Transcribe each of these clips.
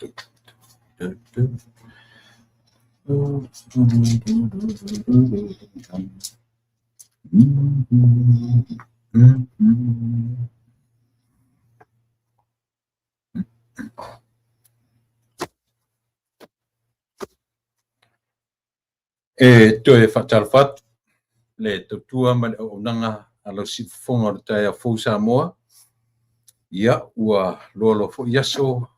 E toe faatalofa atu le tautua ma le auaunaga a lau siufofoga o le taeao fou Samoa. Ia, ua loaloa foi aso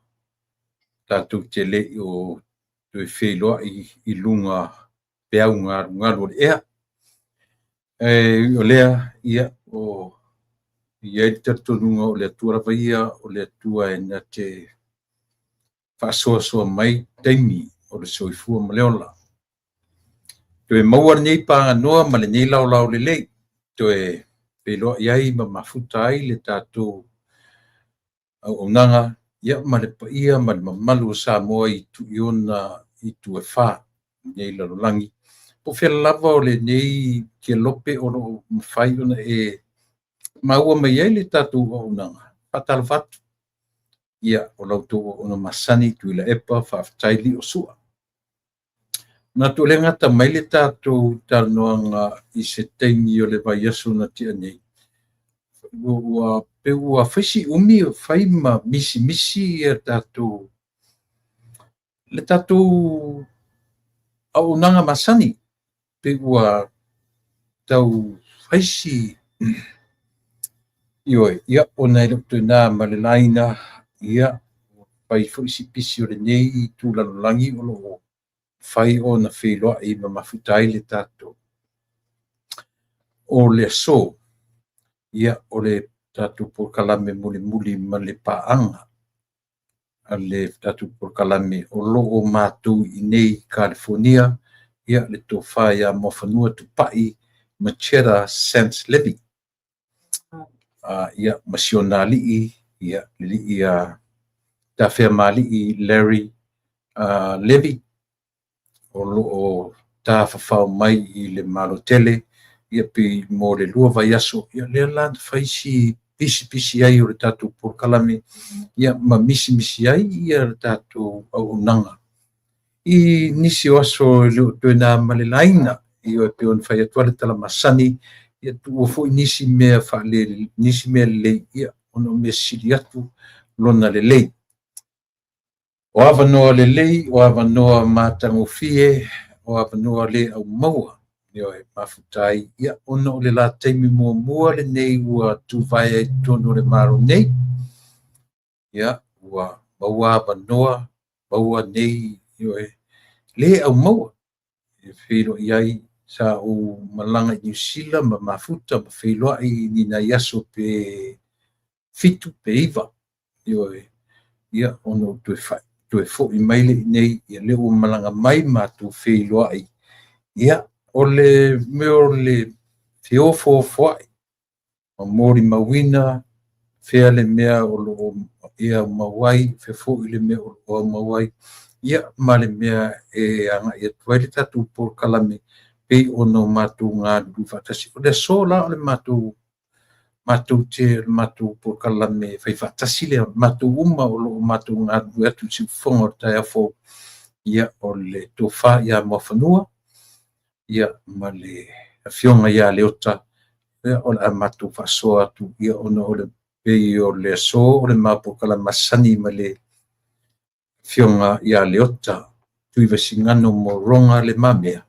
tatou te le i o toe feiloai i luga peau galugalu o le ea. E ui o lea, ia, o i ai le talitonuga o le Atua lava ia o le Atua e na te faasoasoa mai taimi o le soifua ma le ola. Toe maua lenei paganoa ma lenei laolao lelei, toe feiloai ai ma mafuta ai le tatou auaunaga ia ma le paia ma le mamalu o Samoa i ona itu e fa i lenei lalolagi. Po o fea lava o lenei kelope o lo o mafai ona e maua mai ai le tatou auaunaga, faatalofa atu. Ia, o la outou auauna masani Tuilaepa faafetai Lio Sua. Manatu o lea e gata mai le tatou talanoaga i se taimi o le vaiaso na tea nei, ua pei ua fai si umi o fai ma misimisi ia tatou le tatou auaunaga masani, pei ua tau fai si ioe, ia ona e le o toe na ma le laina, ia ua fai foi si pisi o lenei itu lalolagi o lo o fai ona feiloai ma mafuta ai le tatou. O le aso, ia o le tatou polokalame mulimuli ma le paaga a le tatou polokalame o lo o matou i inei i Kalifonia, ia le tofa ia Muafanua Tupai Macheta Sands Levy. Ia ma si ona alii, ia le alii a Tafeamalii Larry Levy, o lo o tafafao mai i le Malo tele, ia pei mo le 2 vaiaso, ia lea la na fai si pisipisi ai o le tatou polokalame, ia ma misimisi ai ia le tatou auaunaga i nisi o aso e le o toe na ma le laina. Ioe, pei ona fai atu lava le tala masani, ia tuua foi nisi mea faale, nisi mea lelei, ia ona o mea sili atu lona lelei. O avanoa lelei, o avanoa matagofie, o avanoa le aumaua, ioe, mafuta ai, ia, ona o le la taimi muamua lenei ua tuvae ai totonu o le Malo nei, ia, ua maua avanoa, maua nei, ioe, le aumaua. E feiloai ai, sa ou malaga i Niu Sila ma mafuta ma feiloai i ni nai aso pe 7 pe 9, ioe, ia, ona ou toe toe foi mai lea i inei, ia lea ua malaga mai matou feiloai, ia, o le mea o le feofoofoai ma molimauina fea le mea o lo o e aumau ai, fea foi le mea o lo o aumau ai, ia, ma le mea e agai atu ai le tatou polokalame pei ona o matou galulue faatasi. O le aso la o le matou matou te le matou polokalame fai faatasi lea, matou uma o lo o matou galulue atu i le siufofoga o le taeao fou, ia, o le tofa ia Muafanua, ia, ma le afioga ia Leota, ia, o le a matou faasoa atu, ia, ona o le pei o le aso o le ma polokalame masani ma le afioga ia Leota Tuivasigano Moroga Le Mamea,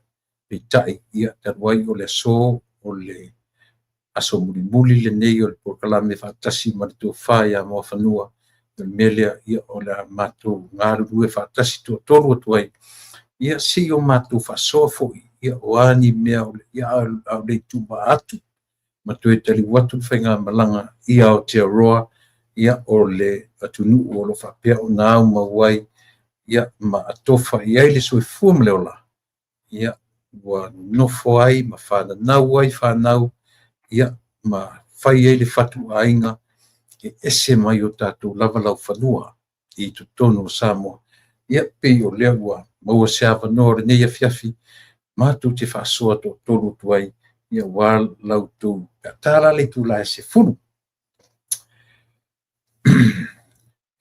peitai, ia, talu ai o le aso o le aso mulimuli lenei o le polokalame faatasi ma le tofa ia Muafanua, o le mea lea, ia, o le a matou galulue faatasi toatolu atu ai, ia, se i o matou faasoa foi, ia, o a ni mea o le, ia, a o le i tuuvaa atu ma toe taliu atu le faigamalaga i Aotearoa, ia, o le atunuu o lo o faapea ona aumau ai, ia, ma atofa i ai le soifua ma le ola, ia, ua nofo ai ma fananau ai fanau, ia, ma fai ai le fatuaiga e ese mai o tatou lava laufanua i totonu o Samoa. Ia, pei o lea ua maua se avanoa o lenei afiafi, matou te faasoa toatolu atu ai, ia, aua la outou pe a ta la le itula e 10.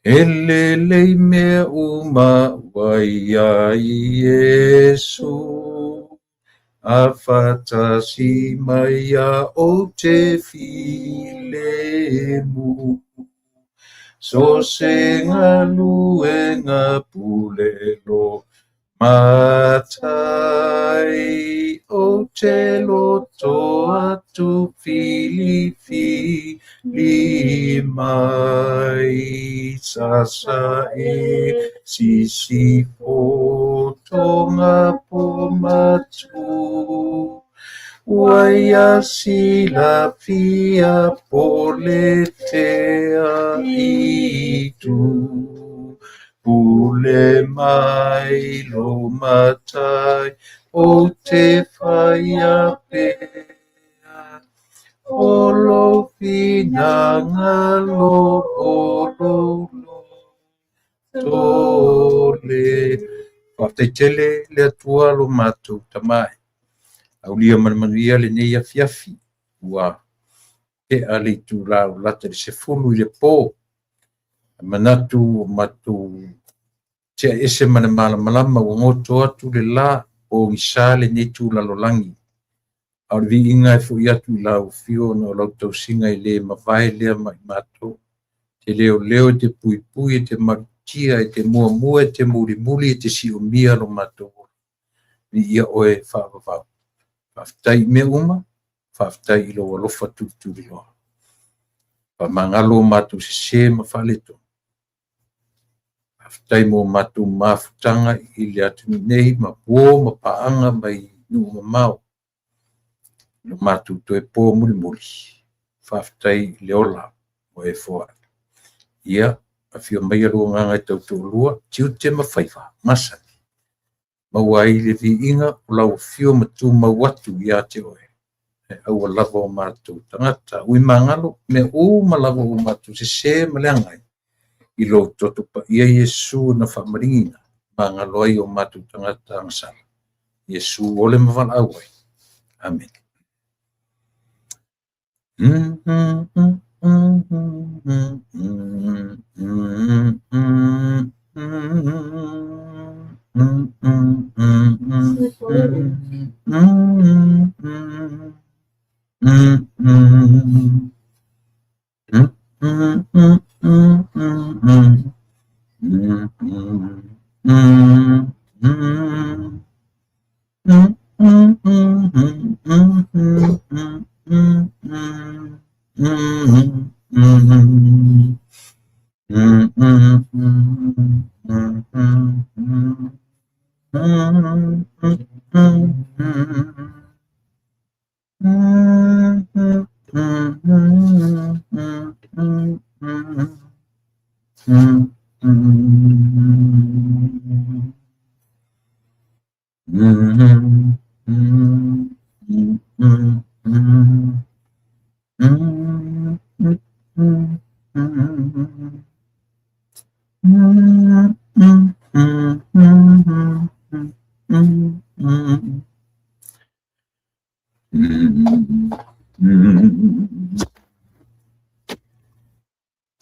E lelei mea uma ua ia Iesu, a faatasi mai ia ou te filemu. So se galuega pule lo Matai, ou te loto atu filifili mai, sasa e sisifo tonga po matu, ua ia silafia po le tea itu. Pule mai lou Matai ou te faia pea, o lou finagalo o lou loto le. Faafetai tele le Atua lo matou Tama e. Aulia ma le manuia lenei afiafi ua tea le itula ua lata i le 10 i le po. Manatu ua matou tea ese ma le malamalama ua goto atu le la pogisa lenei tu lalolagi. A o le viiga e fo'i atu i lau afio ona o lau tausiga e le mavae lea ma i matou. Te leoleo e te puipui e te malutia e te muamua e te mulimuli e te siomia lo matou ola. Viia oe faavavau. Faafetai i mea uma, faafetai i lou alofa tulituliloa. Faamagalo o matou sesē ma faaletonu. Faafetai mo matou mafutaga i le atunuu nei ma uo ma paaga mai nuu mamao. Lo matou toe po mulimuli. Faafetai i le ola ua e foai. Ia, afio maia lou agaga e tautoalua, tiute ma faiva, masani. Maua ai le viiga o lau afio ma tumau atu ia te oe. E aua lava o matou tagata. Ui magalo, mea uma lava ua matou sesē ma leaga ai, i lou toto paia Iesu na faamaligiina, magalo ai o matou tagata agasala. Iesu ole ma valaau ai. Amene.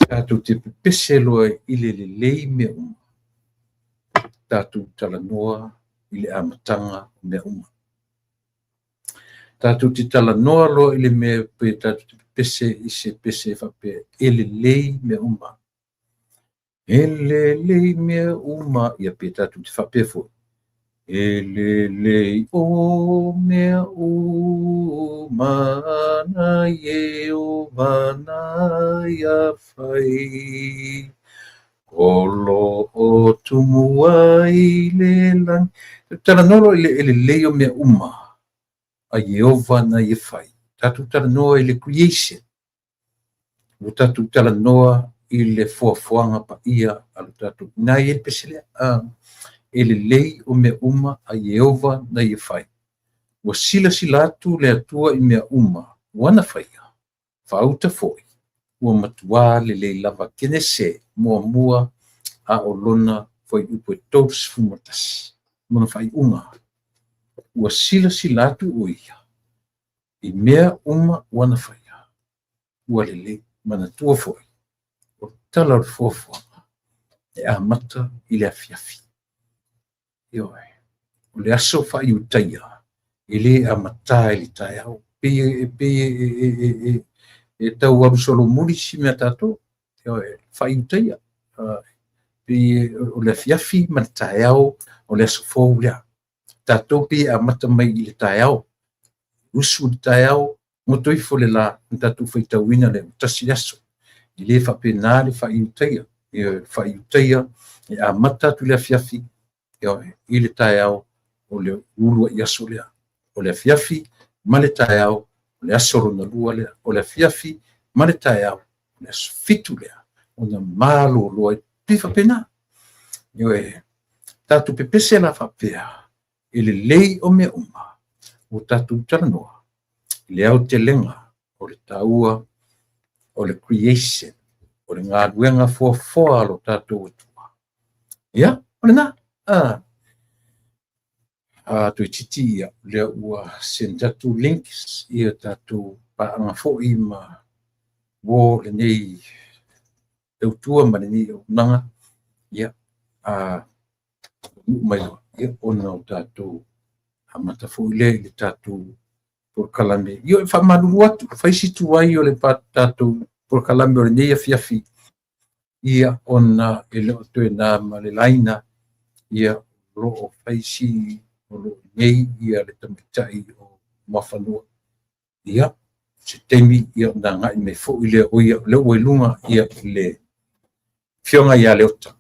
Tatou te pepese loa i le lelei mea uma. Tatou talanoa i le amataga o mea uma. Tatou te talanoa loa i le mea pe tatou te pepese i se pese faapea e lelei mea uma. E lelei mea uma, ia pe tatou te faapea foi. E lelei o mea uma na Ieova na ia fai. O lo o tumu ai le lagi. Talanoa loa i le e lelei o mea uma a Ieova na ia fai. Tatou talanoa i le creation. Ua tatou talanoa i le foafoaga paia a lo tatou. Ina ia le pese lea. E lelei o mea uma a Ieova na ia fai. Ua silasila atu le Atua i mea uma ua na faia. Faauta foi. Ua matuā lelei lava. Kenese muamua a o lona fuaiupu e 31. Lona faaiuga. Ua silasila atu o ia i mea uma ua na faia. Ua lelei. Manatua foi. O tala o le foafoaga. E amata i le afiafi. Ioe. O le aso faaiutaia e le amatā i le taeao. Pei e tau alu solomuli si mea tatou. Ioe, faaiutaia. Pei o le afiafi ma le taeao o le aso fou lea. Tatou pei e amata mai i le taeao. Usu i le taeao, goto ifo le la, ona tatou faitauina lea, ua tasi le aso. E le faapena le faaiutaia. Ioe, faaiutaia e amata atu i le afiafi, ioe, i le taeao o le uluai aso lea. O le afiafi ma le taeao o le aso lona lua lea. O le afiafi ma le taeao o le aso fitu lea, ona malolo ai. Pei faapena. Ioe, tatou pepese la faapea i le lelei o mea uma ua tatou talanoa i le aotelega o le taua o le creation, o le galuega foafoa a lo tatou Atua. Ia, o lena. Toeitiiti ia, lea ua send atu links ia tatou paaga foi ma uo lenei tautua ma lenei auaunaga. Ia, taunuu mai loa, ia, ona o tatou amata foi lea i le tatou polokalame. Ia, e faamalulu atu, fai si tuai o le tatou polokalame o lenei afiafi, ia, ona e le o toe na ma le laina, ia, o lo o fai si, o lo o i inei ia le tamaitai o Muafanua. Ia, se taimi ia ona agai mai foi lea o ia, o lea ua i luga ia le Afioga ia Leota.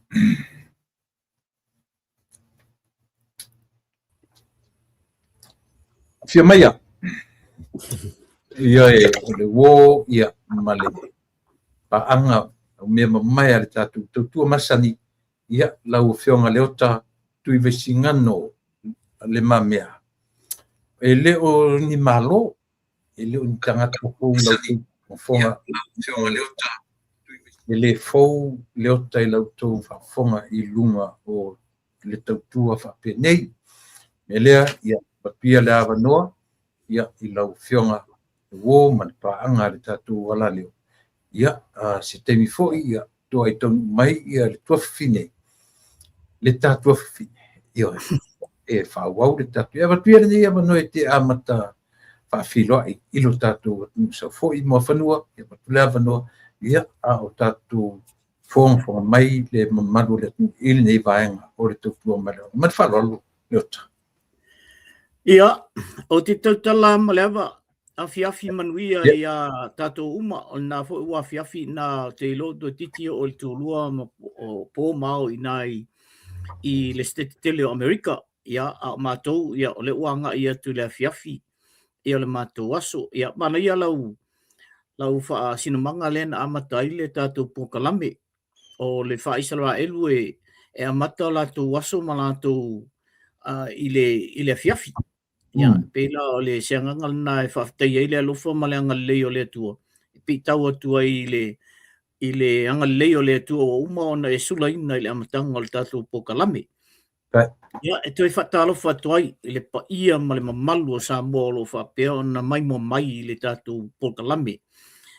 Afio maia. Ioe, o le uo ia ma le paaga o mea mamae a le tatou tautua masani, ia lau Afioga Leota Tuivaisigano Le Mamea. E le o ni malo, e le o ni tagata fou lau faafofoga, e le fou Leota i la outou faafofoga i luga o le tautua faapenei. Mea lea, ia avatu ia le avanoa ia i lau Afioga le uo ma le paaga a le tatou alaleo. Ia, se taimi foi ia toai taunuu mai ia le tuafafine, le ta tuafafine, ioe, e faaauau le tatou. E avatu ia lenei avanoa e te amata faafeiloai i lo tatou atunuu sau foi Muafanua, ia avatu le avanoa, ia, a o tatou fogafoga mai le mamalu o le atunuu i lenei vaega o le tautua ma le ma le faaaloalo Leota. Ia, ou te tautala ma le ava, afiafi manuia ia tatou uma, o lena foi ua afiafi na te iloa toeitiiti oo i le tulua ma o po ma ao i ina i le Setete tele o Amerika. Ia, a o matou, ia, o lea ua agai atu i le afiafi ia o le matou aso. Ia, manaia lau faasinomaga lea na amata ai le tatou polokalame. O le faa-Isaraelu e amata o latou aso ma latou i le afiafi. Ia, pei la o le se agaga lena e faafetaia ai le alofa ma le agalelei o le Atua, e piitau atu ai i le agalelei o le Atua ua uma ona e sulaina i le amataga o le tatou polokalame. Ia, e toe faatalofa atu ai i le paia ma le mamalu o Samoa o lo o faapea ona maimoa mai i le tatou polokalame.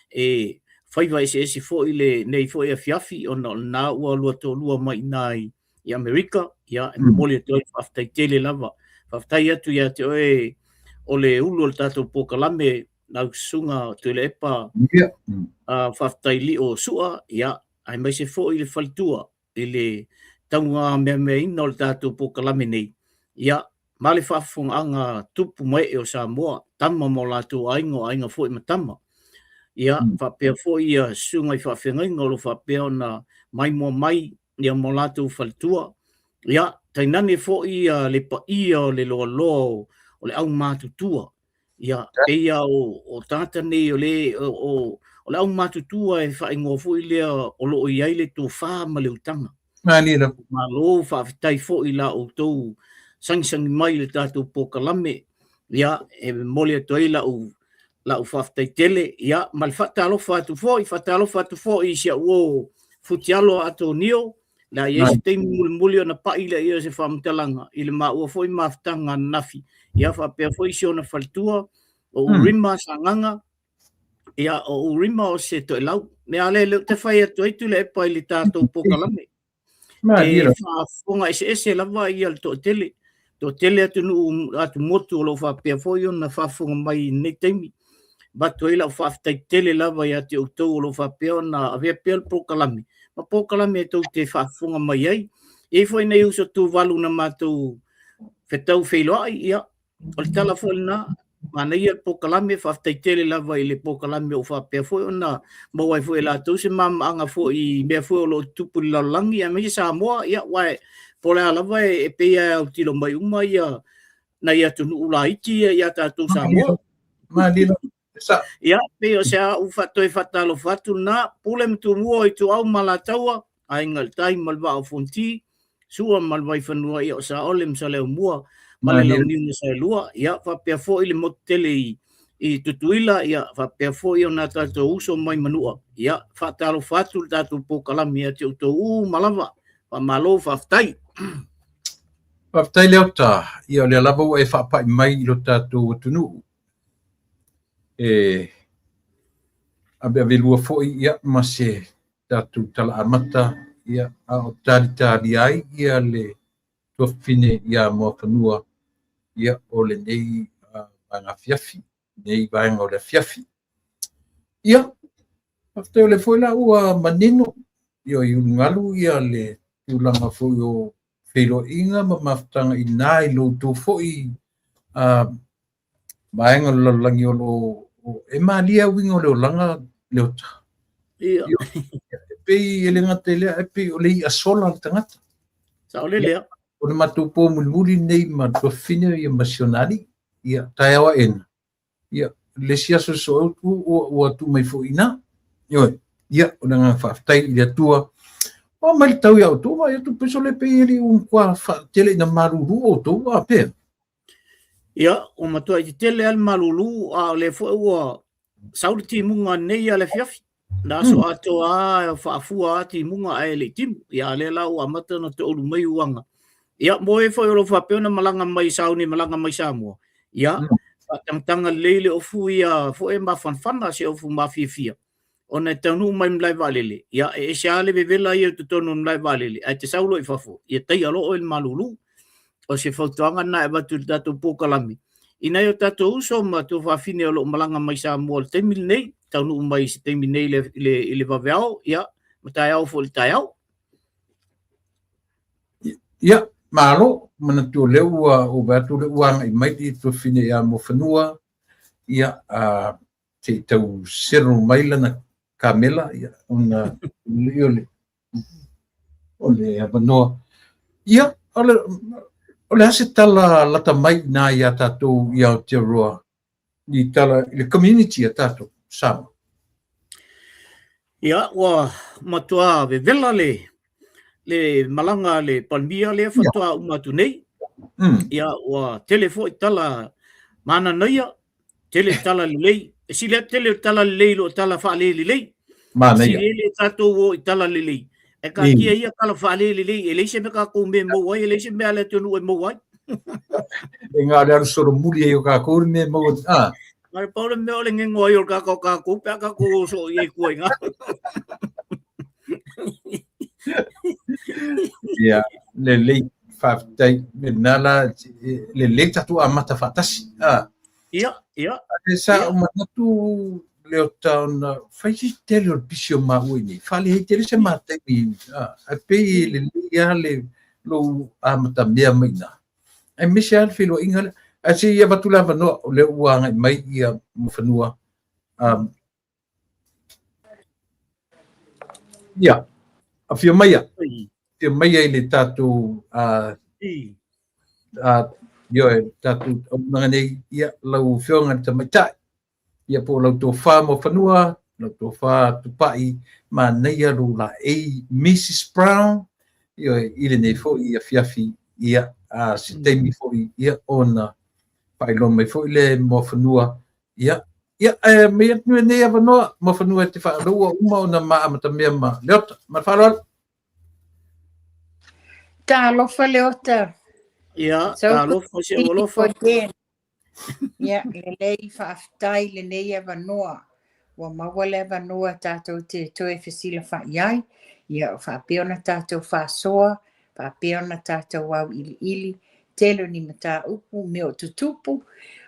E faiva eseese foi lenei foi afiafi ona o lena ua lua toalua mai i ina i Amerika. Ia, e momoli atu ai le faafetai tele lava. Faafetai atu ia te oe o le ulu o le tatou polokalame, lau Susuga Tuilaepa, faafetai Lio Sua, ia, aemaise foi le faletua i le taugameameaina o le tatou polokalame nei, ia, ma le faafofogaaga tupu ma ee o Samoa, tama ma o latou aiga, o aiga foi ma tama. Ia, faapea foi ia susuga i faafeagaiga o lo o faapea ona maimoa mai ia ma o latou faletua. Ia, tainane foi ia le paia o le loaloa o le aumatutua. Ia, pei lava o tagata nei o le o le aumatutua e faaigoa foi lea o lo o i ai le tofa ma le utaga. Malie lava. Malo, faafetai foi i la outou sagisagi mai i le tatou polokalame. Ia, e momoli atu ai lau faafetai tele. Ia, ma le faatalofa atu foi, faatalofa atu foi i si au uo Futialo Atonio, le a i ai se taimi mulimuli ona pai lea o se faamatalaga i le maua foi mafutaga ananafi. Ia, faapea foi si ona faletua o Urima Sagaga. Ia, o Urima o se toelau. Mea lea lea ou te fai atu ai Tuilaepa i le tatou polokalame. E faafofoga eseese lava ia le toatele. Toatele atunuu atumotu o lo o faapea foi ona faafofoga mai i lenei taimi. Avatu ai lau faafetai tele lava ia te outou o lo o faapea ona avea pea le polokalame ma polokalame e tou te faafofoga mai ai. E i ai foi nai uso Tuvalu na matou fetau feiloai, ia, o le tala foi lena, manaia le polokalame, faafetai tele lava i le polokalame o faapea foi ona maua ai foi e latou se mamaaga foi i mea foi o lo o tutupu i le lalolagi, aemaise Samoa, ia, aua po o le a lava e pei lava e autilo mai uma ia nai atunuu laiti ia ia tatou Samoa. Ia, pei o se au toe faatalofa atu lena, Pule ma Tumua, Ituau ma Alataua, Aiga i le Tai ma le Vaa o Fonoti, Sua ma le Vaifanua, ia o Saole ma Saleaaumua ma le Launiu na Saelua, ia faapea foi le motu tele i Tutuila, ia faapea foi ona tatou uso mai Manua, ia faatalofa atu le tatou polokalame ia te outou uma lava. Faamalo, faafetai. Faafetai Leota, ia o lea lava ua e faapai mai i lo tatou atunuu. E aveavelua foi ia ma se tatou tala amata ia a o talitalia ai ia le tuafafine ia Muafanua ia o lenei vaega afiafi, lenei vaega o le afiafi. Ia, faafetai o lea foi la ua manino ia i ulugalu ia le tulaga foi o feiloaiga ma mafutaga i ina i lo outou foi vaega o le lalolagi o lo o e malie uiga o le olaga Leota. Ia. E pei e le gata i lea, e pei o le i'a sola le tagata. Saolele lea. O le matou pō mulimuli lenei ma le tuafafine ia ma si ona alii. Ia, taeao aena. Ia, le isi aso soo ua tuu mai foi i ina. Ioe. Ia, o le agaga faafetai i le Atua. O mai le tau ia outou, vaai atu pei sole pei e le i ua matua faatele ina malulu outou a pea. Ia, ua matuai tetele lava le malulu, a o lea foi ua sau le timuga nei a le afiafi. Na aso atoa lava faafua lava timuga ae le i timu. Ia, a o lea la ua amata ona toulu mai uaga. Ia, mo e foi o lo o faapea ona malaga mai sauni malaga mai Samoa, ia, faatagataga lelei le ofu ia foi e mafanafana se ofu mafiafia. Ona e taunuu mai i le malae vaalele, ia, e ese lava le vevela ia i totonu o le malae vaalele, ae te sau loa i fafo, ia taia loa oe i le malulu. O se fautuaga lena e avatu i le tatou polokalame i nai o tatou uso ma tuafafine o lo o malaga mai Samoa i le taimi lenei, taunuu mai i se taimi nei i le vaveao, ia, ma taeao foi i le taeao. Ia, malo, manatu o lea ua ou vaai atu o lea ua agai mai le tuafafine ia Muafanua, ia, se i tau settle mai lana kamela, ia, ona o le o le avanoa. Ia, o le a se tala lata mai i ina iā tatou i Aotearoa i tala i le community a tatou Samoa? Ia, ua matua vevela le malaga a le Palemia lea faatoa uma atu nei. Ia, ua tele foi tala mananaia, tele tala lelei. E sili atu tele o tala lelei i lo tala faalelelei. Manaia. Sili le tatou o i tala lelei. E taatia ia tala faalelelei, e leai se mea tatou mea e maua ai, e leai se mea a le atunuu e maua ai. E ngā le alu solomuli ai o kākou le mea e maua. Ah. Na o le pau le mea o le gego ai o le tagata o tatou pe a tatou o soo i ai i tua i ina. Ia, lelei, faafetai. Lena la, lelei tatou amata faatasi. Ah. Ia, ia. E sa o manatu Leota ona fai si tele o le pisi o maua i inei. Faaleai tele se ma taimi. Ah, ae pei e lelei lava le lou amatamea mai i ina. Aemaise lava le feiloaiga lea. Ae se i avatu le avanoa, o lea ua agai mai ia Muafanua. Ia, afio maia. Afio maia i le tatou ioe, tatou auaunaga nei, ia, lau Afioga i le Tamaitai, ia po o lau tofa Muafanua, lau tofa Tupai, manaia lou laei Mrs Brown, ioe, i lenei foi afiafi, ia, a se taimi foi, ia, ona faailoa mai foi lea e Muafanua, ia, ia, ae aumai atu lenei avanoa, Muafanua e te faaloua ua uma ona ma amatamea ma Leota. Ma le faaaloalo. Talofa Leota. Ia, So talofa si ou alofa. Again. Ia, lelei faafetai lenei avanoa. Ua maua le avanoa tatou te toe fesilafa'i ai, ia faapea ona tatou faasoa, faapea ona tatou auiliili tele o ni mataupu, mea o tutupu,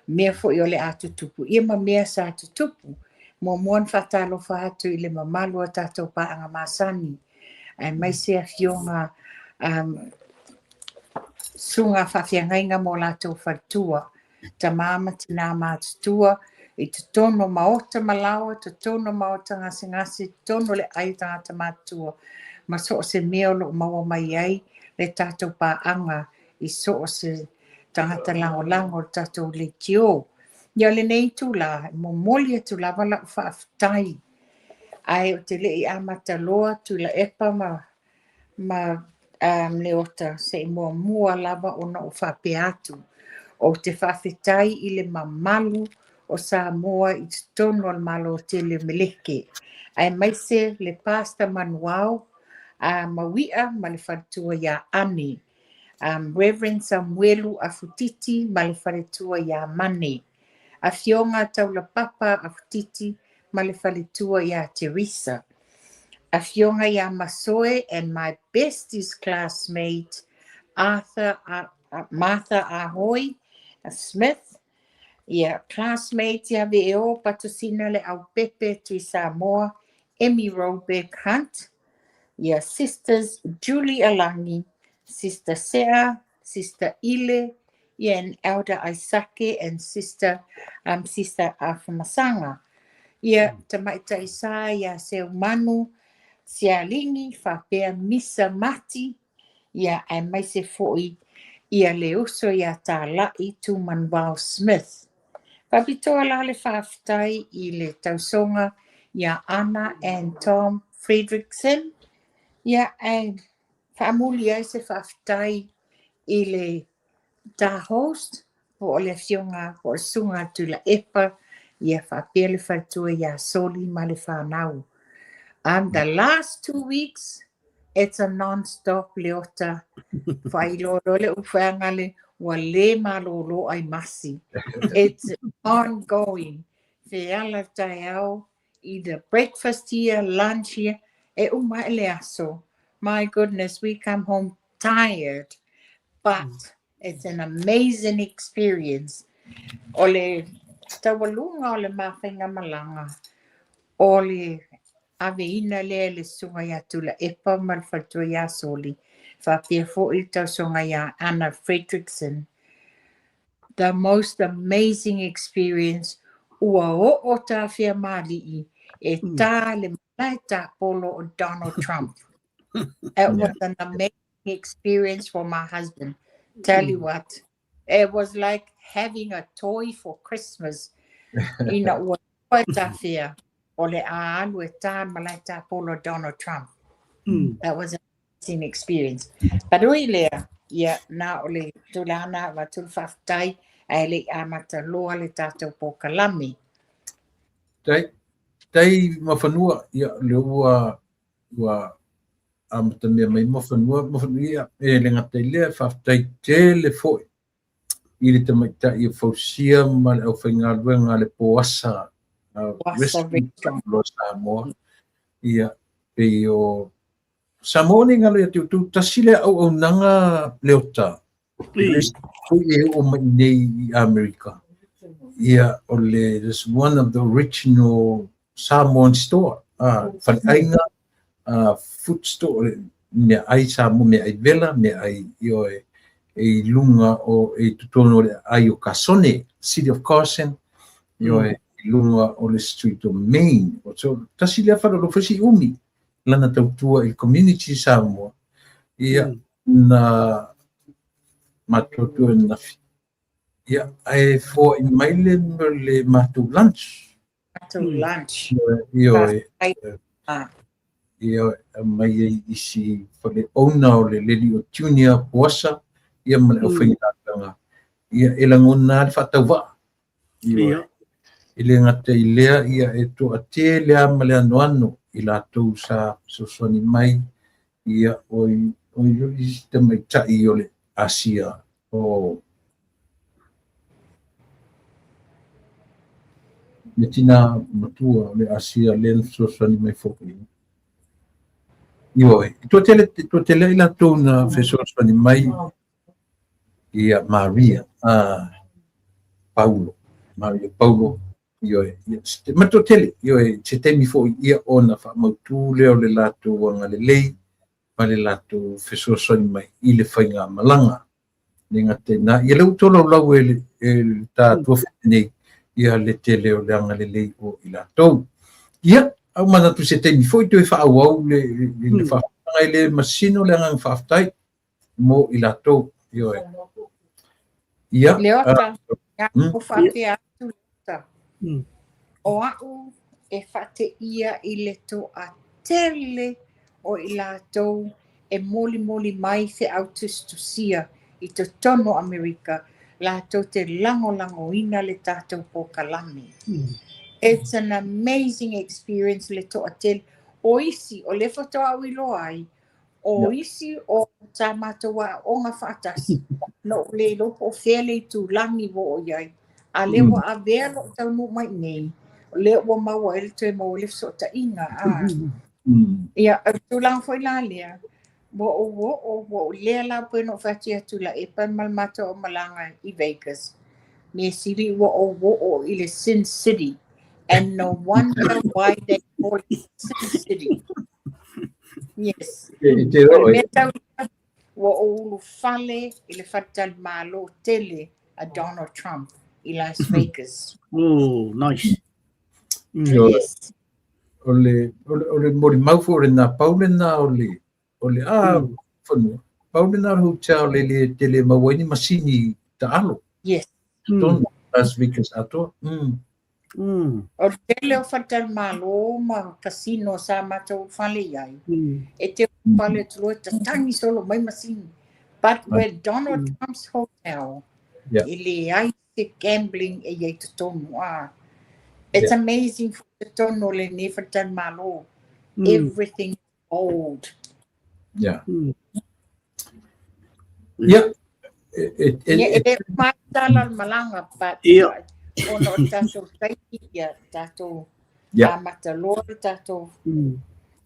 mea foi o le a tutupu, ia ma mea sa tutupu. Muamua ona faatalofa atu i le mamalu o tatou paaga masani, aemaise afioga susuga faafeagaiga ma o latou faletua, tama ma tinā matutua i totonu o maota ma laoa, totonu o maota gasegase, totonu o le ai o tagata matutua, ma so o se mea o lo o maua mai ai le tatou paaga i so o se tagata lagolago o le tatou leitio. Ia o lenei itulā, e momoli atu lava lau faafetai, ae ou te le i amata loa Tuilaepa ma Leota, se i muamua lava ona ou faapea atu, ou te faafetai i le mamalu o Samoa i totonu o le Malo tele o Meleke, aemaise le Pastor Manuao Mauia ma le faletua ia Ani, Reverend Samuelu Afutiti ma le faletua ia Mane, Afioga Taulapapa Afutiti ma le faletua ia Teresa, Afioga ia Masoe and my bestest classmate Arthur Martha Ahoi Smith, ia classmate ia Ve'eo Patusina le Aupepe Tui Samoa, Emmy Robeck Hunt, ia Sisters Julie Alagi, Sister Sea, Sister Ile, ia and Elder Aisake and Sister Sister Afamasaga. Ia Tamaitai Sa ia Seumanu Sialigi faapea Misa Mati, ia aemaise foi ia le uso ia Tala'i Tumanuvao Smith. Faapitoa la le faafetai i le tausoga ia Anna and Tom Fredrickson, ia ae faamuli ai se faafetai i le ta host po o le afioga po o le susuga a Tuilaepa, ia faapea le faletua ia Soli ma le fanau. The last 2 weeks, it's a non-stop, Leota. Faailoa loa le upu le ua le malōlō ai masi. It's ongoing. Feala le taeao, either breakfast here, lunch here, e uma e le aso. My goodness, we come home tired, but it's an amazing experience. O le taualuga o le mafaigamalaga, o le aveina lea le susuga ia Tuilaepa ma le faletua ia Soli, faapea foi le tausoga ia Anna Fredrickson. The most amazing experience, ua oo tafeamali'i e tā le malae tapolo o Donald Trump. It was an amazing experience for my husband. Tell you what, it was like having a toy for Christmas. Ina ua toa tafea o le a alu e tā le malae tapolo o Donald Trump. That was an amazing experience. But ui lea, ia, na o le tulaga avatu le faafetai, ae le i amata loa le tatou polokalame. Tai, tai mafanua, ia, le ua amata mea mai mafanua, mafanua, ia, e le gata i lea, faafetai tele foi i le tamaitai o fausia ma le aufaigaluega le Poasa Poasa Restaurant. Lo Samoa. Ia, pei o Samoa ni ngalo ia te utu, tasi le auaunaga Leota. Foi e o mai nei i Amerika. Ia, o le, this one of the original Samoan store. Faleaiga, food store, mea ai Samoa, mea ai vela, mea ai ioe, e i lunga o e totonu o le ai o Kasone, City of Carson, ioe, i lunga o le street o Main. O so, tasi lea faleoloa si umi, lana tautua i community Samoa. Ia, na matuatua nafi. Ia, ae foai mai le matou lunch. Matou lunch. Ioe, Ah, ia mai ai isi fale owner o le Leli o Junior Poasa, ia ma le aufaigaluega. Ia, e lagona le faatauvaa. Ioe. E le gata i lea, ia e toatele a ma le anoano i latou sa fesoasoani mai, ia oi oi isi tamaitai o le Asia o Le tinā matua o le Asia lea na fesoasoani mai foi. Ioe, e toatele, toatele ai latou na fesoasoani mai ia Maria, a Paulo, Maria Paulo, ioe, ia, ma toatele, ioe, se taimi foi ia ona faamautu lea o le latou agalelei ma le latou fesoasoani mai i le faigamalaga. Le gata i lena, ia lea ua tolaulau e le, e le ta tuafafine nei, ia le tele o le agalelei o i latou. Ia, a ua manatu se taimi foi toe faaauau le, le, le faafetaga e le masino le agaga faafetai mo i latou. Ioe. Ia, Leota, ia o faapea atu Leota. O a'u e faateia i le toatele o i latou e molimoli mai feau tusitusia i totonu o Amerika latou te lagolagoina le tatou polokalame. It's an amazing experience le toatele. O isi, o lea faatoa ou iloa ai, o isi o sa matou aoga faatasi, na ou le iloa po o fea le itulagi ua oo i ai, a lea ua avea lou taunuu mai i nei, o lea ua maua ai le toe maua ai le fesootaiga. A. Ia, o le tulaga foi la lea, ua ou oo, ua ou lea la pei ona ou fai atu ia Tuilaepa ma le matou aumalaga i Vegas. Mea sili ua ou oo i le Sin City and no wonder why they call it Sin City. Yes. E te O le roe. mea tau ua ou ulufale i le faletalimalo tele a Donald Trump i Las Vegas. Oh, nice. Ioe. Yes. O le, o le, o le molimau foi o lena, pau lena o le, o le, a, fanua, pau lena o le hotel e le tele maua ai ni masini taalo. Yes. Totonu, Las Vegas atoa. O le tele o faletalimalo ma casino sa matou ulufale i ai, e te ulufale atu loa e tatagi solo mai masini. But when Donald Trump's hotel, e leai se gambling e i ai totonu. Ah, it's amazing foi totonu o lenei faletalimalo. Everything is gold. Yeah. E, e, e, Ia, e le uma ai tala o le malaga, but ona o le tatou taimi, ia, tatou amata loa le tatou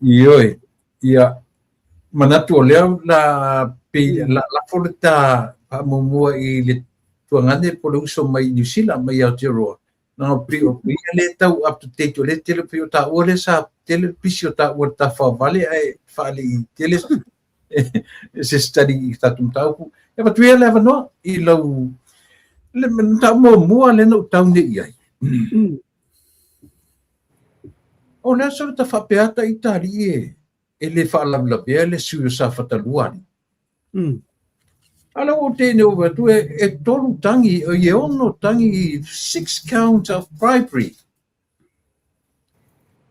Ioe, ia, manatu o lea la pei la lafo le ta faamuamua i le tuagane po o le uso mai Niu Sila mai Aotearoa. Leaga pei o ia lea e tau up to date, o lea tele pei o taua lea sa tele le pisi o taua i le tafaovale ae faalei tele se study i tatou mataupu. E avatu ia le avanoa i lau le mataupu muamua lea na ou tau nei i ai. O le aso ta faapea ata ita alii e e le faalavelavea le sui o Safata 2 alii. A la ua tene o atu e, e tolu tangi, o e ono tangi, six counts of bribery.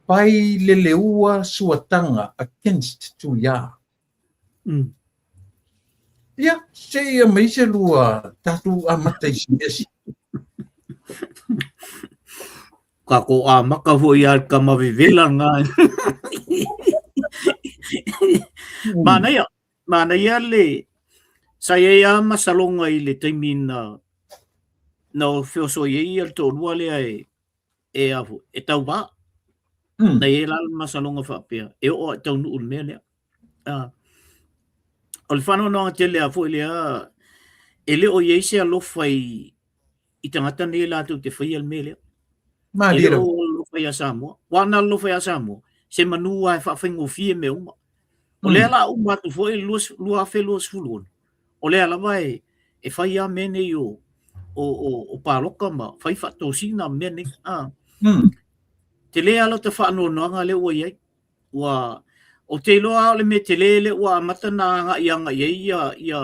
Pai leleua suatanga against Tuia. Ia, se ia mai se lua tatou amata i si mea si. Ka ko amaka foi a ka mavevela ngā. Manaia, manaia le sa i ai a masalonga i le taimi na na o feosoi ai ia le toalua lea e e a foi, e tauvā. Na i ai la le masalonga faapea, e oo lava i taunuu le mea lea. O le faanoanoaga tele lava foi lea, e le o i ai se alofa i, i tagata nei latou te faia le mea lea. E le o alofa ia Samoa. Aua ana alofa ia Samoa, se manu lava e faafaigofie mea uma. O lea la uma atu foi le 2026, o lea lava e, e fai lava mea nei o, o, o, o paloka ma fai faatosina ma mea nei. Ah. Tele lava lota faanoanoaga lea ua i ai. Ua, ou te iloa lava o le mea tele lea ua amata ona agai agai i ai ia, ia,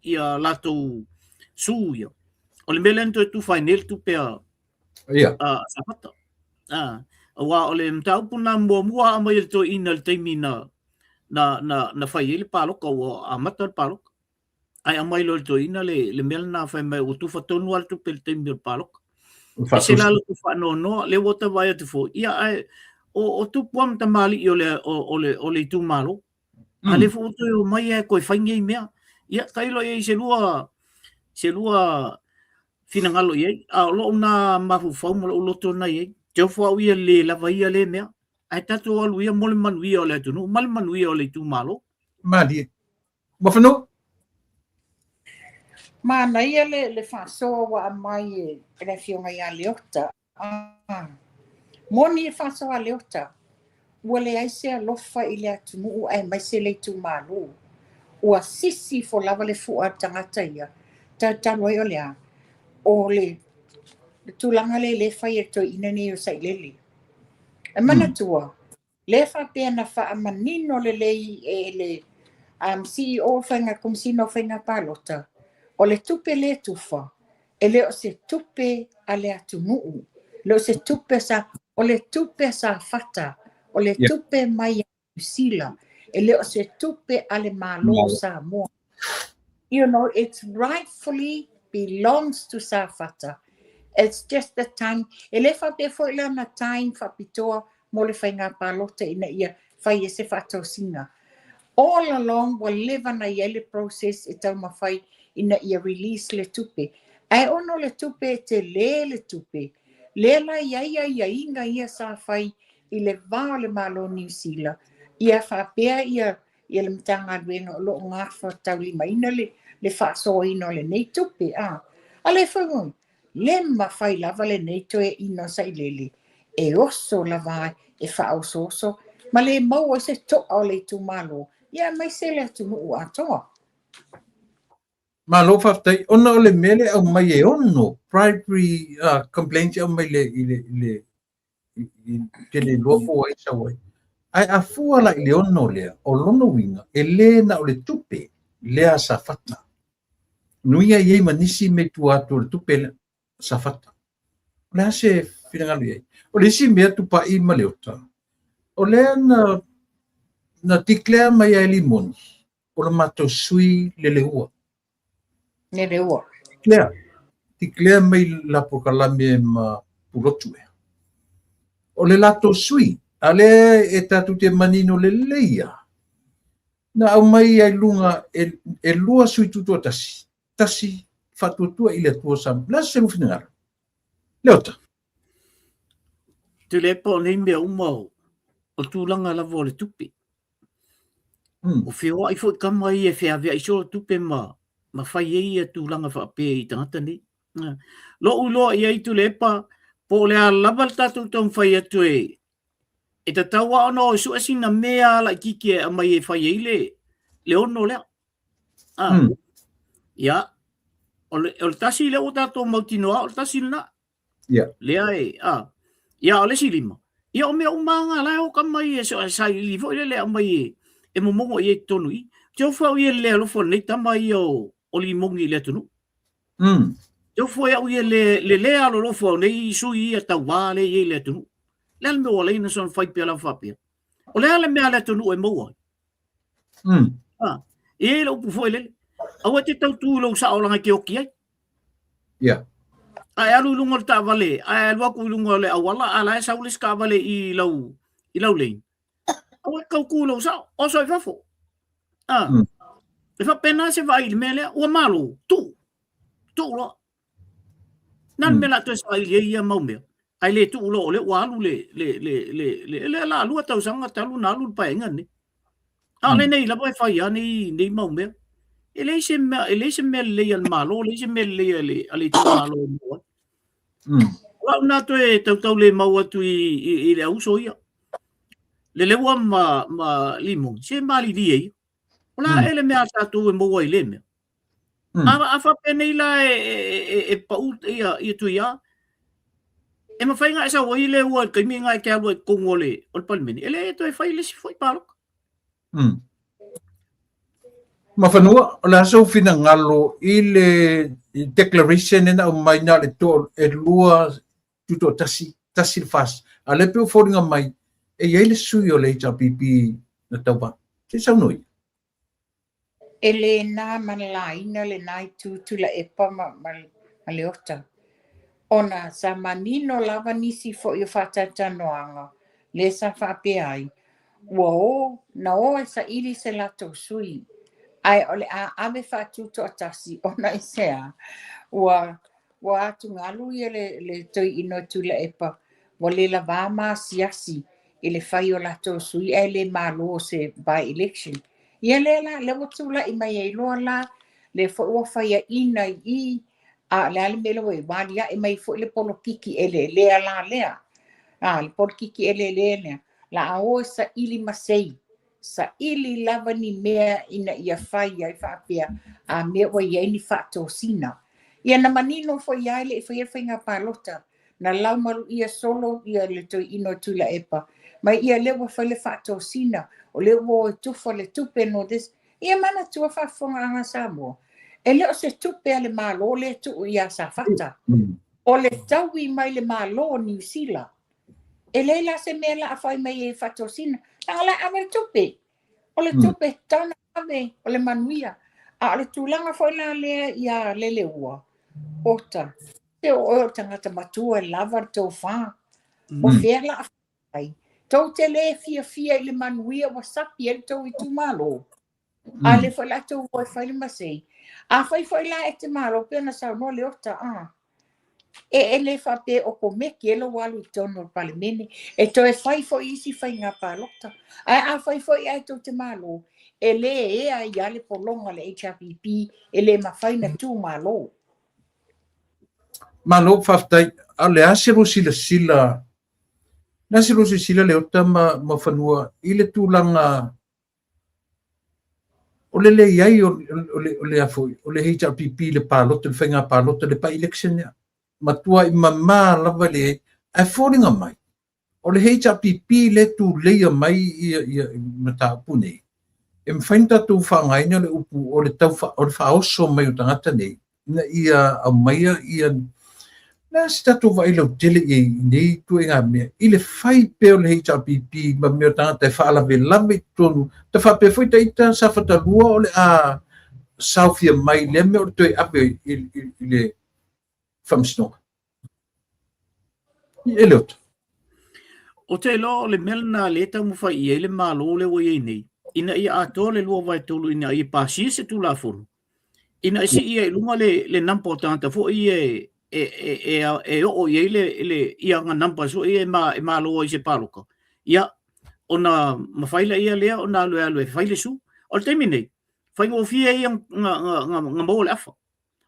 ia latou sue ia. O le mea lea na toe tufa ai nei le tupe a, a Safata. Ah, aua o le mataupu na muamua aumai e le toeaina i le taimi na, na, na, na fai ai le paloka, ua amata le paloka. Ae aumai loa e le toeaina le, le mea lena fai mai ua tufa tonu lava le tupe i le taimi o le paloka. E ese la lota faanoanoa, lea ua ta vaai atu foi, ia ae o, o tupu lava ma tamalii o le, o, o le, o le itumalo. A lea foi ua toe omai lava e toe fai nei mea. Ia, tailo i ai se lua, se lua finagalo i ai, a o lou na mafaufau ma lou loto na i ai, te ofo au ia le lava ia lea mea, ae tatou alu ia mo le manuia o le atunuu ma le manuia o le itumalo. Malie. Mafanua? Manaia le, le faasoa ua aumai e le Afioga ia Leota. Ah, moni e faasoa a Leota, ua leai se alofa i le atunuu aemaise le itumalo. Ua sisi ifo lava le fua a le tagata ia, talu ai o le a? O le tulaga lea e fai e le toeaina nei o Sailele. E manatua, lea faapea na faamanino lelei e le CEO o faiga, Komesina o Faiga Palota, o le tupe lea tufa, e le o se tupe a le atunuu, le o se tupe sa, o le tupe Safata, o le tupe mai Niu Sila, e le o se tupe a le Malo o Samoa. You know, it's rightfully belongs to Safata. It's just the time, e le faapea foi la na time faapitoa mo le faiga palota ina ia fai e se faatosina. All along, ua leva na i ai le process e taumafai ina ia release le tupe. Ae ono le tupe e tele le tupe, lea la i ai aiaiga ia sa fai i le va o le Malo o Niu Sila, ia faapea ia ia le Matagaluega o lo o gafataulimaina le, le faasoaina o lenei tupe. A, a le foi oi, le mafai lava lenei toeaina o Sailele e oso lava e faaosooso ma le maua ai se toa o le itumalo, ia aemaise le atunuu atoa. Malo faafetai ona o le mea lea e aumai e ono bribery complaints e aumai le i le i le i te le iloa po o ai sau ai. Ae a fua la i le ono lea, o lona uiga, e le na o le tupe lea a Safata. Nui ai i ai ma nisi mea i tua atu o le tupe lea a Safata. O le a se finagalo i ai? O le isi mea Tupai ma Leota, o lea na, na declare mai e Limoni, o le matou sui Leleua. Leleua. Declare. Declare mai la polokalame ma Pulotu ea. O le latou sui, a lea e tatou te manino lelei lava, na aumai ai luga e, e lua sui tutoatasi, tasi faatuatua i le Atua Samoa. O le a se finagalo? Leota. Tuilaepa o nei mea uma o, o tulaga lava o le tupe. O feoai foi tama ia e feaveai solo tupe ma ma fai ai ia tulaga faapea i tagata nei. Lo'u iloa i ai Tuilaepa, po o le a lava le tatou taumafai atu e e tatau lava ona o e sue sina mea laitiiti e aumai e fai ai le le ono lea. Ia, o le, o le tasi lea ua tatou mautinoa, o le tasi lena. Yeah. Lea e, a, ia o le isi lima. Ia o mea uma nga la e o kama i e so saili foi lele aumai e, e momogo i e tonu i. Te ofo au i le alofa nei tama ia o, o Limogi i le atunuu. Te ofo au i le, le le alolofa o nei sui ia tauā le i le atunuu. Le a le mea ua leina son fai pea la faapea. O le a le mea le atunuu e maua ai. Ah, e i ai le upu foi lele. Aua e te tautu i lou sao leaga e te oti ai. Yeah. A e alu i luga o le taavale, a e alu atu i luga o le auala, a la e sau le isi taavale i lau, i lau lane. Aua e tautu i lou sao, oso i fafo. Ah. E faapena se vaai i le mea lea, ua malo, tuu, tuu loa. Na le mea la toe saili ai ia mau mea. Ae le tuu loa o lea ua alu le, le, le, le, le, le la lua tausaga talu na alu le paeaiga lenei. A o lenei lava e fai lava nei, nei mau mea. E leai se mea, e leai se mea lelei a le Malo, e leai se mea lelei a le, a le itumalo e maua ai. O lau na toe tautau le mau atu i, i, i le auso ia. Leleua ma, ma Limogi, se malilie ia. O le a ea le mea a tatou e maua ai i lea mea? A, a faapenei la e, e, e, e pau ia, ia Tuia, e mafai ona e sau ai le ua i le taimi lena e te alu ai i totonu o le, o le Palemene, e le toe fai le isi foi palota. Mafanua, o le a sou finagalo i le declaration lea na aumai na o le toa, e lua tutoatasi, tasi le FAST. A o lea e pei ua foliga mai e i ai le sui o le HRPP na tauva. Se i saunoa ia. E le na ma le laina lena itu Tuilaepa ma, ma, ma Leota. Ona sa manino lava nisi foi o faatalatalanoaga lea sa faapea ai, ua o, na o e saili se latou sui, ae o le a ave faatutoatasi ona i se a, ua Ua atugalu ia le, le toeaina o Tuilaepa, ua le lavā ma asiasi i le fai o latou sui ae le malo se by-election. Ia lea la, lea ua tulai mai ai loa la, lea foi ua faiaina i i, a o le a le mea lea ua i ai, ua aliae mai foi le polokiki eleelea la lea. A, le polokiki eleelea lea, la a o e saili masei saili lava ni mea ina ia fai ai faapea a mea ua i ai ni faatosina. Ia na manino foi lava e le i faia le faiga palota, na laumaluia solo ia le toeaina o Tuilaepa mai ia lea ua fai le faatosina, o lea ua o e tufa le tupe no this. Ia manatua faafofogaaga a Samoa, e le o se tupe a le Malo lea e tuu ia Safata, o le taui mai le Malo o Niu Sila. E leai la se mea la a fai mai e faatosina. Leaga la ave le tupe. O le tupe tatau ona ave, o le manuia. A o le tulaga foi la lea ia Leleua, ota, se o oe o le tagata matua e lava le tofa. O fea la a fai ai? Tou te le fiafia i le manuia ua sapi ai le tou itumalo. A lea foi la tou o e fai le masei. Afai foi la e te malo pei ona saunoa Leota, a, e, e le faapea o komeki e lou alu i totonu o le Palemene, e toe fai foi isi faiga palota. Ae afai foi ae tou te malo, e le ea ai lava le pologa a le HRPP, e le mafai ona tu malo. Malo faafetai. A o le a se lua silasila, le a se lua silasila Leota ma, ma Fanua i le tulaga O le leai o le, o le, o le HRPP i le palota, le faiga palota, le by-election lea. Matuai mama lava le ai. Ae foliga mai, o le HRPP lea e tuleia mai ia, ia mataupu nei, e mafai ona tatou faaaogaina le upu o le tau o le faaoso mai o tagata nei, ina ia aumaia ia le a se tatou vaai lautele i ai i nei ituaiga mea i le fai pea o le HRPP ma mea o tagata e faalavelave i totonu ta faapea foi ita Safata 2 o le a saofia mai lea mea o le toe ave i le faamasinoga. E Leota. Ou te iloa o le mea lena lea e taumafai i ai le Malo lea ua i ai nei, ina ia atoa le 2/3 ina ia pasia se Tulafono, ina ia sii ai i luga le, le number o tagata foi ia e, e, e, e, e oo i ai le, le, ia nga numbers foi ia e, ma, e malo ai se paloka. Ia, ona mafai laia lea ona alu e alu e fai le su. O le taimi nei, faigofie ia nga, nga, nga, nga maua le afa.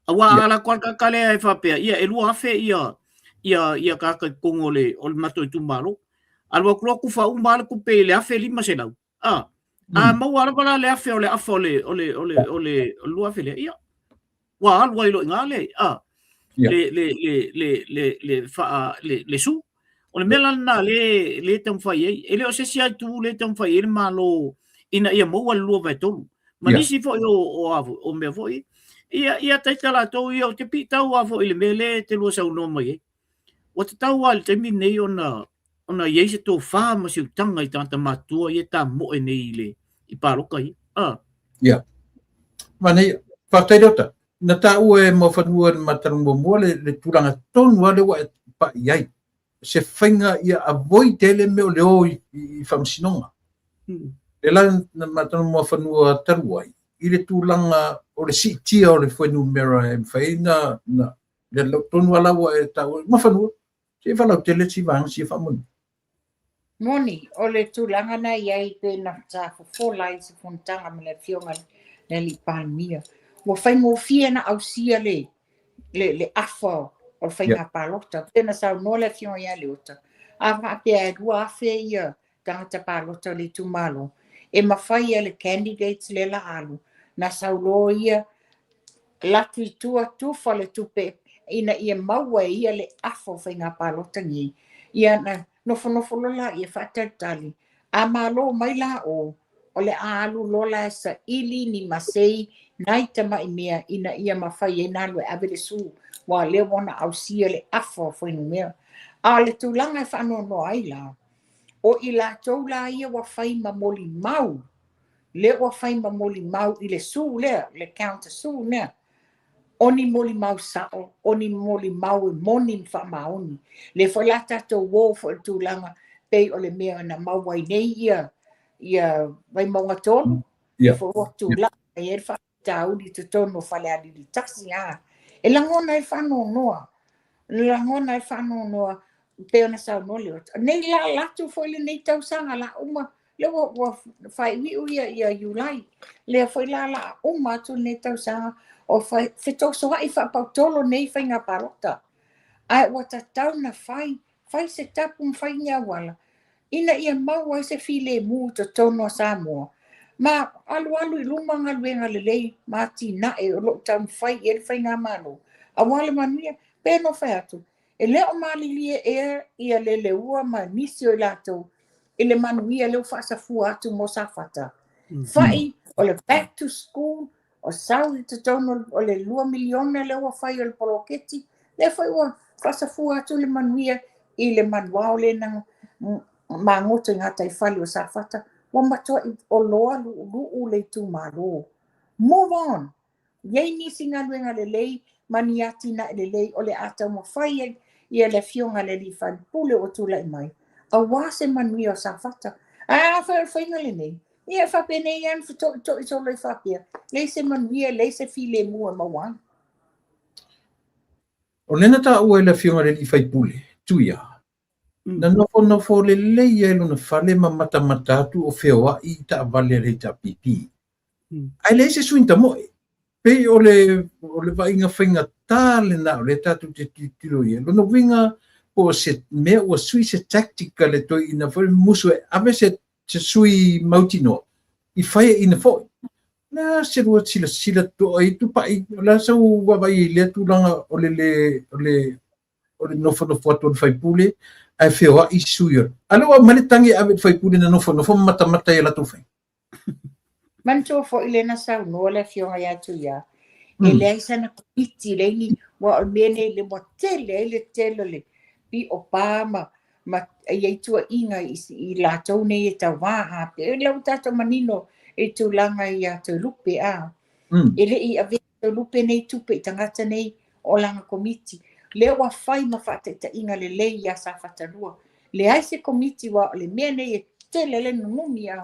Aua a alu atu lava le tagata lea e faapea, ia e 2,000 ia ia ia tagata i totonu o le o le matou itumalo. Alu atu loa tufa uma lava le tupe i le 1,500. A, a maua lava la le 1,000 o le afa o le o le o le o le 2,000 lea, ia ua alu ai loa i ina le a le le le le le le faa le le su. O le mea la lena lea lea e taumafai ai. E le o se isi lava itu lea e taumafai ai le Malo ina ia maua le 2/3. Ma nisi foi o o a o mea foi ia ia taita latou ia ou te piitau lava foi i le mea lea e te lua saunoa mai ai. Ua tatau lava i le taimi lenei ona ona i ai se tofa ma se utaga i tagata matutua ia e tamoe nei i le i paloka ia. Ah. Ia. Manaia. Faafetai Leota. Na taua e Muafanua ma Talomua le, le tulaga tonu lava lea ua e pai i ai. Se faiga ia avoid tele mea o le o i, i, i faamasinoga. Le la na ma Muafanua talu ai, i le tulaga o le siitia o le fuainumera e mafai na, na le tonu lava la ua e taua, Muafanua, se i faalautele si vaega sia faamolemole. Moni, o le tulaga na i ai pe na sa fofola ai se fonotaga ma le Afioga i le Alii Palemia. Ua faigofie na ausia le, le, le afa o le faiga palota. Pei ona saunoa le Afioga ia Leota, a faapea e 2,000 ia tagata palota o le itumalo, e mafai e le candidates lea la alu, na sau loa ia alu atu i tua tufa le tupe ina ia maua e ia le afa o faiga palota nei. Ia na nofonofo loa laia faatalitali, a malo mai la o, o le a alu loa la e saili ni masei nai tamai mea ina ia mafai ai ona alu e ave le su, aua o lea ua ona ausia le afa o fuainumera. A o le tulaga e faanoanoa ai la, o i latou la ia ua fai ma molimau, lea ua fai ma molimau i le su lea, le counter su lea, o ni molimau sao, o ni molimau e moni ma faamaoni. Lea foi la tatou o foi i le tulaga pei o le mea na maua ai nei ia ia Vaimauga 3, lea foi ua tulai mai ai le faafitauli i totonu o Falealili 1 a. E lagona ai le faanoanoa, lagona ai le faanoanoa pei ona saunoa Leota. Nei la latou foi lenei tausaga la uma, lea ua, ua faaiuiu ia, ia Iulai. Lea foi la la uma atu lenei tausaga o fetosoa'i faapautolo nei faiga palota. Ae ua tatau na fai, fai se tapu ma fai ni auala ina ia maua ai se filemu i totonu o Samoa ma alualu i luma galuega lelei ma atinae o lo o taumafai i ai le faigamalo aua le manuia. Pei ona fai atu, e le o malilie ea ia Leleua ma nisi o i latou i le manuia lea ua faasafua atu mo Safata. Fai o le back to school, o sau i totonu o le 2 miliona lea ua fai o le poloketi, lea foi ua faasafua atu le manuia i le manuao lea na magoto i gataifale o Safata, ua matuai oloa lu'ulu'u le itumalo. Move on! I ai nisi galuega lelei ma ni atinae lelei o le a taumafai ai ia le afioga a le alii faipule ua tulai mai, aua se manuia o Safata. Ae afai o le faiga lenei, ia e faapenei lava ona feto'ito'i solo ai faapea, leai se manuia, leai se filemu e maua ai. O lea na taua e le afioga i le alii faipule, Tuia, na nofonofo lelei ai lona fale ma matamata atu o feoai i taavale a le HRPP. Ae leai se sui tamoe. Pei o le, o le vaaiga faigata lena o lea tatou te tilotilo i ai. Lona uiga po o se mea ua sui se tactic a le toeaina foi musu e ave se, se sui mautinoa i faiaina foi. Le a se lua silasila totoa i Tupai, o le a sau vaavaai i lea tulaga o le le, o le o le nofonofo atu o le faipule ae feoai sui o a lea ua aumai le tagi e ave i le faipule na nofonofo ma matamata i a latou faiga. Manatua foi lea na saunoa le afioga ia Tuia, e leai sana komiti, leai ni, aua o le mea nei le ua tele ai le tele o le pio pa ma, ma e i ai tuuaiga i, i latou nei e tauva a pei o lea ua tatou manino i tulaga ia Toelupe a. E le i avea Toelupe nei tupe i tagata nei o lana komiti. Lea ua fai ma faataitaiga lelei ia Safata 2. Leai se komiti aua o le mea nei e tele le nunumi a.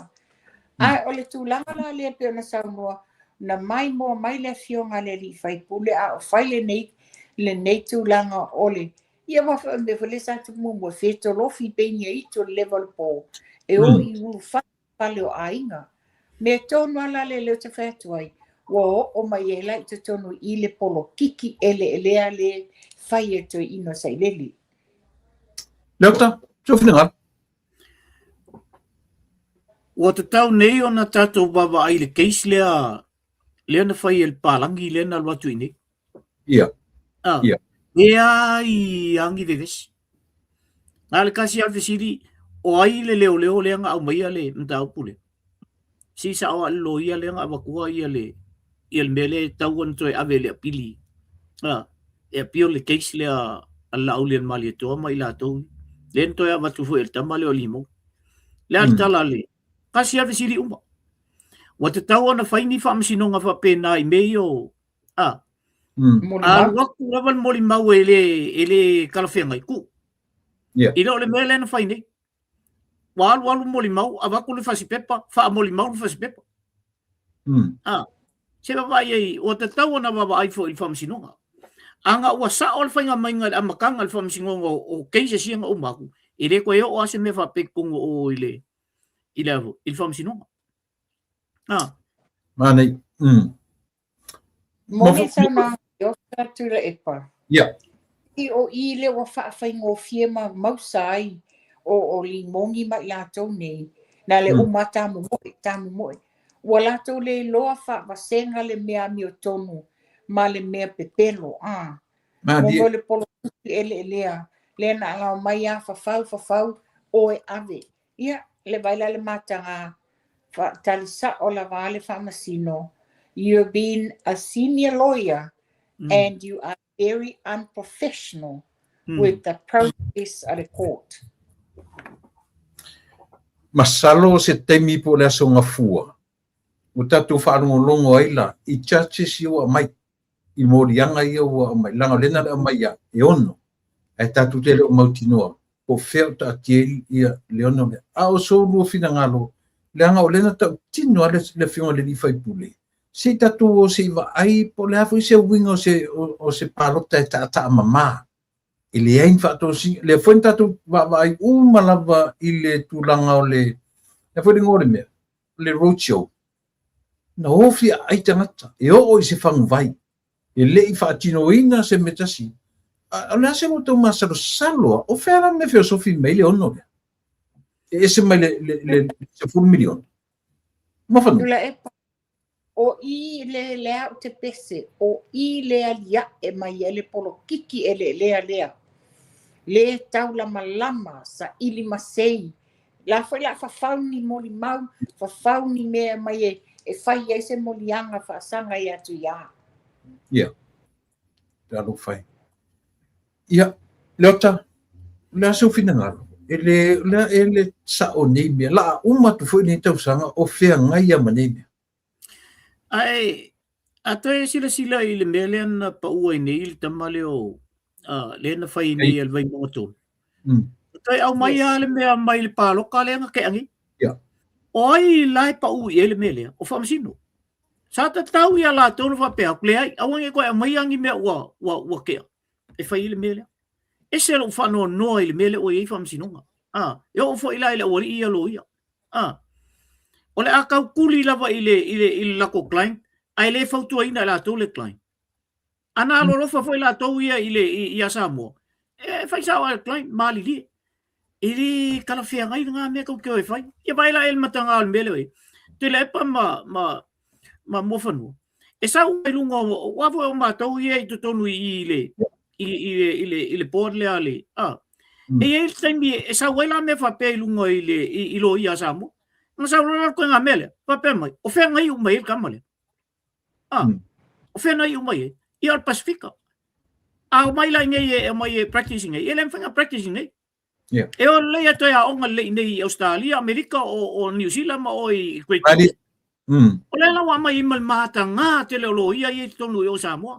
Ae o le tulaga la lea pei ona saunoa, na maimoa mai le afioga a le alii faipule a o fai lenei, lenei tulaga o le ia aua foi o le mea foi lea sa tupu muamua, fetolofi pei ni aitu o le leva o le po, e o i ulufale fale o aiga. Mea tonu lava la lea lea ou te fai atu ai, ua oo mai ai la i totonu i le polokiki eleelea lea fai e le toeaina o Sailele. Leota, sou finagalo. Ua tatau nei ona tatou vaavaai i le case lea lea na fai e le palagi lea na alu atu i inei. Ia. Ah. Ia. E a i agi vevesi. Na o le tasi lava le fesili, o ai le leoleo lea na aumaia le mataupu lea? Si sao lava le loia lea na avatua ia le ia le mea lea e tatau ona toe ave i le apili. A, e appeal le case lea a le Laaulialemalietoa ma i latou. Lea na toe avatu foi e le tama lea o Limou. Le a le tala a le tasi lava le fesili uma. Ua tatau ona fai ni faamasinoga faapena i mea ia o a Alu atu lava le molimau e le, e le talafeagai, tuu. Yeah. I le o le mea lea na fai nei. Ua alu alu molimau, avatu le fasipepa, faamolimau le fasipepa. Ah, se vaavaai ai, ua tatau ona vaavaai foi i le faamasinoga. Ana ua sao le faiga maiga i le amataga o le faamasinoga o, o cases ia na uma atu, e le toe oo lava se mea faapea i totonu o i le, i le, i le faamasinoga. Ah. Manaia. Moni saunoaga i Ofa Tuilaepa. Ia. I o i lea ua faafaigofie ma mausa ai o, o Limogi ma i latou nei, na le uma tamomoe, tamomoe. Ua latou le iloa faavasega le mea amiotonu ma le mea pepelo, a. Mo mo le polokiki eleelea, lea na alao mai a fafau, fafau, oe ave. Ia, le vaai la le mataga, faatali sa'o lava a le Faamasino, You've been a senior lawyer and you are very unprofessional with the process a le court. Masalo se taimi po o le aso Gafua ua tatou faalogologo ai la i judges ia ua aumai. i moliaga ia ua aumai, leaga o lea na le aumai ia e ono, ae tatou te le o mautinoa po o fea o taatia ai ia le ono lea. A o sou lua finagalo, leaga o lea na tautino lava le, le afioga i le alii faipule, Se i tatou o se i vaai po o le a foi se uiga o se, o se palota e taataa mamā. E leai ni faatosina. Lea foi na tatou vaavaai uma lava i le tulaga o le, le a foi le igoa o le mea, le road show. Na o fiaai tagata, e oo i se faguvai. E le i faatinoina se mea tasi. O le a se lo outou masalosalo a? O fea la le mea feosofi mai le ono lea? E ese mai le, le, le, le 10 miliona. Muafanua. Tuilaepa, o i le lea ou te pese, o i le alia'e mai ai le polokiki eleelea lea. Le taulamalama, saili masei, la foi la fafau ni molimau, fafau ni mea mai e, e fai ai se moliaga faasaga ia Tuia. Ia. Talofa e. Ia, Leota, o le a sou finagalo? E le, le, e le sao nei mea. La uma atu foi nei tausaga o feagai ia ma nei mea. Ae, a toe silasila i le mea lea na pau ai nei le tama lea o, lea na fai nei e le Vaimauga 3. Toe aumai lava le mea mai le paloka lea na tea nei. Yeah. O ai la e pau i ai le mea lea? O Faamasino. Sa tatau ia latou na faapea atu, leai, aua ne i toe aumaia ni mea ua, ua, ua tea e fai ai le mea lea. Ese lou faanoanoa i le mea lea ua i ai Faamasinoga. Ah, e oo foi la i le aualii ia loia. Ah, o le a tautuli lava i le, i le, i le latou client, ae le fautuaina e latou le client. Ana alolofa foi latou ia i le, i, ia Samoa, e fai sao a le client, malilie. E le talafeagai lena mea tou te o e fai. Ia vaai la e le mataga o le mea lea e Tuilaepa ma, ma, ma Muafanua. E sau i luga o, ua foi o matou ia i totonu i, i le, i, i, le, i, le, i le board lea le, a. E i ai le taimi e sau ai la mea faapea i luga i le, i, i loia a Samoa. Na sau loa le koe mea lea, faapea mai, o fea na iu mai ai le tama lea? A, o fea na iu mai ai? Ia o le Pasifika. A omai la i nei e omai e practice i nei, e le mafai ona practice i nei. Yeah. E o lelei e toe aoga lelei i nei i Australia, Amerika, o, o New Zealand ma o i Great Britain. O lea la ua aumai ai ma le matagā tele o loia ia i totonu i o Samoa.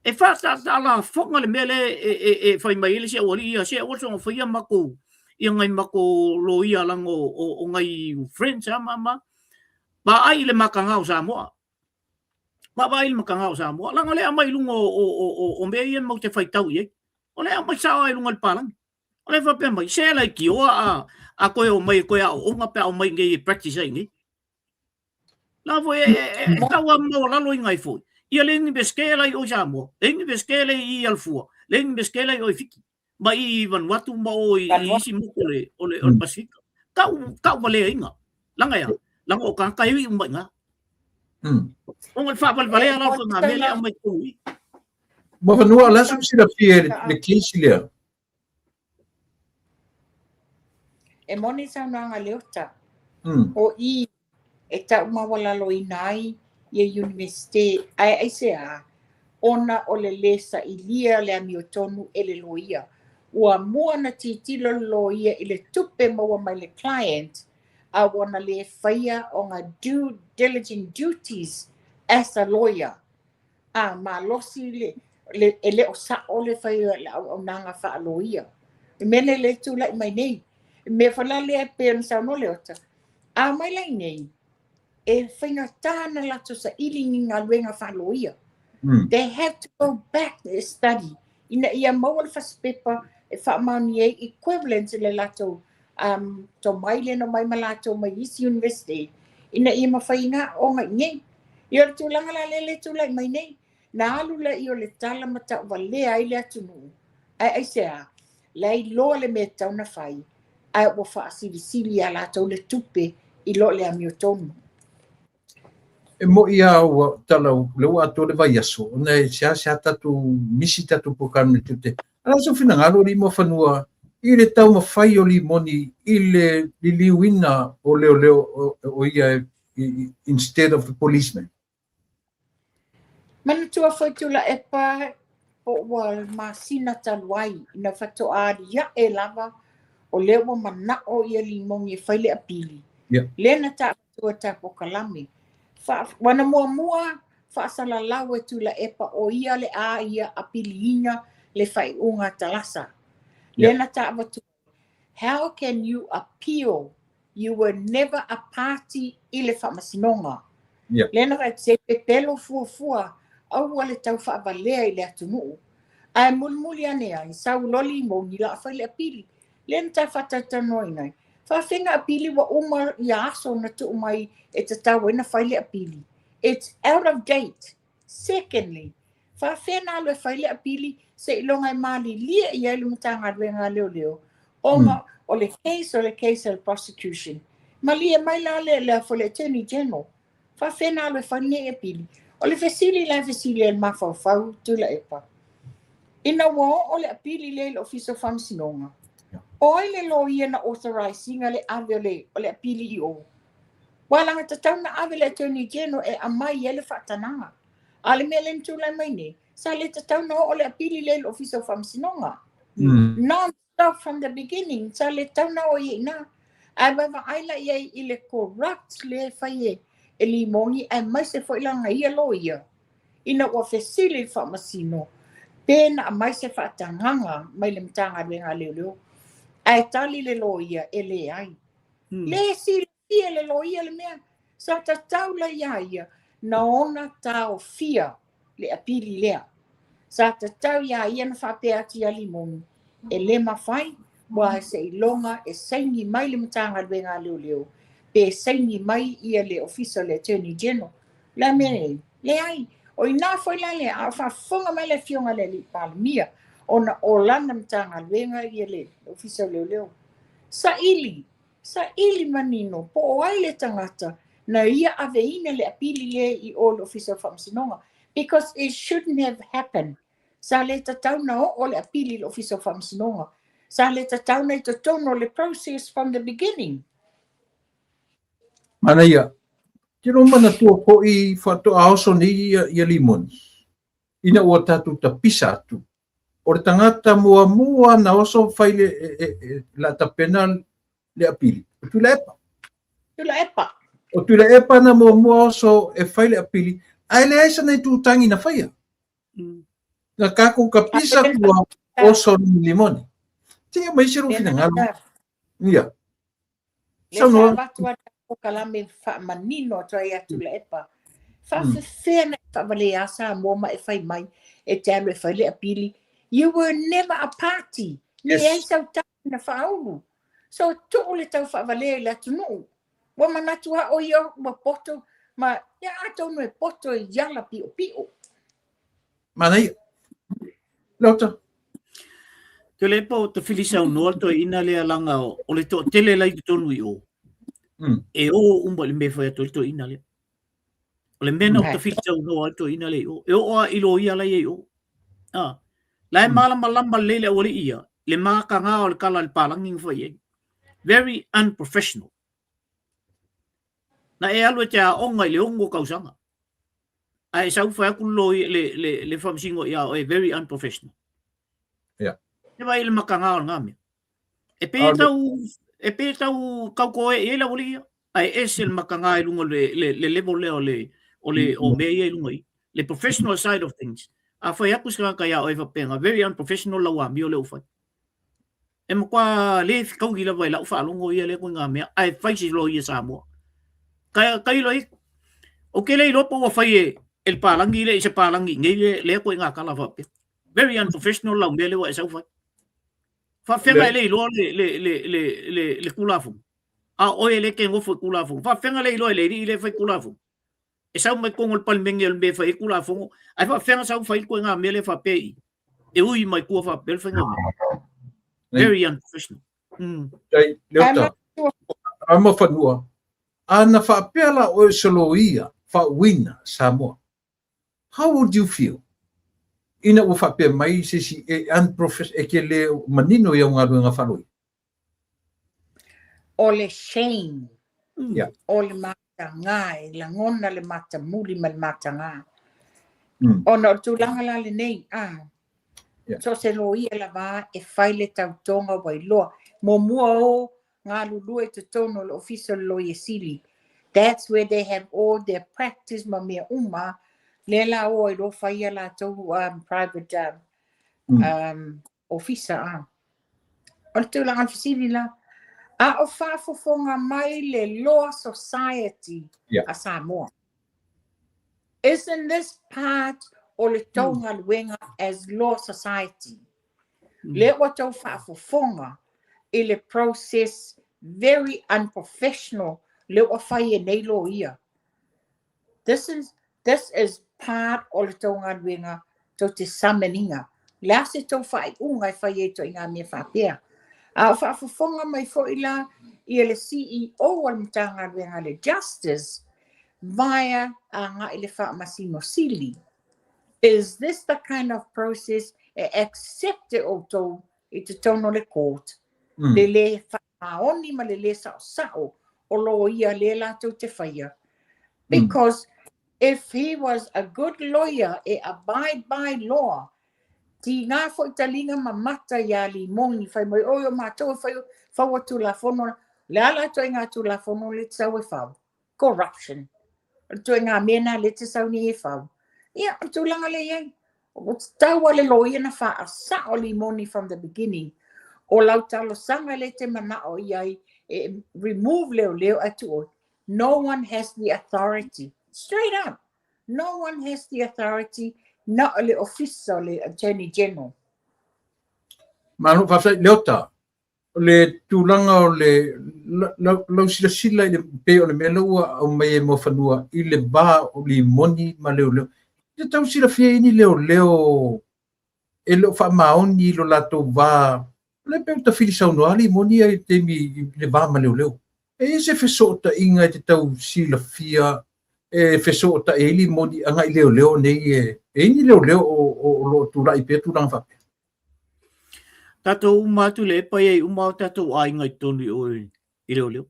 E faataatalafoga le mea lea e, e, e fai mai ai le isi aualii ia, se aua le soona faia matou, ia ngai matou loia leaga o, o, o ngai friends a ma ma. Vaai i le matagā o Samoa. Vaavaai i le matagā o Samoa. Leaga o lea e aumai i luga o, o, o, o, o mea ia matou te faitau i ai. O lea e aumai sao lava i luga o le palagi. O lea e faapea mai, se laitioa a, a toe omai e toe aooga pe a omai i nei e practice ai i nei. La foi e, e, e tau lava maualalo ai foi. Ia le Iunivesite la i o i Samoa, le Iunivesite le i Alafua, le Iunivesite la i o i Fiti, ma i Vanuatu ma o i, i isi motu o le, o le, o le Pasifika. Tau, tau valeaina. Leaga e a? Leaga o tagata e ui uma i ina. Ona o le faavalevalea la o ngā mea lea aumai totonu i. Muafanua, o le a sou silafia i le case lea? E moni saunoaga a Leota, o i e tau maualaloina ai ia Iunivesite, ae aisea? Ona o le lē sailia o le amiotonu e le loia. Ua mua ona tilotilo le loia i le tupe maua mai le client, a ua na lē faia ona due diligent duties as a lawyer. A malosi le, le, e le o sao le fai o le auaunaga faaloia. I mea lea le tulai mai nei. I mea foi la lea e pei ona saunoa Leota, a omai la iinei, e faigata ona latou saili ni galuega faaloia. They have to go back to study ina ia maua le fasipepa e faamaonia ai equivalent i le latou um, tomai lea na omai ma latou mai isi university ina ia mafai ona aooga i inei. Ia o le tulaga la lea le tulai mai nei, na alu lea o le tala ma tauvalea ai le atunuu, ae aisea? La e iloa le mea e tatau ona fai, ae ua faasilisili ia latou le tupe i lo le amiotonu. E mo'i lava ua tala o lea ua atoa le vaiaso ona e seasea tatou misi tatou polokalame tute. A o le a sou finagalo alii Muafanua i le taumafai o Limoni i le liliuina o leoleo o ia instead of the policeman? Manatua foi Tuilaepa po ua masina talu ai ina faatoa alia'e lava o lea ua mana'o ia Limoni e fai le apili. Yeah. Lea na taavatua ta polokalame. Fa, ua na muamua faasalalau e Tuilaepa o ia le a ia apiliina le faaiuga a Talasa. Lea na taavatua How can you appeal? You were never a party i le faamasinoga. Lea na fai atu, se i pepelo fuafua, aua le tau faavalea i le atunuu. Ae mulimuli ane ai, sau loa Limoni la a fai le apili. Lea na ta faatalatalanoaina ai, faafefea apili ua uma ia aso na tuu mai e tatau ai na fai le apili. It's out of date. Secondly, faafefea na alu e fai le apili seiloga e malilie i ai le Matagaluega a Leoleo ona o le case o le case o le prosecution. Malie mai la le le foi le Attorney General. Faafefea na alu e fai lenei apili. O le fesili la e fesili ai le mafaufau Tuilaepa. Ina ua oo le apili lea i le Ofisa o Faamasinoga, o ai le loia na authorize ina le ave o le apili i o? Ua alagatatau na ave le Attorney General e aumai ai le faatanaga. A o le mea lea na tulai mai nei, sa le tatau na oo le apili lea i le Ofisa o Faamasinoga. Non-stop from the beginning, sa le tatau na oo i ai i ina. Ae vaavaai la i ai i le corrupt lea e fai e Limoni aemaise foi lana ia loia ina ua fesili le faamasino pe na aumai se faatagaga mai le Matagaluega a Leoleo ae tali le loia e leai. Le silafia e le loia le mea sa tatau la iā ia na ona taofia le apili lea. Sa tatau iā ia na faapea atu ia Limoni e le mafai ua seiloga e saini mai le Matagaluega a Leoleo pe saini mai ia le Ofisa o le Attorney General. O le a mea nei? Leai. O ina foi la lea, a o faafofoga mai le afioga i le Alii Palemia ona o lana Matagaluega ia le Ofisa o Leoleo. Saili, saili manino po o ai le tagata na ia aveina le apili lea i o i le Ofisa o Faamasinoga because it shouldn't have happened. Sa le tatau na oo le apili i le Ofisa o Faamasinoga. Sa le tatau na i totonu o le process from the beginning. Manaia, te lo manatua fo'i faatoa oso nei ia Limoni, ina ua tatou tapisa atu. O le tagata muamua na oso fai le la tapena le apili, o Tuilaepa. Tuilaepa. O Tuilaepa na muamua oso e fai le apili, ae leai sana itutagi na faia. Na tatou tapisa ua oso ni Limoni. Se i aumai se lou finagalo. Ia. Lea sa avatu a polokalame faamanino atu ai ia Tuilaepa. Faafefea na e faavalea Samoa ma e fai mai e te alu e fai le apili. You were never a party. Leai sau tali na faaulu. So tuu le tau faavalea i le atunuu. Ua manatu lava o ia ua poto ma ia atonu e poto i ala piopio. Manaia. Leota. Tuilaepa o tafili saunoa le toeaina lea laga o le toatele la i totonu i o. E o uma i le mea e fai atu ai le toeaina lea. O le mea na o tafili saunoa ai le toeaina lea i o. E oo lava i loia la e i o. Ah. La e malamalama lelei le aualii ia, le mataga o le kala a le palagi na fai ai. Very unprofessional. Na e alu e te aoga i le 6 tausaga. Ae sau fai atu le le le le faamasino ia oe, very unprofessional. Yeah. E vaai i le mataga o lena mea. E pei e tau e pei e tau tautoe i ai le aualii ia. Ae ese le mataga i luga o le le le level lea o le o le o mea ia i luga i. Le professional side of things. A fai atu se tagata ia oe faapena, very unprofessional lau amio lea ua fai. E matua le fetaui lava i lau faalogo ia lea ituaiga mea, ae fai se loia Samoa. Ka tailo ai, ou te le iloa po ua fai e e le palagi lea i se palagi i nei lea lea ituaiga tala faapea. Very unprofessional lau mea lea ua e sau fai. Faafefea e le iloa le le le le le le Tulafono? A o oe e le te nofo i Tulafono. Faafefea le iloa e le alii lea e fai Tulafono? E sau mai totonu o le Palemene o le mea e fai ai Tulafono, ae faafefea sau fai le ituaiga mea lea faapea i i? E ui mai tua faapea le faiga o mea. Very unprofessional. Tai, Leota, ama fanua, a na faapea la oe o se loia faauuina Samoa, how would you feel? Ina ua faapea mai se isi e unprofessional, e ke le manino i au galuega faaloia. O le shame, o le matagā, e lagona le matamuli ma le matagā. Ona o le tulaga la lenei, a, so o se loia lava e fai le tautoga ua iloa. Muamua o galulue i totonu o le Ofisa o le Loia Sili. That's where they have all their practice ma mea uma, lea la o ai loa fai a latou private ofisa. A. O le tulaga o le fesili la, a o faafofoga mai le Law Society a Samoa. Isn't this part o le tou galuega as law society? Lea ua tou faafofoga i le process very unprofessional lea ua fai e nei loia. This is this is part o le tou galuega tou te summon ina. O le a se tou faaiuga e fai ai ituaiga mea faapea? A o faafofoga mai foi la ia le CEO a le Matagaluega a le Justice via agai i le Faamasino Sili. Is this the kind of process e accept e outou i totonu o le court? Le lē faamaoni ma le lē saosao o loia lea latou te faia. Because if he was a good lawyer e abide by law, tiga foi taliga ma mata iā Limoni fai mai oi o matou e fai faua Tulafono, le a la ituaiga Tulafono lea te sau e fau? Corruption. O le ituaiga mea lena lea te sau nei e fau. Ia, o le tulaga lea e i ai. Ua tatau lava le loia na faasao Limoni from the beginning. O lau talosaga lea e te manao i ai e remove leoleo ae tuu oe. No one has the authority. Straight up. No one has the authority na o le ofisa o le Attorney General. Malo, faafetai. Leota, o le tulaga o le lau silasila i le pei o le mea lea ua aumai e Muafanua i le va o Limoni ma leoleo. E te tau silafia i ni leoleo e le o faamaoni i lo latou va, o lea pei ua tafili saunoa Limoni ia i le taimi i le va ma leoleo. E i ai se fesootaiga e te tau silafia e fesootai ai Limoni agai leoleo nei e i ai ni leoleo o lo o tulai pea tulaga faapea? Tatou uma atu le epa i ai uma o tatou aiga i totonu i o i leoleo.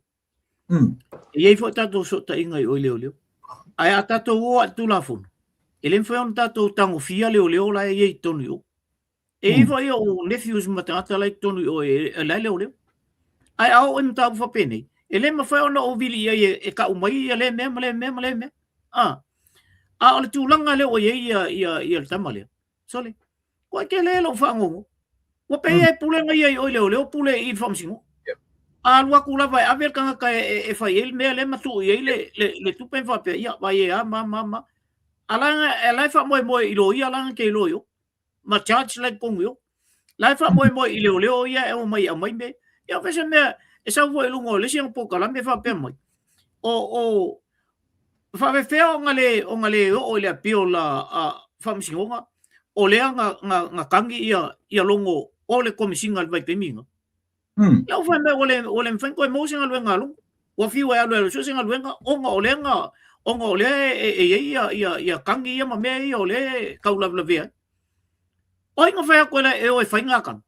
E i ai foi tatou fesootaiga i o i leoleo. Ae a tatou o a i le Tulafono, e le mafai ona tatou tagofia leoleo la e i ai i totonu i o. E i ai foi ou nephews ma tagata la e i totonu i o e la e leoleo. Ae a oo i mataupu faapenei, e le mafai ona ou vili i ai e tau mai ia lea mea ma lea mea ma lea mea. A o le tulaga lea ua i ai ia le tama lea, Sole, ua tele lou faanono. Ua pei e pule na ia i o i leoleo pule i le faamasinoga. A alu atu lava e ave le tagata e fai ai le mea lea ma tuu i ai le tupe ma faapea, ia, vai e a ma ma ma. A la e faamoemoe i loia la na te iloa i o. Ma judge la i totonu i o. La e faamoemoe i leoleo ia e omai e aumai mea. Ia o se mea e sau foi i luga o le isi ana polokalame faapea mai. O faapefea ona le ona le oo i le appeal a Faamasinoga o lea na tagi ia logo o le Komesina i le vaitaimi lena. Lau fai mai ua le mafai ona toe maua se galuega a Logo. Ua fiu e alu e sue se galuega ona o lea na ona o lea e i ai ia tagi ia ma mea ia o lea e taulavelavea ai. O ai na fai atu e o e fai ngā tagi?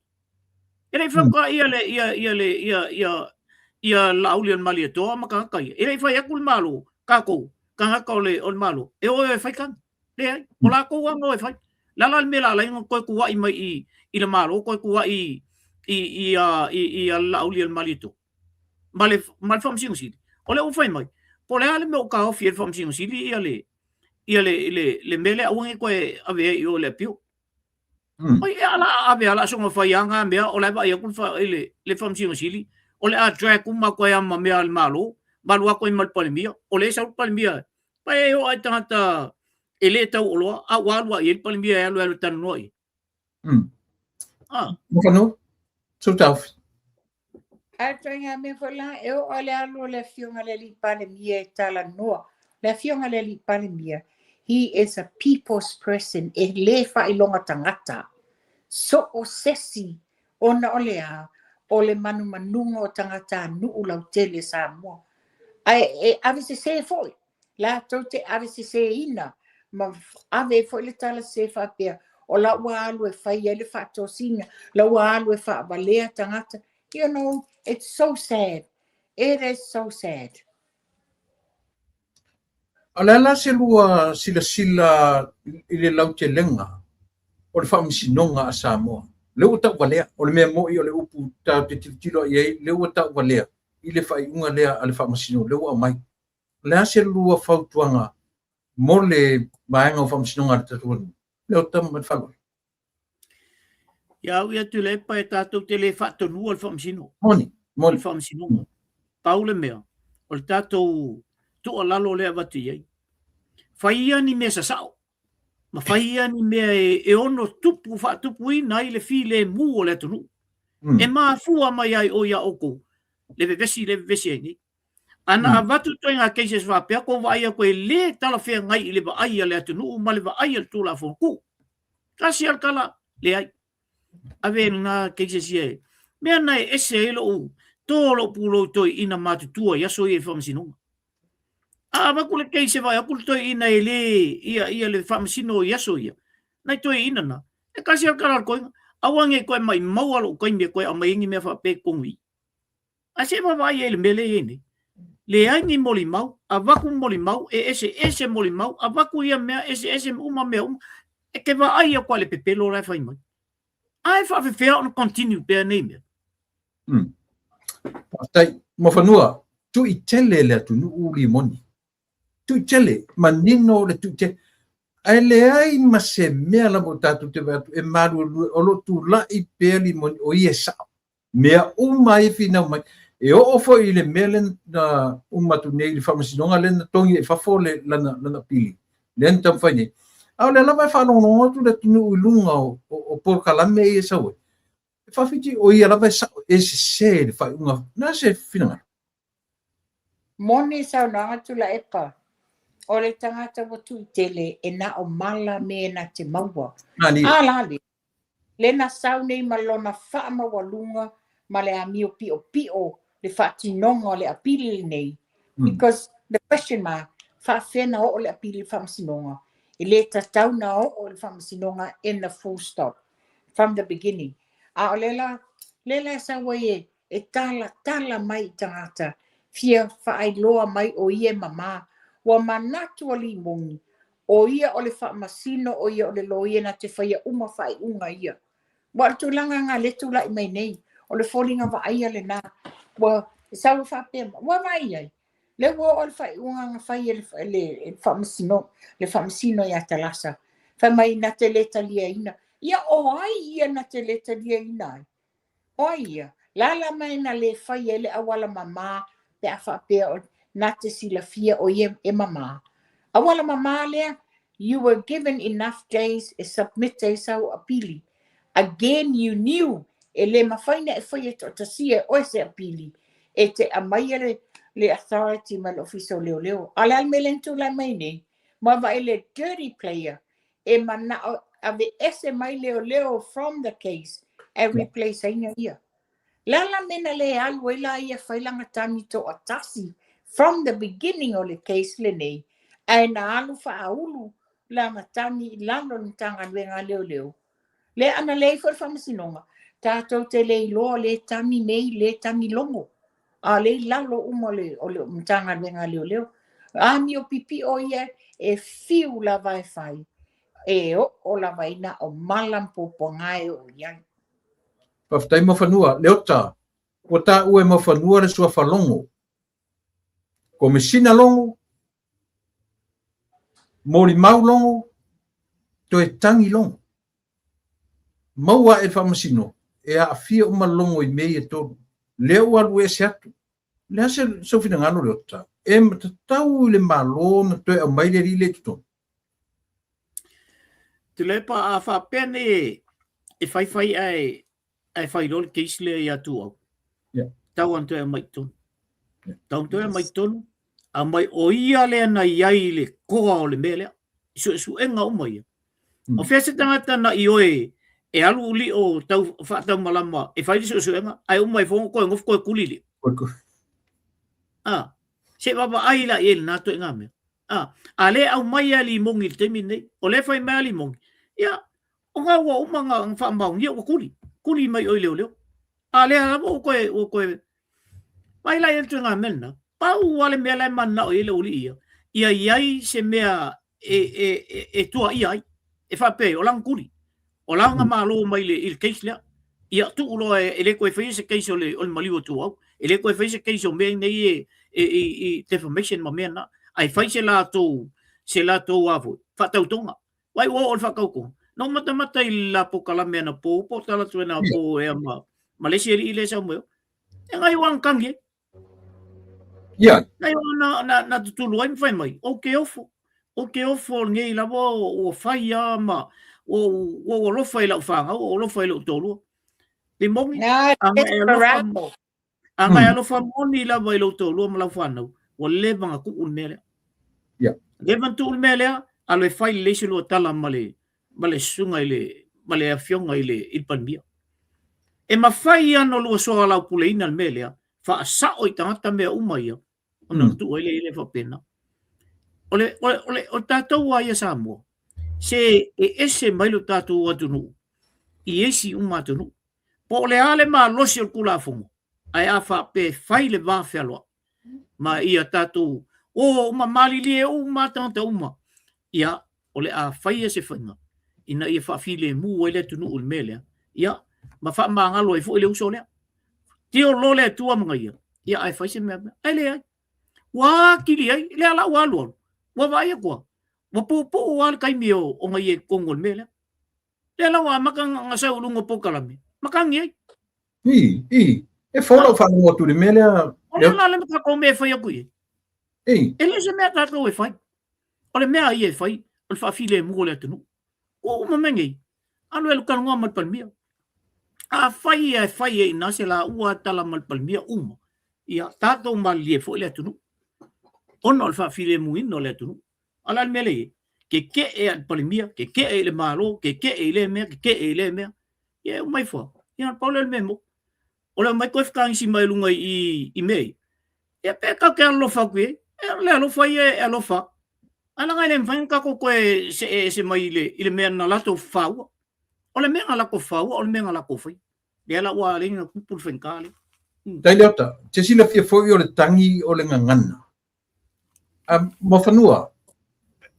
E le i fai ia le ia ia le ia ia ia Laauli o le Malietoa ma tagata ia. E le i fai atu le Malo, tatou, tagata o le o le Malo, e o e fai tagi. Leai, o latou lava na o e fai. Le a la le mea la ala ai ona toe tuuai mai i i le Malo, toe tuuai i i i i a Laauli o le Malietoa ma le ma le Faamasino Sili. O lea ua fai mai, po o le a le mea ua taofi ai le Faamasino Sili ia le ia le le le mea lea aua ne i toe ave ai i o i le appeal. Oi, e ala a ave ala soga fai a ngā mea o la e vaai atu le, le Faamasino Sili, o le a drag uma atu ai ma mea a le Malo, ma alu atu ai ma le Palemia, o lea e sau le Palemia, pai e oo ai tagata e le tau oloa, a ua alu a i ai le Palemia e alu e alu e talanoa i ai. Ah. Muafanua, sou taofi. Ae ituaiga mea foi la, e oo lava le alu o le Afioga i le Alii Palemia e talanoa. Le Afioga i le Alii Palemia, he is a people's person, e le faailoga tagata. So o sesi ona o le a? O le manumanuga o tagatanuu lautele Samoa. Ae e avesese foi latou te aveseseina ma ave ai foi le tala sese faapea, o la ua alu e fai ai le faatosina, la ua alu e faavalea tagata. You know, it's so sad. It is so sad. O le a la se lua silasila i le lautelega o le Faamasinoga a Samoa? Lea ua tauvalea, o le mea moni o le upu tatou te tilotilo i ai, lea ua tauvalea i le faaiuga lea a le Faamasino, lea ua aumai. O le a se lua fautuaga mo le vaega o Faamasinoga a le tatou atunuu? Leota ma le faaaloalo. Ia au ia Tuilaepa e tatou te le faatonua le Faamasino. Moni, moni. Le Faamasinoga. Pau le mea, o le tatou tuualalo lea e avatu i ai. Fai ia ni mea sasao, ma fai ia ni mea e, e ono tupu faatupuina ai le filemu o le atunuu. E mafua mai ai o ia oukou le vevesi le vevesi ai nei. Ana avatu ituaiga cases faapea, kou vaai atu e le talafeagai i le vaai a le atunuu ma le vaai a le Tulafono tuu. Tasi lava le tala, leai. Ave lena cases ia e. Mea na e ese ai lou to lou pulou i toeaiina matutua i aso ia i faamasinoga. A avatu le case e vaai atu le toeaina e le ia ia le faamasino i aso ia, nai toeaiina na, e tasi lava le tala a le toeaina, aua ne i toe maimau lou taimi e toe aumai ai ni mea faapea i totonu i i. Ae se i vaavaai i ai i le mea lea e i ai nei. Leai ni molimau, avatu molimau, e eseese molimau, avatu ia mea, eseese uma mea uma. E te vaai atu lava i le pepelo la e fai mai. A e faafefea ona continue pea nei mea? Faafetai. Muafanua, tui tele le atunuu limoni. Tui tele, manino le tui tele. Ae leai ma se mea lava o tatou te vaai atu e maluelue o lo o tulai pea limoni o ia e sao. Mea uma ai e finau mai. E oo foi i le mea lea na uma atu nei i le faamasinoga lea na togi ai i fafo le, lana, lana pili, lea na taumafai nei. A o lea lava e faalogologo atu le atunuu i luga o, o, o polokalame ia e sau ai. E faafiti o ia lava e sao, e sese i le faaiuga. Na se finagalo? Moni saunoaga Tuilaepa, o le tagata ua tui tele e na o mala me na te maua. Mania. A la le. Le na sau nei ma lona faamaualuga ma le amio piʻopiʻo le faatinoga o le apili lenei, because the question mark, faafefea na oo le apili i le faamasinoga? E le tatau na oo i le faamasinoga in the full stop from the beginning. A o le la, le la e sau ai e, e talatala mai i tagata fia faailoa mai o ia e mamā. Ua manatu a Limoni O ia o le faamasino, o ia o le loia na te faia uma faaiuga ia. Ua o le tulaga nga le tulai mai nei, o le foliga vaaia lena. Ua sau e faapea mai, ua vaai ai, lea ua oo le faaiuga na fai e le, le, faamasino, le faamasino ia Talasa. Fai mai na te le taliaina. Ia o ai ia na te le taliaina ai? O ai ia? Lala mai na le fai ai le auala mamā pe a faapea o na te silafia o ia e mamā. Auala mamā lea, you were given enough days e submit ai sau apili. Again you knew e le mafai na e faia toatasia e oe se apili e te aumaia le, le authority mai le ofisa o leoleo. A o le a le mea lea na tulai mai nei? Ma vaai le dirty player e manao aveese mai leoleo from the case e replace aina ia. Le a la mea na le alu ai la ia fai lana tagi toatasi from the beginning o le case lenei ae na alu faaulu lana tagi i lalo o le Matagaluega a Leoleo. Lea ana leai foi le faamasinoga, tatou te le iloa le tagi nei, le tagi logo. A lea i lalo uma o le, o le Matagaluega a Leoleo. Amio pipio ia e fiu lava e fai, e oo lava i na o mala ma puapuaga e oo i ai. Faafetai Muafanua. Leota, ua taua e Muafanua le suafa logo. Komesina logo, molimau logo, toe tagi logo. Maua ae le faamasino, e aafia uma logo i mea ia e tolu. Lea ua alu ese atu. Le a se sou finagalo Leota? E tatau i le Malo na toe aumai le alii lea i totonu. Tuilaepa, a faapea nei e faifai ae ae fai loa le case lea ia Tuau. Yeah. Tau ana toe aumai i totonu. Yeah. Tau toe aumai i totonu, aumai o ia lea na i ai i le koa o le mea lea. I suesuega uma ia. O fea se tagata na i oe e alu lio tau faataumalama e fai le suesuega, ae uma ifo koe nofo koe kuli lio. Ah, se vaavaai la i ai lena ituaiga mea. Ah, a le aumai a Limogi i le taimi lenei, o lea e fai mai a Limogi, ia, o ngā ua uma ngā whaamaongia ua kuli, kuli mai oi leoleo. A lea lava ua koe, ua koe, mai la i le ngā mea lena. Pau a le mea la e manao i le uli ia, ia iai se mea e, e, e, e tua ia ai, e whaapea o langa kuli. O langa malo mai le, i le case lea. Ia tuu loa e, e le koe whaia se case o le, o le maliu o tuau, e le koe whaia se case o mea nei e, e, e, e defamation ma mea na. Ai whai se lātou, se lātou a foi, whaatautonga. Wai ua oo le faatautoga. Na ou matamata i le la pokalame anapo, po o talaatu anapo ea ma, ma le isi alii lea e sau mai o. E ngai o ana tangi ai. Ia. Ngai o na, na, na tutulu ai ma fai mai, o ke ofo. Ou te ofo lenei lava ua fai lava ma ua ou alofa i lau fanau, ua ou alofa i lou toalua. Le moni, a na e alofa, a na e alofa moni lava i lou toalua ma lau fanau, ua leva ona tuu le mea lea. Leva ona tuu le mea lea, alu e fai lelei se lua tala ma le, ma le susuga i le, ma le afioga i le, i le Palemia. E mafai lava ona lua soalaupuleina le mea lea, faasao i tagata mea uma ia, ona mm. tuu ai lea i le faapena. O le, o le, o le, o tatou a ia Samoa, se e ese mai lo tatou atunuu i isi uma atunuu. Po o le a le malosi o le Tulafono, ae a faapea e fai le va fealoai ma ia tatou o uma malilie uma tagata uma, ia o le a faia se faiga ina ia faafilemu ai le atunuu i le mea lea, ia ma faamagalo ai foi le uso lea. Tio loa le Atua ma ia, ia ae fai se mea, ae leai. Ua atili ai, lea la ua alu alu, ua vaai atu lava, ua puupuu lava le taimi o gaia i totonu o le mea lea. Lea la ua amata ona sau i luga o polokalame, matagi ai. I, i, e fou lau faalogo atu i le mea lea. O le a le tatou mea e fai atu i ai? I. E le o se mea tatou e fai. O le mea a ia e fai, o le faafilemu o le atunuu. Ua uma mea nei, alu e alu talanoa ma le Palemia. Afai ia e fai ai i ina se laua tala ma le Palemia uma, ia tatou malilie foi le atunuu ona o le faafilemuina o le atunuu. A o le a le mea lea e i ai? Keke'e a i le Palemia, keke'e i le Malo, keke'e i lea mea, keke'e i lea mea. Ia e uma ifo lava. Ia na pau lea o le mea e maua. O le aumai toe fetagisi mai luga i i mea ia. Ia pe tatou te alolofa atu i ai. E o le alofa ia e alofa. Ae leaga e le mafai ona tatou toe see ese mai i le, i le mea na latou faua. O le mea na latou faua, o le mea na latou faia. Lea la ua ala ai ona tupu le faigata lea. Tai Leota, te silafia foi o le tagi o le gagana. Muafanua,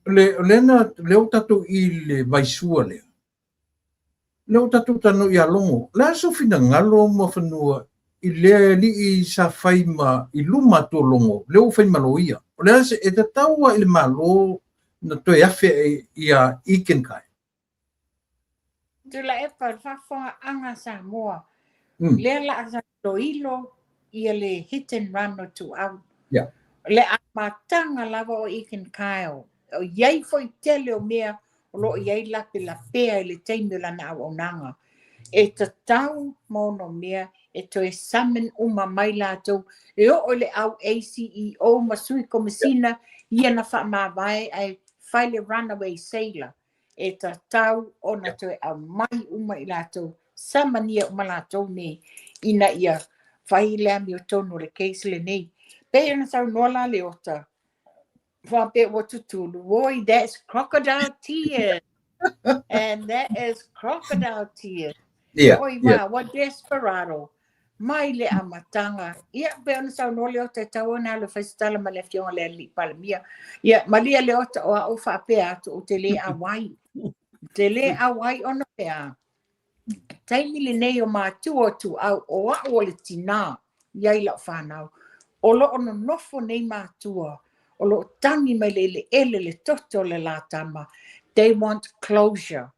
le, o lea na, lea ua tatou i le vaisua lea. Lea ua tatou talanoa ia Logo, o le a sou finagalo Muafanua i le alii sa fai ma i luma atu o Logo, lea ua fai ma loia. O le a se, e tatau lava i le Malo na toe afe ia Eakin Kai. Tuilaepa, o le faafofogaaga a Samoa, lea la a iloilo ia le hit and run o Tuau. Yeah. Le amataga lava o Eakin Kyle, o iai foi tele o mea o lo o i ai lapelapea i le taimi o lana auaunaga. E tatau ma onomea e toe summon uma mai latou e oo i le au ACEO ma sui komesina ia na faamavae ae fai le runaway sailor. E tatau ona toe aumai uma i latou, samania uma latou nei ina ia fai le amiotonu o le case lenei. Pei ona saunoa la Leota, faapea ua tutulu, oi, that's crocodile tears. And that is crocodile tears. Oi, wow, ua desperado. Mai le amataga. Ia, pei ona saunoa Leota e tatau ona alu e fai se tala ma le Afioga i le Alii Palemia. Ia, malie Leota o a'u faapea atu ou te le auai. Ou te le auai ona o le a? Taimi lenei o matua o Tuau, o a'u o le tinā i ai la'u fanau. O lo o nonofo nei matua, o lo o tagi mai le eleele le toto o le la tama. They want closure.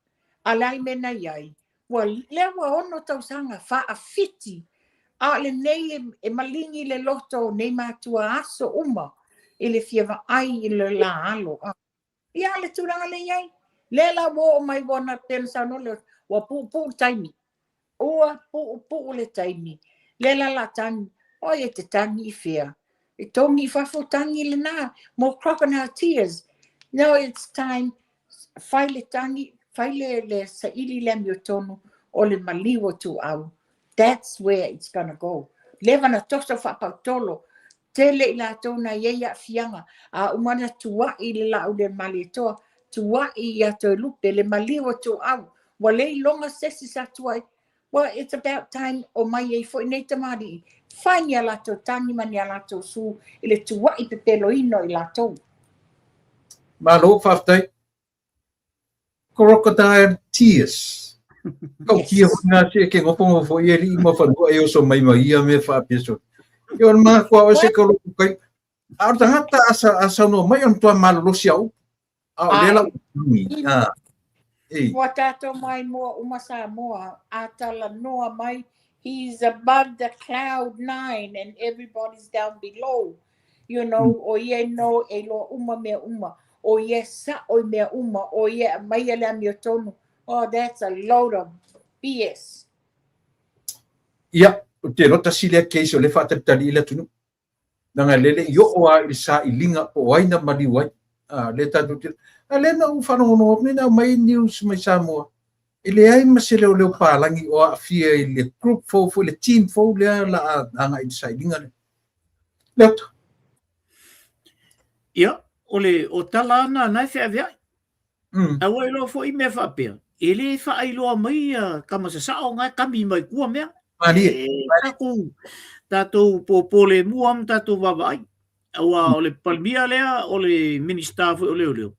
A o le a le mea na i ai? Ua lea ua ono tausaga faafiti, a o lenei e, e maligi le loto o nei matua aso uma i le fia vaai i le la alo. Ia le tulaga lea i ai. Lea la ua oo mai ua na pei ona saunoa le ua puupuu le taimi. Ua puupuu le taimi. Lea la la tagi, oi e te tagi i whea. E togi i fafo tagi lena. More crocodile tears. Now it's time fai le tagi, fai le, le saili le amiotonu o le maliu o Tuau. That's where it's gonna go. Leva na toso faapautolo, tele i latou na i ai aafiaga, a uma na tuai le laau le Malietoa, tuai ia Toelupe, le maliu o Tuau, ua le iloga sesi sa tuai. Well, it's about time o mai ai foi nei tamalii, fai ni a latou tagi ma ni a latou su i le tuai pepeloina o i latou. Malo, faafetai. Crocodile Tears. Kau kia hoi nā te ke ngopo ngopo i e li ma whanua e oso mai ma ia me whaapia so. Ia o maa kua o se ka loko kai. A o tangata asa asa no mai on toa malolosi au. A o lela umi. A. Ei. Ua tātou mai mua uma Samoa, a talanoa mai, he's above the cloud nine and everybody's down below. You know, o ia no e loa uma mea uma. O ia e sa'o i mea uma, o ia e aumaia le amiotonu. Oh, that's a load of BS. Ia, ou te iloa tasi lea case o lea e faatalitali ai le atunuu. Leaga e le i oo lava i le sailiga po o ai na maliu ai. A, lea tatou te... A lea na ou faalogologo atu nei na aumai news mai Samoa, e leai ma se leoleo palagi o aafia i le group fou foi, le team fou lea o le a agai i le sailiga lea. Leota. Ia, o le o tala ana na e feaveai. A ua iloa foi mea faapea, e le faailoa mai ia tama sasao na e kami mai tua mea. Malie. E tatou, tatou pōpō lemu ma tatou vaavaai. Aua o le Palemia lea, o le Minisita foi o Leoleo,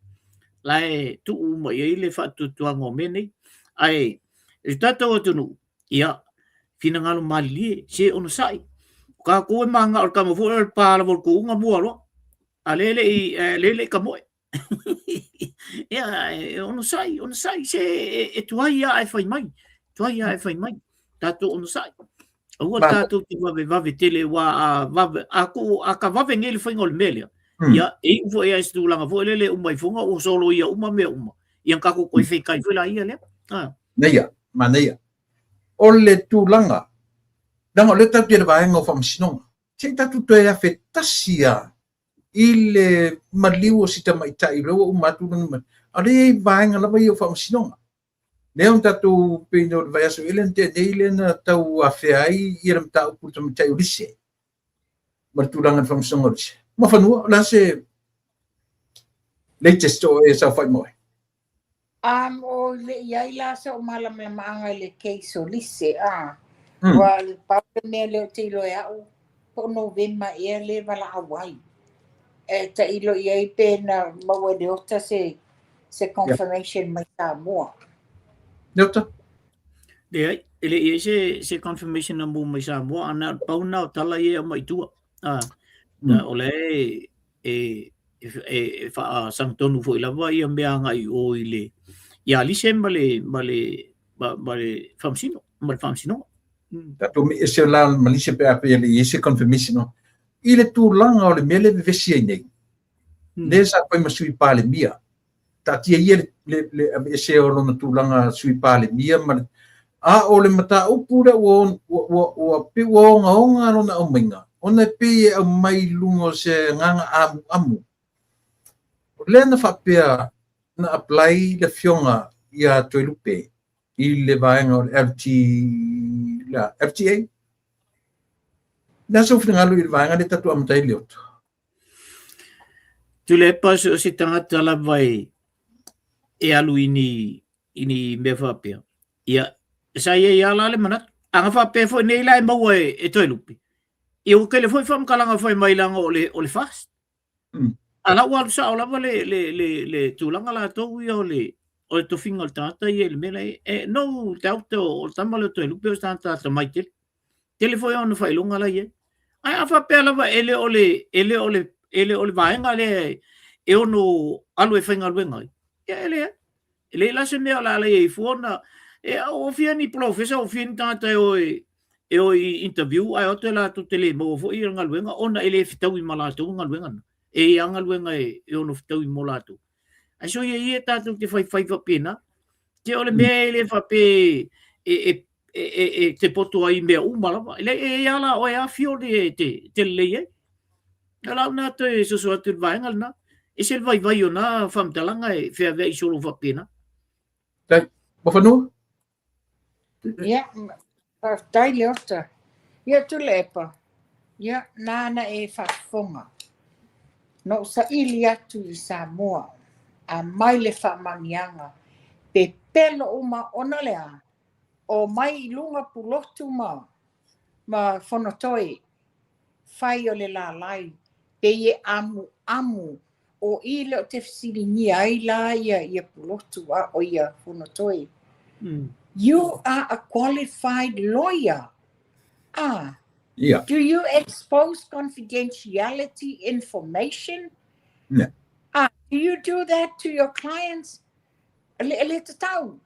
la e tuu uma i ai le faatuatuaga o mea nei. Ae i le tatou atunuu, ia, finagalo malilie, se onosai. O tatou e manao i le tama foi lea o le pa lava o le tuuga mua loa. A lea e le i tamoe. Ia, e onosai, onosai, se e tuai lava ae fai mai, tuai lava ae fai mai. Tatou onosai. Aua tatou te vavevave tele, aua a vave, a tuu, a ka vave nei le faiga o le mea lea, ia, e iu foi lava i se tulaga foi lele e uma ifoga ua soloia uma mea uma. Ia, ona tatou toe feitai foi laia lea. Manaia, manaia. O le tulaga, leaga o lea tatou te i le vaega o faamasinoga, se i tatou toe afe tasi lava i le maliu o si tamaitai, lea ua uma atu lona maliu, a o lea e i ai vaega lava ia o faamasinoga. Lea na tatou pei o le vaiaso ea lea na tea nei lea na tau afea ai ia le mataupu i le tamaitai o Lise ma le tulaga i le faamasinoga o Lise. Muafanua, o le a se latest o e saofai ma oe? O le i ai la so'u malamalamaaga i le case o Lise, a. Ua pau le mea lea ou te iloa e a'u, po o Novema ea le valaau ai. E tailo i ai pe na maua e Leota se se confirmation mai Samoa. Leota? Leai, e le i ai se, se confirmation na maua mai Samoa, a na o le pau lena o tala ia e aumai i tua. A, o la e, e, e, e faasagatonu foi lava ia mea agai i o i le, ia Lise ma le, ma le, ma, ma le faamasino, ma le faamasinoga. Tatou meese la ma Lise pe a faapea e le i ai se confirmation. I le tulaga o le mea lea e vevesi ai nei, lea sa fai ma sui Palemia, taatia ia le, le aveesea o lona tulaga sui Palemia ma le, a o le mataupu lea ua, ua, ua, ua pei ua ogaoga lona aumaiga, ona e pei e aumai i luga o se agaga amuamu. O lea na faapea na apply le afioga ia Toelupe i le vaega o le LT, la, LTA. Le a sou finagalo i le vaega lea tatou amata ai Leota? Tuilaepa so o se tagata lava e e alu i ni i ni mea faapea. Ia, sa i ai lava la le manatu. A na faapea foi nei la e maua e, e Toelupe, ia ua tele foi faamatalaga fai mai leaga o le, o le FAST. A la ua alu sao lava le, le, le, le tulaga latou ia o le, o le tofiga o le tagata ia i le mea la e, e no doubt o le tama lea o Toelupe o se tagata atamai tele. Tele foi ona faailoga la e i ai. Ae a faapea lava e le o le, e le o le, e le o le vaega lea e ono alu e faigaluega ai, ia e leai. E leai la se mea o le a laia ai fua ona e o fia ni polofesa o fia ni tagata e o e, e o i interview ae o atu e latou te le maua foi le galuega ona e le fetaui ma latou le galuega na. E i ai lava galuega e, e ono fetaui mo latou. Ae soia ia tatou te faifai faapena. Te o le mea e le faapea e, e, e, e, e te poto ai i mea uma lava. E le e ia la oe afio le te, te lelei ai. O lau na toe soso atu i le vaega lena. E se le vaivai o na faamatalaga e feaveai solo faapena. Tai, Muafanua? Ia, faafetai Leota. Ia Tuilaepa, ia nāna e faafofoga. Na ou saili atu i Samoa, a mai le faamaoniaga, pepelo uma ona o le a? Omai i luga Pulotu ma ma Fonotoe, fai o le lalai, pei e amuamu o i lea ou te fesiligia ai la ia ia Pulotu a o ia Fonotoe. You are a qualified lawyer. Ah. Yeah. Do you expose confidentiality information? Yeah. Ah, do you do that to your clients? Le, le tatau.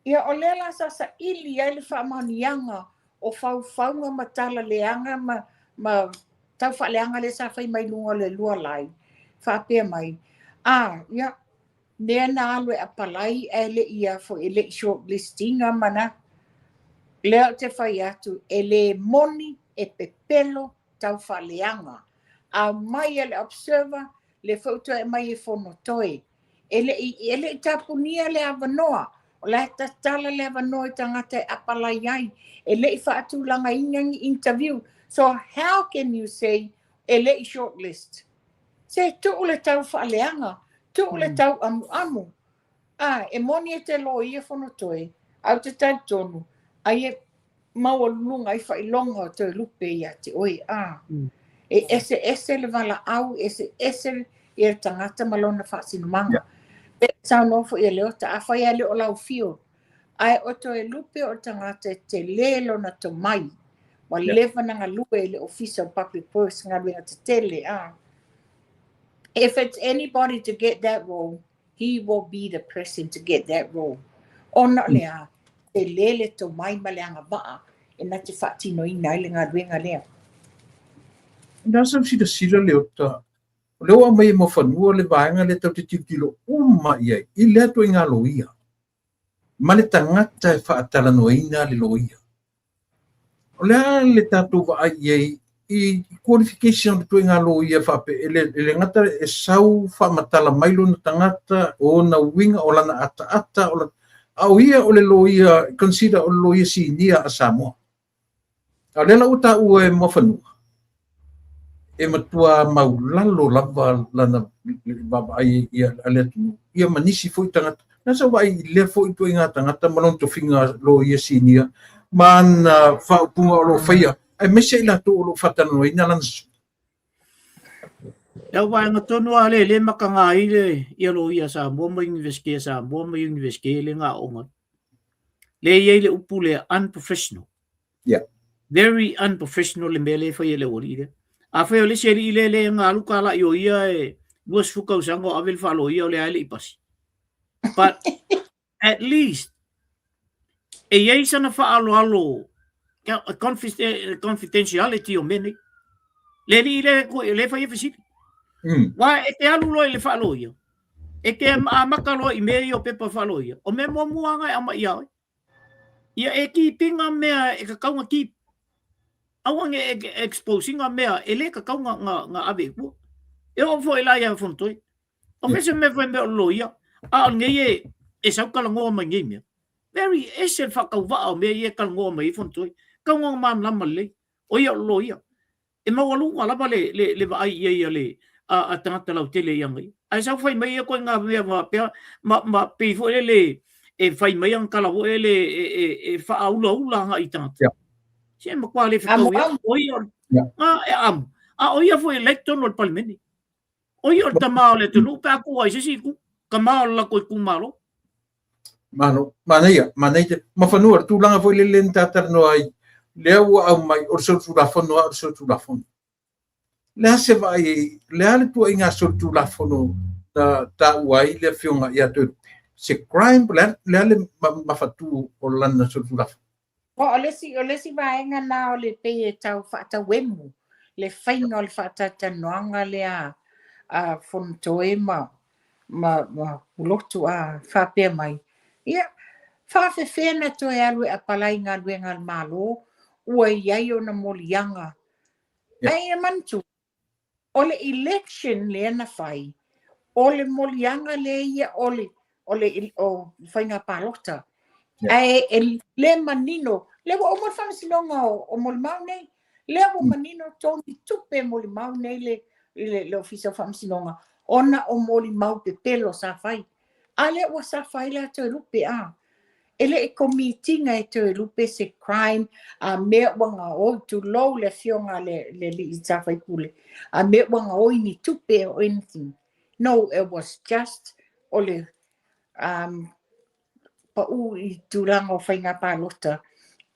Ia, o lea la sa saili ai le faamaoniaga o faufauga ma tala leaga ma, ma tau faaleaga lea sa fai mai luga o le lualai, faapea mai, A, ia, lea na alu e apalai ae le i a foi, e le i shortlist ina ma na. Lea ou te fai atu, e le moni, e pepelo, taufaaleaga. Aumai e le Observer, lea foi ua toe aumai e Fonotoe. E le i, e le i tapunia le avanoa. O la e tatala le avanoa i tagata e apalai ai. E le i faatulagaina ni interview. So how can you say e le i shortlist? Se tuu le taufaaleaga, tuu le tauamuamu. A, e moni e te loia Fonotoe, ae ou te talitonu, ai e maualuluga ai faailoga o Toelupe ia te oe. A, e eseese le valaau, eseese ia le tagata ma lona faasinomaga. Pe saunoa foi e Leota, afai lava e le o lau field, ae o Toelupe o le tagata e tele lona tomai, ua leva ona galue i le Ofisa o Public Works, galuega tetele. A, if it's anybody to get that role, he will be the person to get that role. Ona o le a, tele le tomai ma le agavaa e na te faatinoina ai le galuega lea. Na sau silasila Leota, o lea ua aumai e Muafanua le vaega lea tatou te tilotilo uma i ai i lea ituaiga loia ma le tagata e faatalanoaina le loia. O le a le tatou vaai i ai i qualification o le ituaiga loia faapea e le gata e sau faamatala mai lona tagata, o ona uiga, o lana ataata, o lana... a o ia o le loia, consider o le loia sinia a Samoa. A o lea la ua taua e Muafanua, e matua maulalo lava lana vaavaai a le atunuu, ia ma nisi foi tagata. Na sau vaai i lea foi ituaiga tagata ma lona tofiga loia sinia ma ana faaupuga o lo o faia, aemaise i latou o lo o faatalanoaina lana susuga. Ia vaega tonu lava lea e le makaga ai le ia loia a Samoa ma Iunivesite a Samoa ma Iunivesite lea na aooga ai. Lea e i ai le upu lea unprofessional. Yeah. Very unprofessional le mea lea e fai e le aualii lea. Afai o le isi alii lea lea na alu talai o ia e 20 tausaga o ave le faaloia o lea e le i pasi. But at least e i ai sana faaaloalo confidentiality o mea nei. Le alii lea e fai e fesili. Wa e te alu loa i le faaloia, e te amata loa i mea ia o pepa faaloia, o mea muamua lava na e aumai ia oe. Ia e keep ina mea e tatau ona keep. Aua ne i e expose ina mea e le tatau na ave i tua. E oo foi la ia Fonotoe. O fea se mea fai mea o le loia, a o lenei e, e sau talanoa mai nei mea. Very ese le faatauvaa o mea ia e talanoa mai ai Fonotoe. Tatau ona malamalama lelei. O ia o le loia. E maualuga lava le, le, le vaai i ai a le a, a tagata lautele i ana ia. Ae sau fai mai ia ituaiga mea faapea, ma, ma pei foi lele e fai mai ana tala foi lele e, e, e faaulaula agai i tagata. Yeah. Se matua le fetau ia, o ia, yeah. a, e amu. A o ia foi e le i totonu o le Palemene. O ia o le tama o le atunuu pe a tuu ai se isi itu, tama o le latou itumalo. Malo, manaia, manaia te, Muafanua, le tulaga foi lele na ta talanoa ai, lea ua aumai, o le solitulafono lava o le solitulafono. O le a se vaai, o le a le tuuaiga solitulafono na taua ai le afioga ia Toelupe? Se crime, o le a le, a le mafatu o lana solitulafono? O le isi, o le isi vaega na o le pei e tau faatauemu le faiga o le faatalatalanoaga lea a Fonotoe ma, ma, ma Pulotu a faapea mai, ia, faafefea na toe alu e apalai i galuega a le Malo ua i ai ona moliaga. Ae ia manatua, o le election lea na fai, o le moliaga lea ia o le, o le o faiga palota. Ae e le manino, lea ua uma le faamasinoga o, o molimau nei, lea ua manino togi tupe molimau nei le, le, le Ofisa o Faamasinoga, ona o molimau pepelo sa fai. A lea ua safa ai la Toelupe, a. E le i commit ina e Toelupe se crime, a mea ua gaoi, tulou le afioga a le, le alii sa faipule, a mea ua gaoi ni tupe or anything. No, it was just o le um, paʻū i tulaga o faiga palota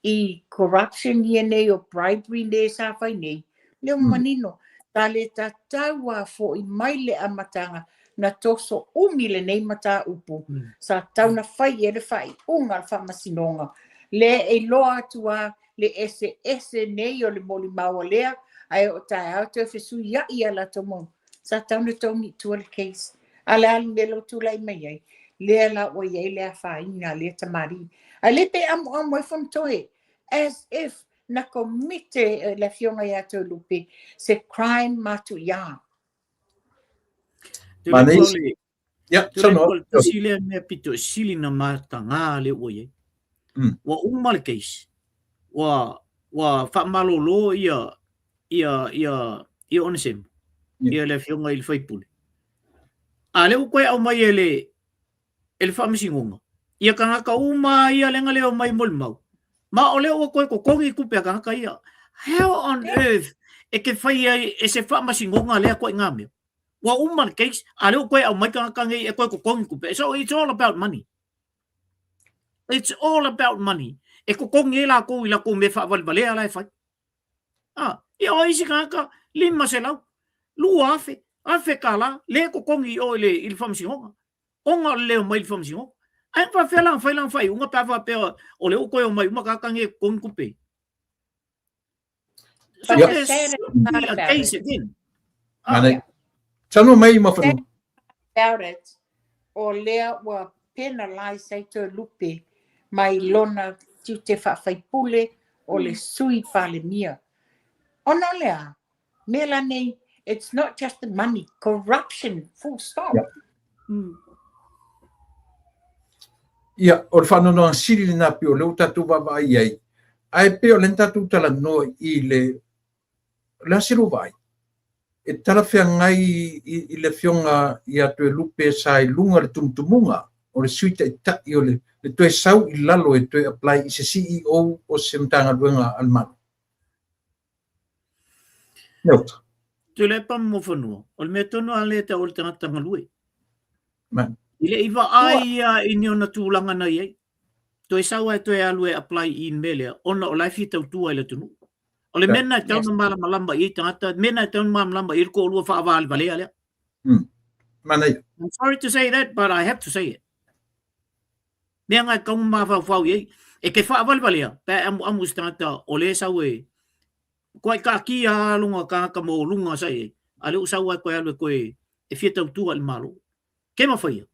i corruption ia nei o bribery nei sa fai nei, lea ua manino, sa le tatau a foʻi mai le amataga na toso umi lenei mataupu, sa tatau na fai i ai le faaiuga a le faamasinoga, lea e iloa atu a le eseese nei o le molimau a lea, ae oo taeao toe fesuiaʻi a latou mau, sa tatau na togi i tua le case. A le a le mea lea ua tulai mai ai? Lea la ua i ai le afaina a lea tamalii. Ae le pe amoamo ai Fonotoe as if na komite le afioga ia Toelupe se crime matuia. Ia, saunoa. O le tasi lea mea pito i sili na matagā lea ua i ai. Ua uma le case, ua, ua faamalolo ia, ia, ia, ia Onesemo, ia le afioga i le sui usufono. A lea ua toe aumai e le, e le faamasinoga, ia tagata uma ia lea na le omai molimau, ma o lea ua toe totogi tupe a tagata ia. How on earth e te fai ai e se faamasinoga lea ituaiga mea? Ua uma le case, a lea ua toe aumai tagata nei e toe totogi tupe. So it's all about money. It's all about money. E totogi ai latou i latou mea faavalevalea la e fai. Ah, ia o isi tagata, 500, 2,000, 1,000 tala, le totogi i o i le, i le faamasinoga. Ona o le le omai i le faamasinoga. Ae na faapefea la ona fai lana faaiuga pe a faapea o lea ua toe omai uma tagata nei e totogi tupe. So But the there's saddest be part a about case it, again. Ah, Manaia. Saunoa mai Muafanua. about it, o lea ua penalise ai Toelupe mai lona tiute faafaipule o le Sui Palemia. Ona o le a? Mea la nei, it's not just the money, corruption, full stop. Yeah. Ia, o le faanoanoaga sili lena pei o lea ua tatou vaavaai i ai, ae pei o lea na tatou talanoa i le, o le a se lua vaai? E talafeagai i, i le afioga ia Toelupe sa i luga o le tumutumuga o le Sui Taitai o le, le toe sau i lalo e toe apply i se CEO o se Matagaluega a le Malo. Leota. Tuilaepa ma Muafanua, o le mea tonu lava lea e tau o le tagata galue. Man. I le i vaai ia i ni ona tulaga na i ai. Toe sau ae toe alu e apply i le mea lea, ona o la e fia tautua i le atunuu. O le mea lena e tatau ona malamalama i ai tagata, mea lena e tatau ona malamalama i ai le toalua faavalevalea lea. Manaia. I'm sorry to say that, but I have to say it. Mea nga e tatau ona mafaufau i ai. E te faavalevalea, pe a e amuamu i se tagata o lea e sau e Kua i kaakia a longa tagata maualuga sa i ai, a lea ua sau ai koe alu e koe e fia tautua i le Malo. Ke mawhaia?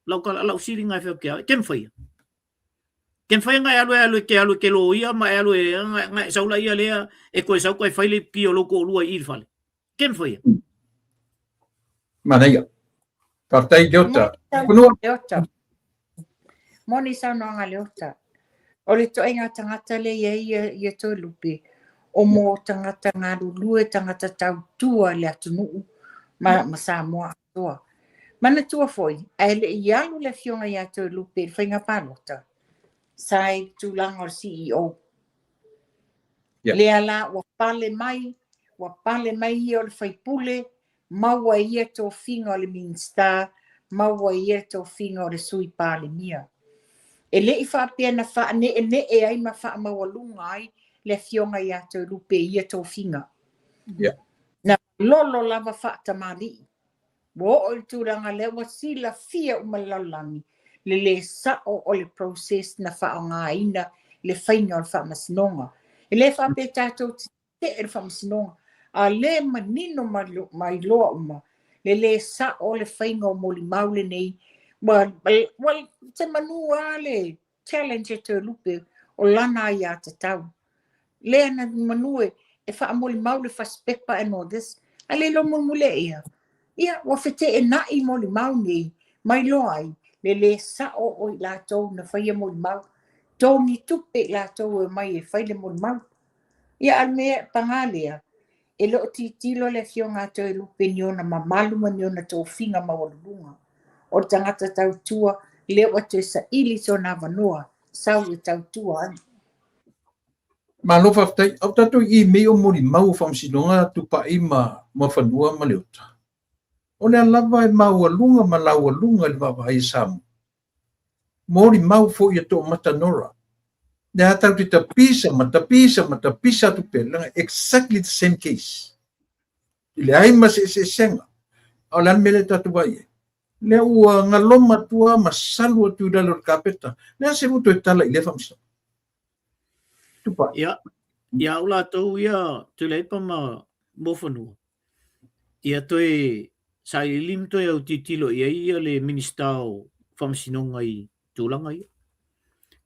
Lau kala, lau sili ngai wheo ke au, ke mawhaia? Ke mawhaia ngai alu e alu e ke alu e ke loia ma e alu e ngai, ngai saula ia lea e koe sau koe whaile ki o loko o lua i i le fale. Ke mawhaia? Manaia. Faafetai Leota. Moni Leota. Moni saunoaga Leota. O le ituaiga tagata lea i ai ia, ia Toelupe, o mō tagata galulue, tagata tautua i le atunuu ma, ma Samoa atoa. Manatua foi, ae le i alu le afioga ia Toelupe i le faiga palota, sa i le tulaga o le CEO. Yeah. Lea la ua pale mai, ua pale mai ia o le faipule, maua e ia tofiga o le Minisita, maua e ia tofiga o le Sui Palemia. E le i faapea na faaneenee ai ma faamaualuga ai le afioga ia Toelupe i ia tofiga. Yeah. Na lolo lava faatamalii. Ua oo i le tulaga lea ua silafia uma le lalolagi le lē sa'o o le process na faaaogaina i le faiga o le faamasinoga. E le faapea tatou te tetee le faamasinoga, a lē manino ma iloa uma le lē sa'o o le faiga o molimau lenei. Ua, ua se manu lava le challenge e Toelupe o lana aiatatau. Lea na manu e, e faamolimau le fasipepa and all this, ae le iloa mulimuli ia. Ia, ua feteenai molimau nei, ma iloa ai le lē sa'o o i latou na faia molimau, togi tupe i latou e omai e fai le molimau. Ia, a o le mea pagā lea, e le o tilotilo le Afioga a Toelupe i ni ona mamalu ma ni ona tofiga maualuluga. O le tagata tautua lea ua toe saili sona avanoa, sau e tautua ai. Malo faafetai. Au tatou i mei o molimau o faamasinoga Tupai ma Muafanua ma Leota. O lea lava e maualuga ma laualuga i le vaavaai a Samoa. Molimau foi a Toomata Nora. Lea tatou te tapisa ma tapisa ma tapisa atu pea, leaga exactly the same case. E leai ma se eseesega. A o le a le mea lea tatou vaai ai? Lea ua galoma atu lava ma salu atu i lalo o le kapeta. Le a se ua toe tala i lea faamasinoga? Tupai. Ia, ia au latou ia Tuilaepa ma Muafanua, ia toe sailiili ma toe autilotilo i ai ia le Minisita o Faamasinoga i tulaga ia.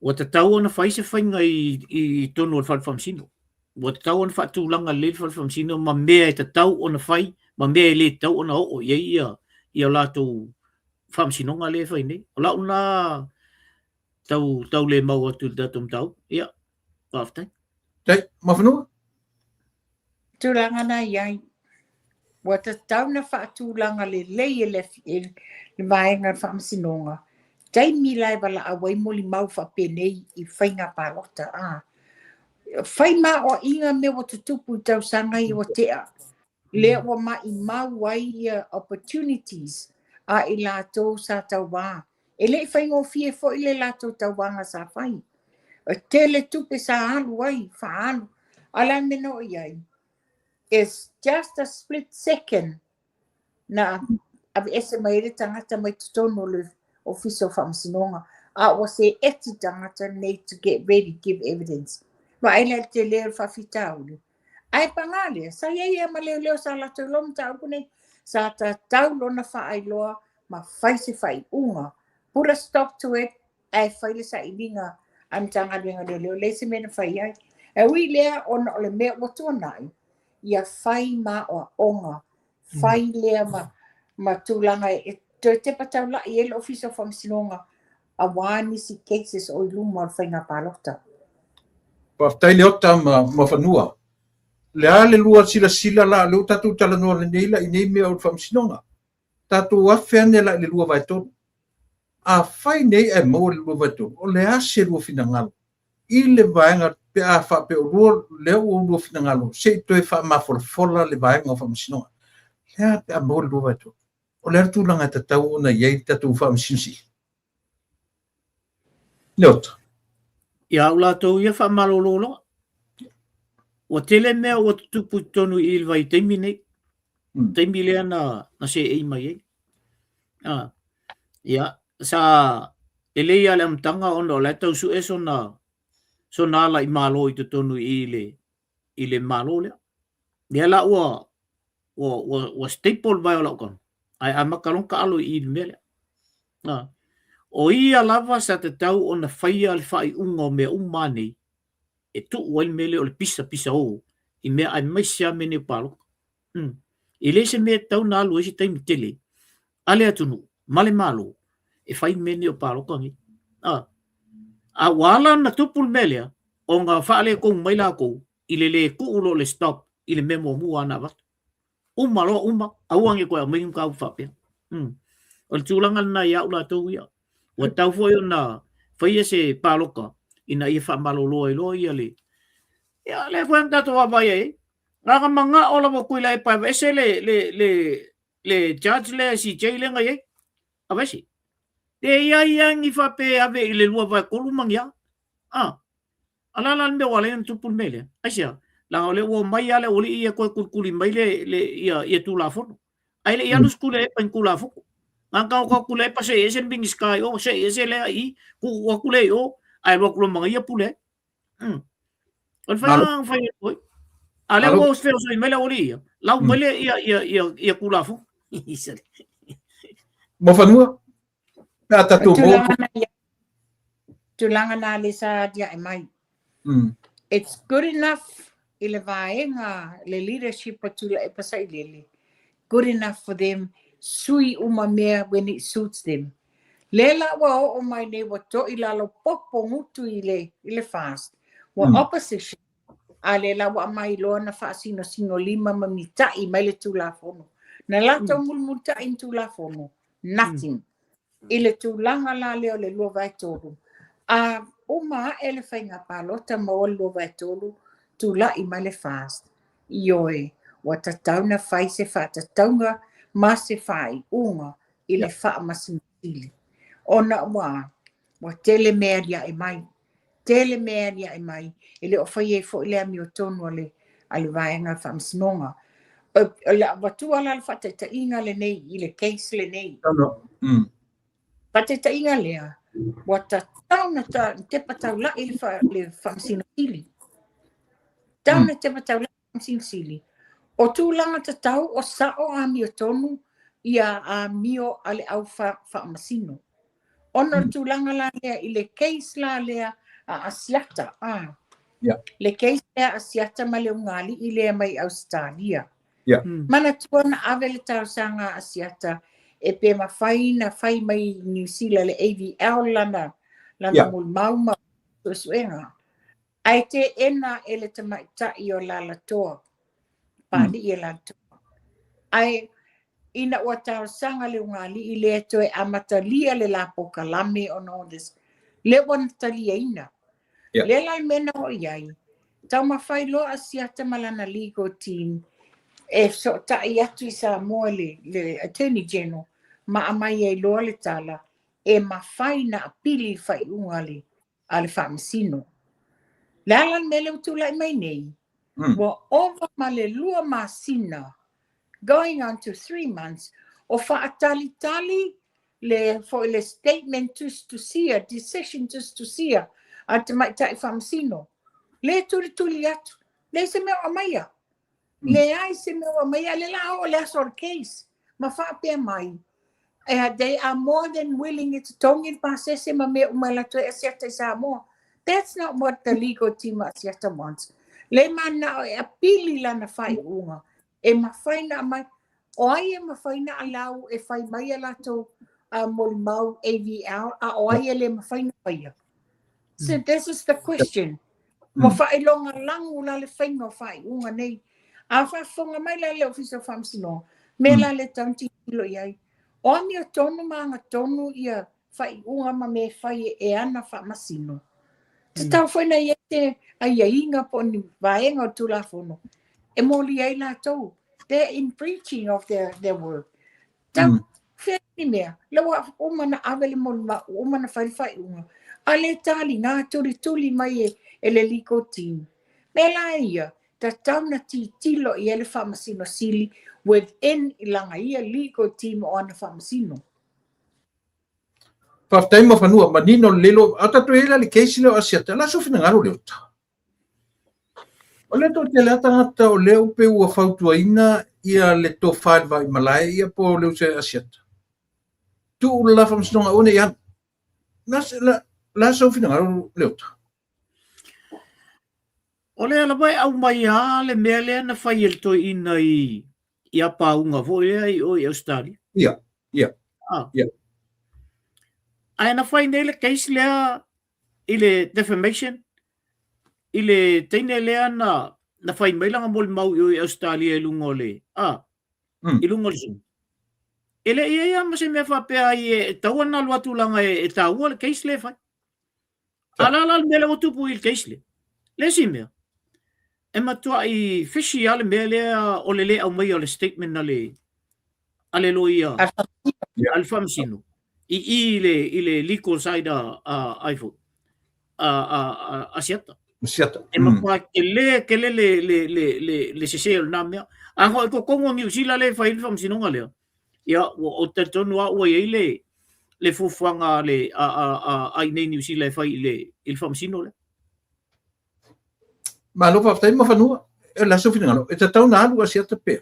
Ua tatau ona fai se faiga i, i totonu o le fale faamasino. Ua tatau ona faatulaga lelei le fale faamasino ma mea e tatau ona fai ma mea e le tatau ona oo i ai ia, ia latou faamasinoga lea e fai nei. O lau lena tau, tau le mau atu i le tatou mataupu. Ia, faafetai. Tai, Muafanua? Tulaga na i ai. Ua tatau na faatulaga lelei e le, e le vaega o le faamasinoga taimi la e valaau ai molimau faapenei i faiga palota a. Fai maoaiga mea ua tutupu i tausaga ia ua tea. Lea ua maimau ai ia opportunities a i latou sa tauva. E le i faigofie foi le latou tauvaga sa fai. E tele tupe sa alu ai, faaalu. A o le a le mea na oo i ai? It's just a split second na aveese mai ai le tagata mai totonu o le Ofisa o Faamasinoga, a ua seeti tagata nei to get ready, give evidence. Vaai la i le tele o le faafitauli. Ae paga lea, sa i ai lava ma leoleo sa latou iloa mataupu nei, sa tatau lona faailoa ma fai se faaiuga, put a stop to it, ae fai le sailiga a le Matagaluega o Leoleo, leai se mea na fai ai. Ae ui i lea, ona o le mea ua tuanai, ia fai maoaoga, fai lea ma, ma tulaga e toe tepa taulai ai le Ofisa o Faamasinoga aua nisi cases o i luma o le faiga palota. Faafetai Leota ma Muafanua. Le a le lua silasila la, lea ua tatou talanoa nei la i nei mea o le faamasinoga. Tatou afe ane la i le 2/3. Afai nei ae maua le 2/3, o le a se lua finagalo i le vaega pe a faapea o lua lea ua lua finagalo se i toe faamafolafola le vaega o faamasinoga. Le a pe a maua le 2/3? O le a le tulaga e tatau ona i ai le tatou Faamasino Sili? Leota. Ia au latou ia faamalolo loa. Ua tele mea ua tutupu i totonu i le vaitaimi nei. Taimi lea na, na seei mai ai. Ah, ia, sa lelei lava le amataga ona o la e tau sue sona, sona ala i Malo i totonu i le, i le Malo lea. Lea la ua, ua, ua, ua staple le vae o lau tama, ae amata loa ona taalo i i le mea lea. Ah, o ia lava sa tatau ona faia le faaiuga o mea uma lava nei, e tuu ai le mea lea o le pisa pisa o i mea aemaise lava mea nei o palota. Mm. E le se mea e tatau ona alu ai se taimi tele a le atunuu ma le Malo e fai mea nei o palota nei. Ah. A ua ala ona tupu le mea lea, ona faaletonu mai latou i le le tuu loa o le stop i le mea muamua na avatu. Uma loa uma, aua ne i toe aumai ni mataupu faapea. Mm. O le tulaga lena ia au latou ia. Ua tatau foi ona faia se palota ina ia faamalolo ai loa ia le... Ia, lea foi na tatou vaavaai ai. Na ona manao lava o Tuilaepa e aveese le, le, le, le judge lea CJ lea na i ai. Aveese. E i ai lava ni faapea e ave i le 2/3 ma ni a. Ah. A la la le mea ua ala ai ona tupu le mea lea? Aisea? Leaga o lea ua omai lava le aualii ia toe tulikuli mai le, le, ia, ia Tulafono. Ae le i alu se Tuilaepa i ni Tulafono. Na ona tago atu Tuilaepa sei ese le Minisita i o, sei ese lea i i, tuu atu lea i o, ae alu atu loa ma ia pule ai. O le faiga na fai atu ai. A lea ua feosoi mai le aualii ia, lau mai le ia, ia, ia, ia Tulafono. Muafanua, pe a tatou maua. Tulaga na le sa atiae mai. It's good enough i le vaega, le leadership a Tuilaepa Sailele, good enough for them, sui uma mea when it suits them. Lea la ua oo mai nei ua to'i lalo popo gutu i le, i le FAST. Ua opposition, a lea la ua aumai loa na faasinosino lima ma mita'i mai le Tulafono. Na latou mulimulita'i ni Tulafono, nothing. I le tulaga la lea o le 2/3, a uma ae le faiga palota maua le 2/3, tulai mai le FAST. Ioe, ua tatau na fai se faatatauga ma se faaiuga i le Faamasino Sili. Ona ua, ua tele mea e aliae mai. Tele mea e aliae mai, e le o faia ai foi le amiotonu a le, a le vaega o le Faamasinoga. O le a avatua la le faataitaiga lenei i le case lenei. Faataitaiga lea, ua tatau na tepa taulai le, fa, le Faamasino Sili. Tatau na tepa taulai le Faamasino Sili. O tulaga tatau o sao amiotonu ia amio a le au faamasino. Ona o le tulaga la lea i le case la lea a Asiata, a. Le case lea a Asiata ma le ugali'i lea mai Ausetalia. Manatua na ave le talosaga a Asiata e pe mafai na fai mai i Niu Sila le AVL lana lana molimau ma suesuega. Ae teena e le tamaitai o Lalatoa, Papali'i e Lalatoa. Ae ina ua talosaga le ugali'i lea toe amatalia le la polokalame ona o this, lea ua na taliaina. Lea la le mea na oo i ai, taumafai loa Asiata ma lana legal team e fesootai atu i Samoa le, le Attorney General ma aumai ai loa le tala e mafai na apili le faaiuga a le a le Faamasino. Le a la le mea lea ua tulai mai nei? Ua ova ma le 2 masina, going on to 3 months, o faatalitali le foi le statement tusitusia, decision tusitusia a le tamaitai Faamasino. Le tulituli atu, leai se mea o aumaia. Leai se mea o aumaia, a o lea la a oo le aso o le case ma faapea mai, they are more than willing e totogi le pasese ma mea uma e latou e asiata i Samoa. That's not what the legal team a Asiata wants. Le manao e apili lana faaiuga e mafai na aumai. O ai e mafai na allow e fai mai a latou molimau AVL, a o ai e le mafai na faia? So this is the question. Ua faailoga lagu la le faiga o faaiuga nei. A faafofoga mai la le Ofisa o Faamasinoga, mea la le tau tilotilo i ai. O amiotonu ma agatonu ia faaiuga ma mea e fai e ana faamasino. Tatau foi na i ai se aiaiga po o ni vaega o le Tulafono e molia ai latou. They're in breaching of their work. Tau fea ni mea, lea ua uma na ave le molimau, ua uma na fai le faaiuga, a le taliga tulituli mai e le legal team. Mea la ia, tatau na tilotilo i ai le Faamasino Sili within i laga ia legal team o ana faamasino. Faafetai Mafanua, manino le lelo, a tatou i ai la le case lea o Asiata, la sou finagalo Leota. O lea toatele lava tagata o lea pei ua fautuaina ia le tofa i le vaimalae ia po o le uso ia Asiata. Tuu le la faamasinoga aua ne i alu. La, la, la sou finagalo Leota. O lea lava e aumai lava le mea lea na fai e le toeaina i i Apauga foi lea i o i Australia. Ia, ia. Ah. Ia. Ae na fai nei le case lea i le defamation i le teine lea na na fai mai lana molimau i o i Australia i luga o le a i luga o le Zoom. E le i ai lava ma se mea faapea ai e tatau ona alu atu leaga e taua le case lea e fai. A la la le mea lea ua tupu i le case lea. Le isi mea, e matuai fishy lava le mea lea o le le aumaia o le statement a le a le loia a le faamasino i i le i le legal side a a ai foi a a a Asiata. Asiata. E matua tele tele le le le le le sese o lena mea. A ngoi totonu o Niu Sila le fai le faamasinoga lea. Ia ua ou te talitonu lava ua i ai le le fuafuaga a le a a a a i nei Niu Sila e fai i le i le faamasino lea. Malo faafetai Mafanua. E le a sou finagalo, e tatau na alu Asiata pea.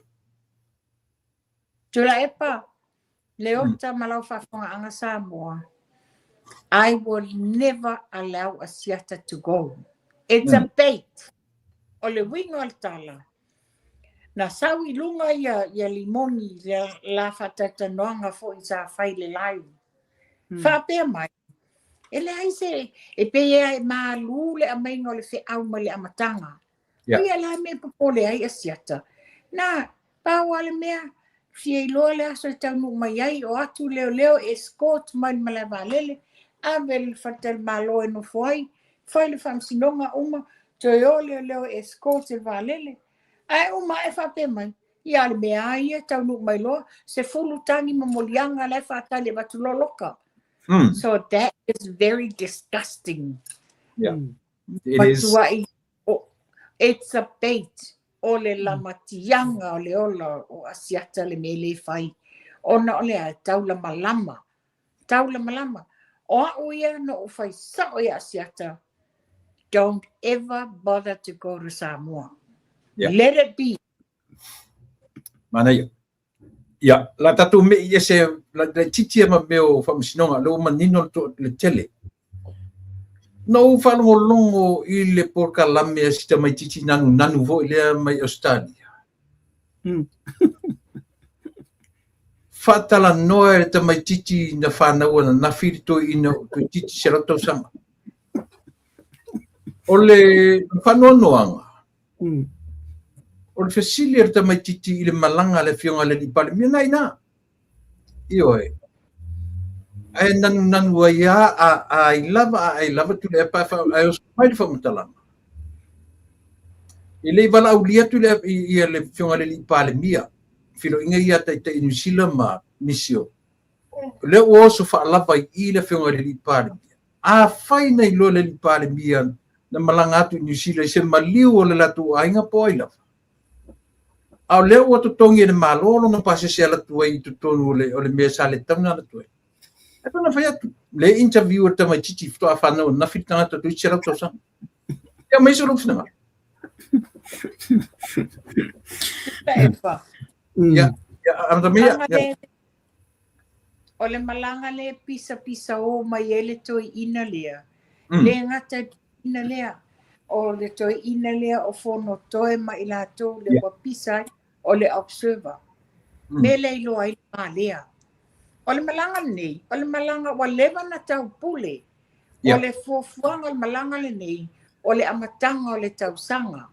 Tuilaepa, Leota ma lau faafofogaaga Samoa, I will never allow Asiata to go. It's a bait. O le uiga o le tala, na sau i luga ia, ia Limoni i le la faatalatalanoaga foi sa fai i le live. Faapea mai, e leai se, e pei e malu le aumaiga o le feau mai le amataga. Ia la mea e popole ai Asiata. Na, pau lava le mea, fia iloa le aso e taunuu mai ai, o atu leoleo escort mai le malae vaalele, ave le faletalimalo e nofo ai, fai le faamasinoga uma, toe o leoleo e escort i le vaalele. Ae uma ae faapea mai, ia a le mea lava ia, taunuu mai loa, 10 tagi ma moliaga la e faatali e avatu loa loka. So that is very disgusting. Yeah. It is. Matuai, it's a bait. O le lamatiaga o le ola o Asiata le mea lea e fai, ona o le a? E taulamalama, taulamalama. O au ia na ou fai sao ia Asiata, don't ever bother to go to Samoa. Yeah. Let it be. Manaia. Ia, la tatou me'i ese laitiiti ia ma mea o faamasinoga, lea ua manino le tele. Na ou faalogologo i le polokalame a si tamaitiiti nanunanu foi lea mai Ausetalia. Faatalanoa e le tamaitiiti na fanau ananafi le toeaina toeitiiti 100 tausaga. O le faanoanoaga, o le fesili a le tamaitiiti i le malaga a le Afioga i le Alii Palemia, na ina. Ioe. Ae nanunanu ai lava, a ai lava, a ai lava Tuilaepa ae oso mai le faamatalaga. E le i valaaulia atu le, ia le Afioga i le Alii Palemia, feiloaiga ia a Taitai o Niu Sila ma nisi o. O lea ua oso faalava i i le Afioga i le Alii Palemia. Afai na iloa e le Alii Palemia na malaga atu i Niu Sila i se maliu o le latou aiga po o ai lava. A o lea ua totogi e le Malo lona pasese e alu atu ai i totonu o le, o le mea sa le tatau ona alu atu ai. E pei ona fai atu, le interview a le tamaitiiti faatoa fanau ananafi le tagata toeitiiti 100 tausaga. Ia aumai se lou finagalo. Ia, ia, amata mai ia. Ia. O le malaga lea e pisapisao mai ai le toeaina lea, le gata i le toeaina lea, o le toeaina lea o Fonotoe ma i latou lea ua pisa ai, o le observer. Mea lea e iloa ai le va lea. O le malaga lenei, o le malaga ua leva ona taupule. O le fuafuaga o le malaga lenei, o le amataga o le tausaga.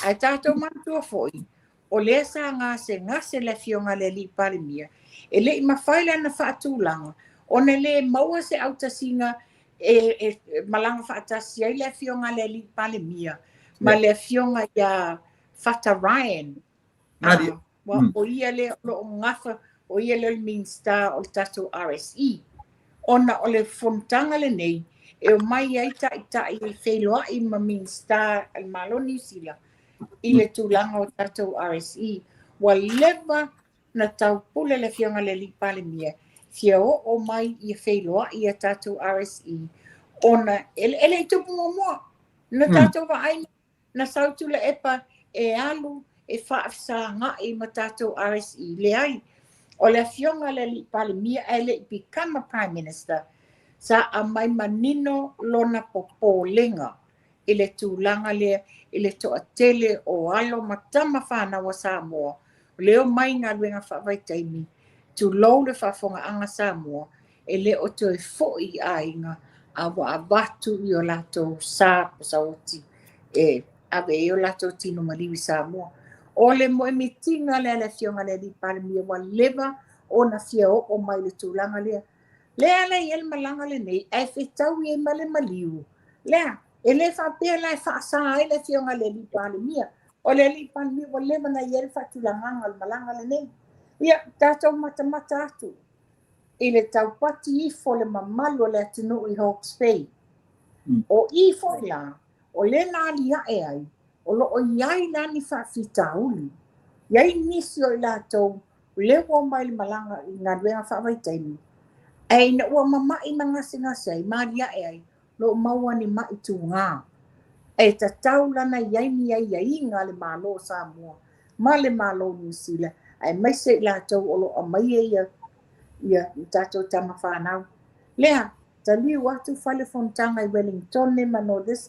Ae tatou manatua foi, o lea sa gasegase le Afioga i le Alii Palemia, e le i mafai lana faatulaga ona e le maua se autasiga e malaga faatasi ai le Afioga i le Alii Palemia ma le Afioga ia Fata Ryan. Ua o ia lea o lo o gafa, o ia lea o le Minisita o le tatou RSE. Ona o le fonotaga lenei e omai ai taitai e feiloai ma Minisita a le Malo o Niu Sila i le tulaga o tatou RSE. Ua leva na taupule le Afioga i le Alii Palemia fia oo mai ia feiloai ia tatou RSE ona e le i tupu muamua na tatou vaai na sau Tuilaepa e alu e faafesagai ma tatou RSE. Leai, o le Afioga i le Alii Palemia ae le i become a Prime Minister, sa aumai manino lona popolega i le tulaga lea i le toatele o alo ma tama fanau a Samoa o lea e omai i galuega faavaitaimi, tulou le faafofogaaga Samoa, e le o toe foi i aiga a ua avatu i o latou sa posaoti e ave ai o latou tino maliu i Samoa. O le moemitiga lea a le Afioga i le Alii Palemia ua leva ona fia oo mai i le tulaga lea. Lea la e i ai le malaga lenei ae fetaui ai ma le maliu. Lea, e le faapea la e faasa ai le Afioga i le Alii Palemia. O le Alii Palemia ua leva ona i ai le faatulagaga o le malaga lenei. Ia, tatou matamata atu i le taupati ifo le mamalu o le atunuu i Hawke's Bay. O i foi la, o lea na aliae ai, o lo o i ai la ni faafitauli. I ai nisi o i latou lea ua omai i le malaga i galuega faavaitaimi, ae ina ua mama'i ma gasegase ai ma aliae ai, lo o maua ni ma'i tugā. E tatau la ona i ai ni aiaiga a le Malo o Samoa ma le Malo o Niu Sila, aemaise i latou o lo o aumaia ia ia tatou tama fanau. Lea, taliu atu fale fonotaga i Wellingtone ma Northern,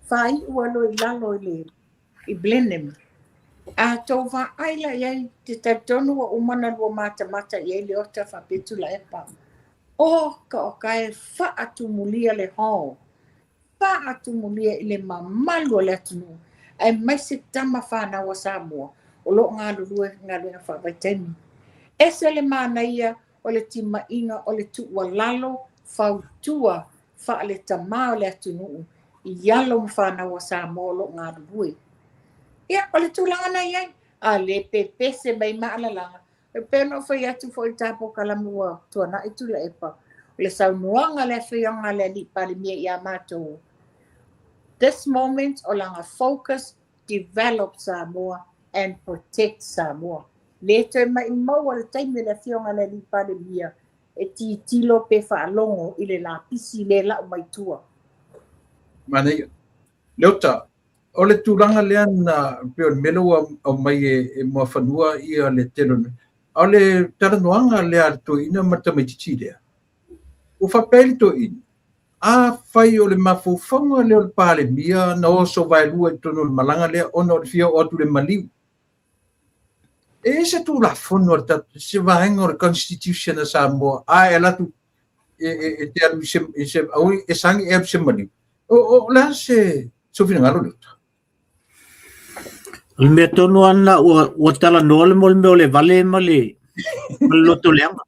faaiu ai loa i lalo i le i Blenheim. A tou vaai la i ai, te talitonu ua uma ona lua matamata i ai Leota faapea Tuilaepa. Oka oka e faatumulia le hall, faatumulia i le mamalu o le atunuu, aemaise tama fanau a Samoa o lo o galulue i galuega faavaitaimi. Ese le manaia o le timaiga o le tuualalo fautua faale-tama o le atunuu i alo ma fanau a Samoa o lo o galulue. Ia, o le tulaga na i ai, a le pepese mai maalalaga, e pei ona ou fai atu foi i le ta polokalame ua tuanai Tuilaepa, o le saunoaga a le Afioga a le Alii Palemia ia matou, this moment o lana focus, develop Samoa and protect Samoa. Le toe maumau le taimi o le Afioga a le Alii Palemia e tilotilo pe faalogo i le lapisi le lau mai tua. Manaia. Leota, o le tulaga lea na pei o le mea lea ua aumai e Muafanua ia le tele o le mea. A o le talanoaga lea a le toeaina ma le tamaitiiti lea, ua faapea ai le toeaina, afai o le mafaufauga lea o le Palemia na oso vaelua i totonu o le malaga lea ona o le fia oo atu i le maliu, e i ai se Tulafono a le tatou, se vaega o le Constitution a Samoa, a e alu atu e te alu i se, i se, aua e sagi e alu i se maliu. O le a se sou finagalo Leota? O le mea tonu lava lena ua talanoa le mo le mea o le vale ma le loto leaga.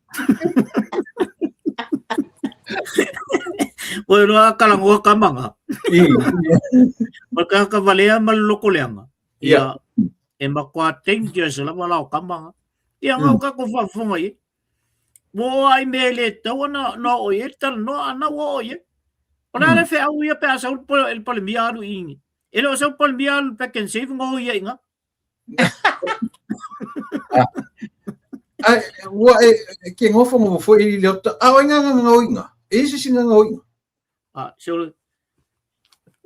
Ua iloa a talanoa tama na. O le tagata valea ma le loto leaga. Ia, e matua dangerous lava la o tama na. Ia, na o tatou faafofoga i ai. Ua oo lava i mea e le tatau ona oo i ai le talanoa, a na ua oo i ai. O le a le feau ia pe a sau le Palemia alu i... E le o sau le Palemia alu i le Pak'nSave ngo ia i ina. Ai, ua e ke ngofo ngofo foi i le ota. A o ngā ngā ngā oinga. E isi si ngā ngā oinga. A, se o le...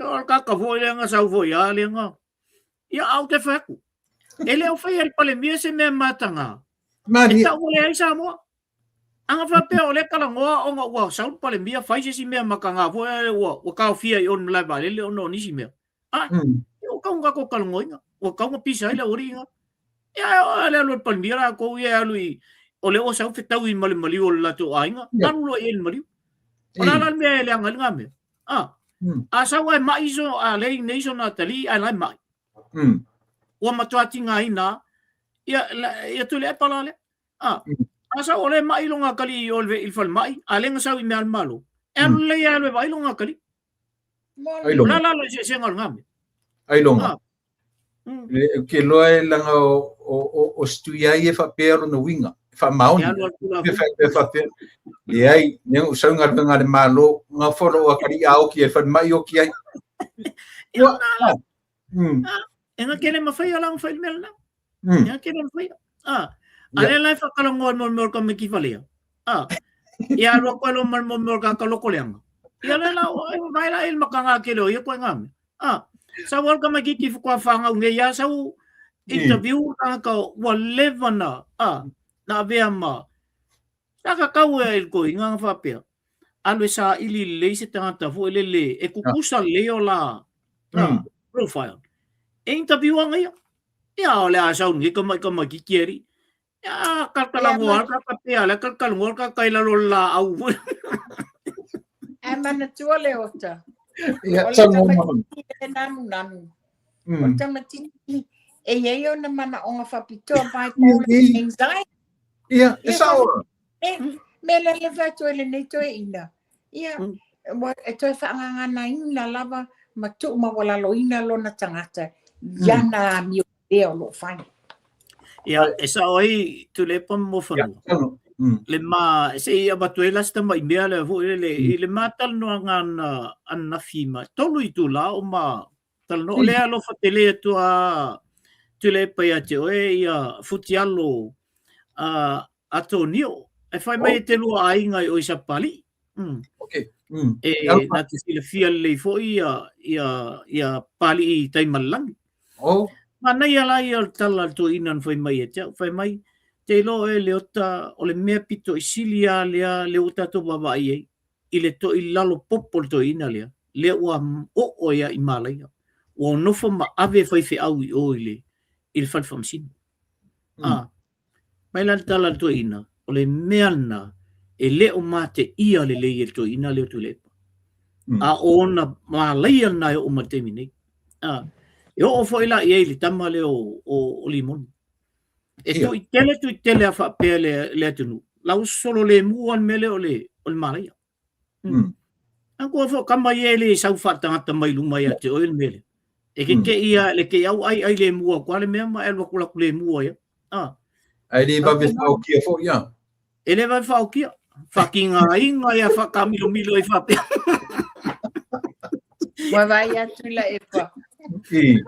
O le kaka foi le nga sau foi a le nga. Ia au te whai aku. E le o whai e le Palemia se mea mātanga. E tau wale ai Samoa. Anga faapea o lea talanoa ona ua sau le Palemia fai se isi mea mataga foi lea ua taofia i o i le malae vaalele ona o nisi mea. A, ua tatau ona tatou talanoaina, ua tatau ona pisa ai le aualii lena. Ia ae o le alu a le Palemia latou ia e alu i, o lea ua sau fetaui ma le maliu o le latou aiga, alu loa i ai i le maliu. O le a la le mea e leaga ai lena mea? A, a sau ae mai so, a lei nei sona atalii ae la e mai. Ua matua tigaina ia, ia Tuilaepa la lea. A, a sau o lea e mai lona atalii i o i le falemai, a lea na sau i mea a le Malo, e alu lelei lava e alu e vaai lona atalii. O le a la le eseesega o lena mea? Ailoga. Ou te iloa e leaga o si Tuiai e faapea lona uiga, e faamaoni. E faapea, leai, lea na ou sau i galuega a le Malo, gafa lou atalii a oki ai i le falemai, oki ai. E na te le mafai la ona fai le mea lena. E na te le mafai. A lea la e faatalanoa i le mea o le tamaiti valea. A, ia alu atu ai loa ma le mea o le tagata loko leaga. Ia lea la, e vaai la i le mataga tele o ia ituaiga mea. A, sau lava le tamaitiiti faatoa fanau nei lava sau interview le tagata ua leva na, a, na avea ma, Sa tatau e le toeaina na faapea, alu e saili lelei se tagata foi lele e tutusa lelei o la profile. E interview ana ia. Ia o le a sau nei tamai tamaitiiti e alii. Ia kalakalagoa lava ka pea lea kalakalagoa ka kai lalo o le laau foi. Ae manatua le ota. Ia, O le tamaitiiti e nanunanu. O le tamaitiiti e i ai ona manaoga faapitoa bipolar anxiety. Ia, e sao. E, me le le fai atu ai lenei toeaina. Ia, ua e toe faagaganaina lava ma tuumaualaloina lona tagata i ana amio lea o lo o fai. Ia, e sao ai Tuilaepa ma Moafanua. Le ma, se i avatu ai la se tamai mea lea foi lele, i le ma talanoaga ananafi ma tolu itula o ma Talanoa, o lea alofa tele atu a Tuilaepa ia te oe ia Futialo a Tonio. E fai mai e te lua aiga i o i Sapapalii. Okay. E na te silafia lelei foi ia Papalii i tai ma le lagi. Manaia la ia o le tala a le toeaina na fai mai ia te au. Fai mai, te iloa oe Leota, o le mea pito i sili lava lea, lea ua tatou vaavaai ai, i le toilalo popo o le toeaina lea, lea ua oo ai lava i Malaia, ua nofo ma ave faifeau i o i le, i le fale faamasino. A, mai la le tala a le toeaina, o le mea lena e le o mateia lelei e le toeaina lea o Tuilaepa. A o ona malaia lena e oo mai i le taimi nei. A, e oo foi la i ai i le tama lea o, o, o Limoni. E toitele toitele a faapea le, le atunuu. La ua sosolo lemu lava le mea lea o le, o le malaia. A kua fo kama ia e le sau faatagata mai luma ia te oe le mea lea. E ke ke ia le ke au ai ai lemu atu a le mea ma e alu atu laku lemu ai. A. Ai le vave whaokia fo ia. E le vave whaokia. Whakingainga ia whakamilomilo ai whapea. Ua vai atu la epa. I.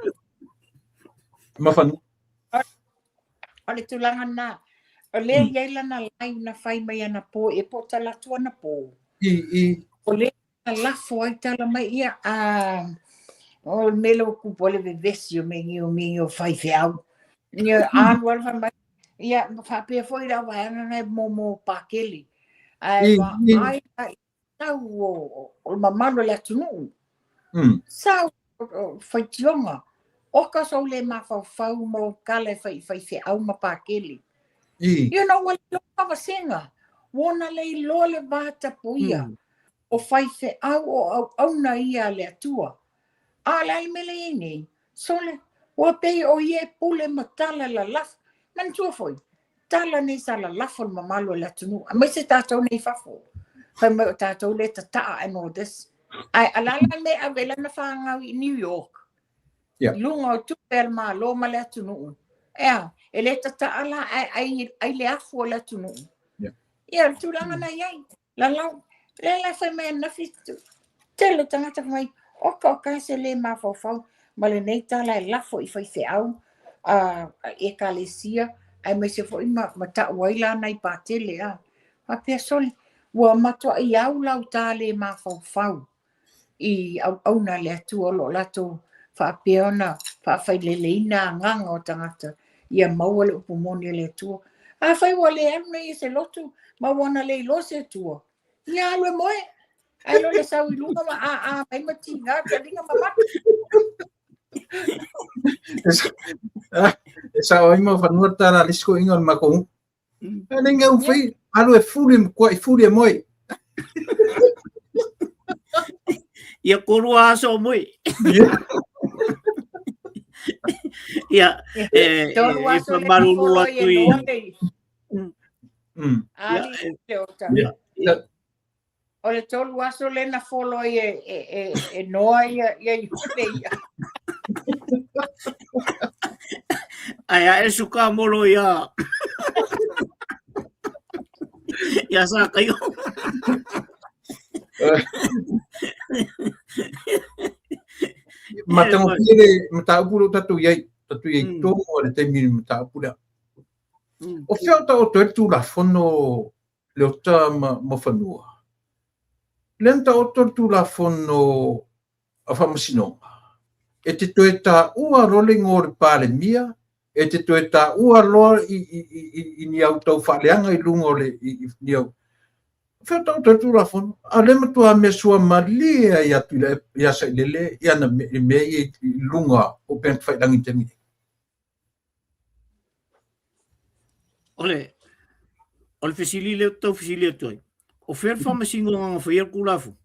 Mawhanu. O le tulaga lena, o lea e i ai lana live na fai mai anapo, e po o talaatu anapo. I, i. O lea na lafo ai tala mai ia, a, o le mea lea ua tupu ai le vevesi o mea nei o mea nei o faifeau. Ia, alu alu fai mai, Ia, ma faapea foi le auvaega na e momo pakele. Ae vaai i tau o le mamalu o le atunuu. Sau o faitioga. Oka sou le mafaufau ma ou tala e fai i faifeau ma pakele. Ia na ua le iloa vasega. Ua ona le iloa le va tapuia. O faifeau o auauna ia a le Atua. A o le a le mea lea e i ai nei? Sole, ua pei o ia e pule ma tala lalafo. Manatua foi, tala nei sa lalafo le mamalu o le atunuu, aemaise tatou nei i fafo. Fai mai o tatou lea e tataa and all this. Ae o le a la le mea e ave ai lana fanau i New York? I luga o tupe a le Malo ma le atunuu. E a? E le tataa la ae ai le afu o le atunuu. Ia, o le tulaga na i ai. Lalau, lea la fai mai ananafi, tele o tagata fai mai, oka oka se le mafaufau ma lenei tala e lafo i faifeau a ekalesia aemaise foi ma, ma tau ai la nai patele a. Faapea sole, ua matuai au lau tā le mafaufau i auauna a le Atua o lo o latou faapea ona faafaileleina agaga o tagata ia maua le upu moni a le Atua. Afai ua le alu nei i se lotu ma ua na le iloa se Atua, ia alu e moe. Ae lo le sau i luga ma ā mai ma tiga taliga ma mata. E sao ai ma fanua tala le isi toeaina o le matou E le ngau fai, alu e fuli, matuai fuli e moe. Ia korua aso o moe. Ia, e, e whamaruru atu i... Ia, O le tolu aso lea na folo ai e, e, e, e Noa ia, ia Iune ia. Ai a e suka molo ia. Ia sa kaio. Matagofie le mataupu lea ua tatou i ai, tatou i ai tonu lava i le taimi i le mataupu lea. O fea o taoto ai le Tulafono Leota ma, ma Fanua. Lea na taoto le Tulafono a Faamasinoga, e te toe taua loa le igoa o le Palemia, e te toe taua loa i, i, i, i ni au tau faaleaga i luga o le, i, i, ni au, fea taoto ai le Tulafono, a o lea matua mea suamalie ai atu ia Sailele i ana mea ia i luga o upega tafailagi i le taimi nei. O le, o le fesili lea ou te tau fesili atu ai, o fea le faamasinoga na faia le Tulafono?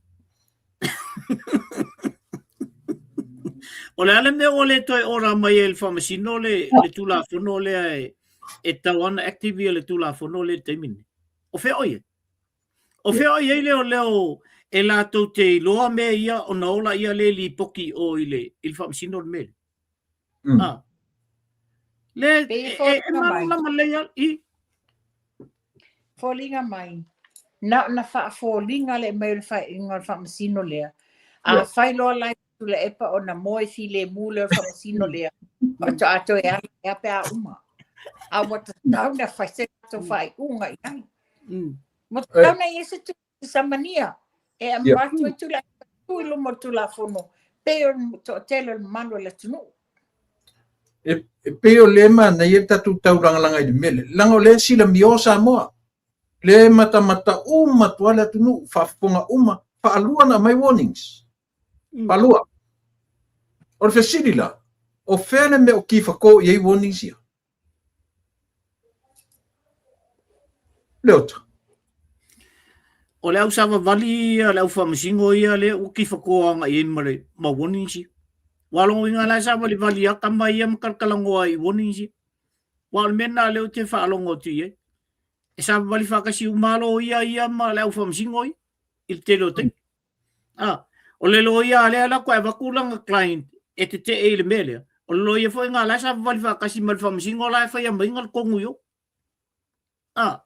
O le a le mea ua le toe ora mai ai e le faamasino le, le Tulafono lea e, e tau ana active ia le Tulafono lea i le taimi lenei? O fea o i ai? O fea o i ai le leo e latou te iloa mea ia ona ola ia le lipoti o i le, i le faamasino le mea lea? Ah. Le, Pei e, e e, e foliga mai. malamalama lelei lava i. Foliga mai. Na ona faafoliga le aumai o le faaiuga o le faamasino lea. A fai loa la i Tuilaepa ona moe filemu lea o le faamasino lea, faatoa toe ala ai lava pe a uma. A ua tatau ona fai se latou faaiuga i ai. Ua tatau ona i ai se Samania e avatu ai Tuilaepa e tu i luma o le Tulafono pei o le toatele o le mamalu o le atunuu. E, e pei o lea e manaia le tatou taulagalaga i le mea lea, leaga o lea e silamio Samoa. Lea e matamata uma atu lava le atunuu, faafofoga uma, faalua ona aumai warnings. Faalua. O le fesili la, o fea le mea o tifato i ai warnings ia? Leota. O le au savavali ia, le au faamasino ia lea ua tifatoa agai i ai ma le ma warnings ia. Aua o lona uiga la e savalivali lava tama ia ma talatalanoa i warnings ia. Aua o le mea lena lea ou te faalogo atu i ai. E savavali faatasi uma lava loia ia ma le au faamasino ia i le tele o taimi. Ah, o le loia a lea la toe avatu lana client e tetee i le mea lea. O le loia foi lena la e savavali faatasi ma le faamasino la e faia mai le tonu i o. Ah,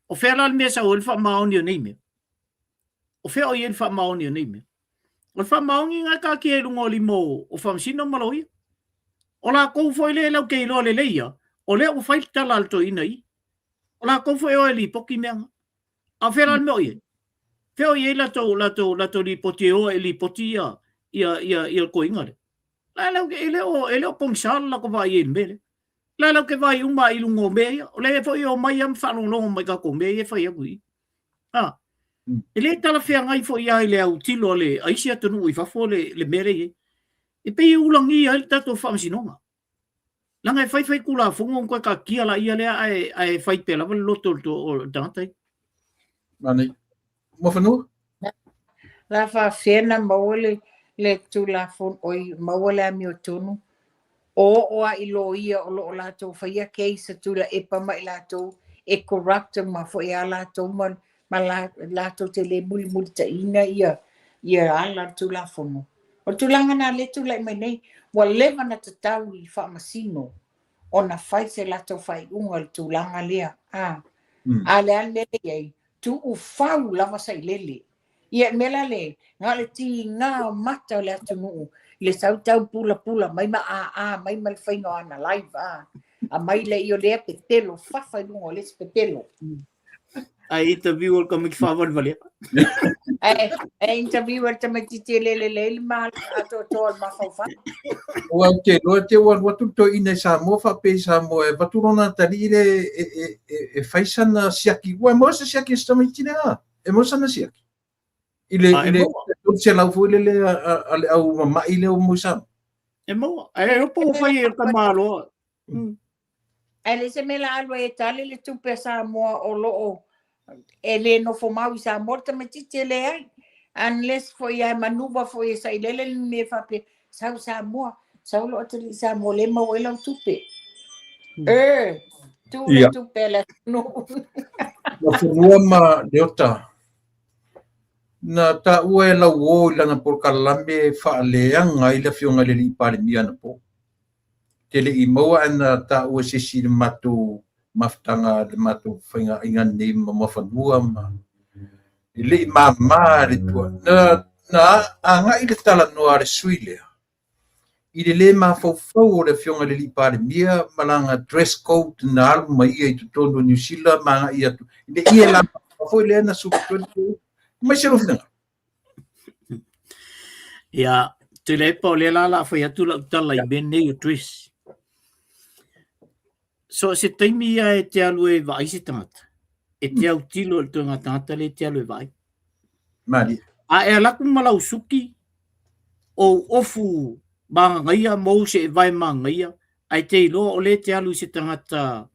o fea la le mea e sau ai le faamaoni o nei mea? O fea o i ai le faamaoni o nei mea? O le faamaoni na e taatia i luga o lima o, o faamasino ma loia. O latou foi lea e latou te iloa lelei ia, o lea ua fai le tala a le toeaina i. O latou foi e o e lipoti mea na. A o fea la le mea o i ai? Fea o i ai latou, latou, latou lipoti e o e lipoti ia, ia, ia, ia le toeaina lea? La, e le, e le o, e le o pogisa le latou vaai i ai i le mea lea. La lau ke vai uma i lunga o mea ia. O lea foi e omai ia ma faalogologo mai tatou mea ia e fai atu i i. A. E le talafeagai foi lava i le autilo a le a isi atunuu i fafo le, le mea lea e i ai. E pei e ulagia ai le tatou faamasinoga. Leaga e fai fai Tulafono ona toe taatia laia lea ae, ae fai pea lava le loto o le tagata ia. Manaia. Muafanua? La faafefea na maua le, le Tulafono, oi, maua le amiotonu, o oo a i loia o lo o latou faia case a Tuilaepa ma i latou e corrupt uma foi a latou ma, ma la, latou te le mulimulitaina ia, ia ala o le Tulafono. O le tulaga na lea e tulai mai nei, ua leva na tatau i faamasino ona fai se latou faaiuga i le tulaga lea. A, a le a le mea lea e i ai? Tuufau lava sailele. Ia, le mea la lea, na o le tiga o mata o le atunuu i le sau tau pulapula mai ma aa mai ma le faiga o ana live, a. Aumai lea o lea pepelo, fafa i luga o le isi pepelo. Ae interview o le tamaiti faavalevalea. Ae, ae interview e le tamaitiiti e le lelei le ma atoatoa o le mafaufau. Ua ou te iloa te ua alu atu le toeaina i Samoa faapea i Samoa e avatu lona atalii le e, e, e, e fai sana siaki. Ua e maua se siaki a se tamaiti lea? E maua sana siaki? I le, i le 300 foi lele a, a, a le au mama'i lea ua maua i Samoa. E maua. Ae iloa po ua fai e le tamaloa. Ae leai se mea la alu ai e tali le tupe a Samoa o lo o e le nofo mau i Samoa le tamaitiiti e leai. Unless foi ae manuva foi e sailele le mea faapea, sau Samoa, sau lou atalii i Samoa lea e maua ai lau tupe. E, tuu le tupe a le atunuu. Muafanua ma Leota, na taua e Lauo i lana polokalame e faaleaga ai le Afioga i le Alii Palemia anapo. Te le i maua ae na taua e se isi i le matou mafutaga, le matou faiga aiga nei ma Muafanua ma e le i mama le tua. Na, na agai le talanoa a le sui lea i le lē mafaufau o le Afioga i le Alii Palemia ma lana dress code na alu ma ia i totonu o Niu Sila ma agai atu i le ie la foi lea na sulu mai se lou finagalo. Ia, Tuilaepa, o lea la la fai atu lau tala i mea nei o dress. So se taimi ia e te alu e vaai se tagata, e te autilo i le ituaiga tagata lea e te alu e vaai. Malie. A e alu atu ma lau suki, ou ofu magagaia ma ou seevae magagaia, ae te iloa o lea e te alu i se tagata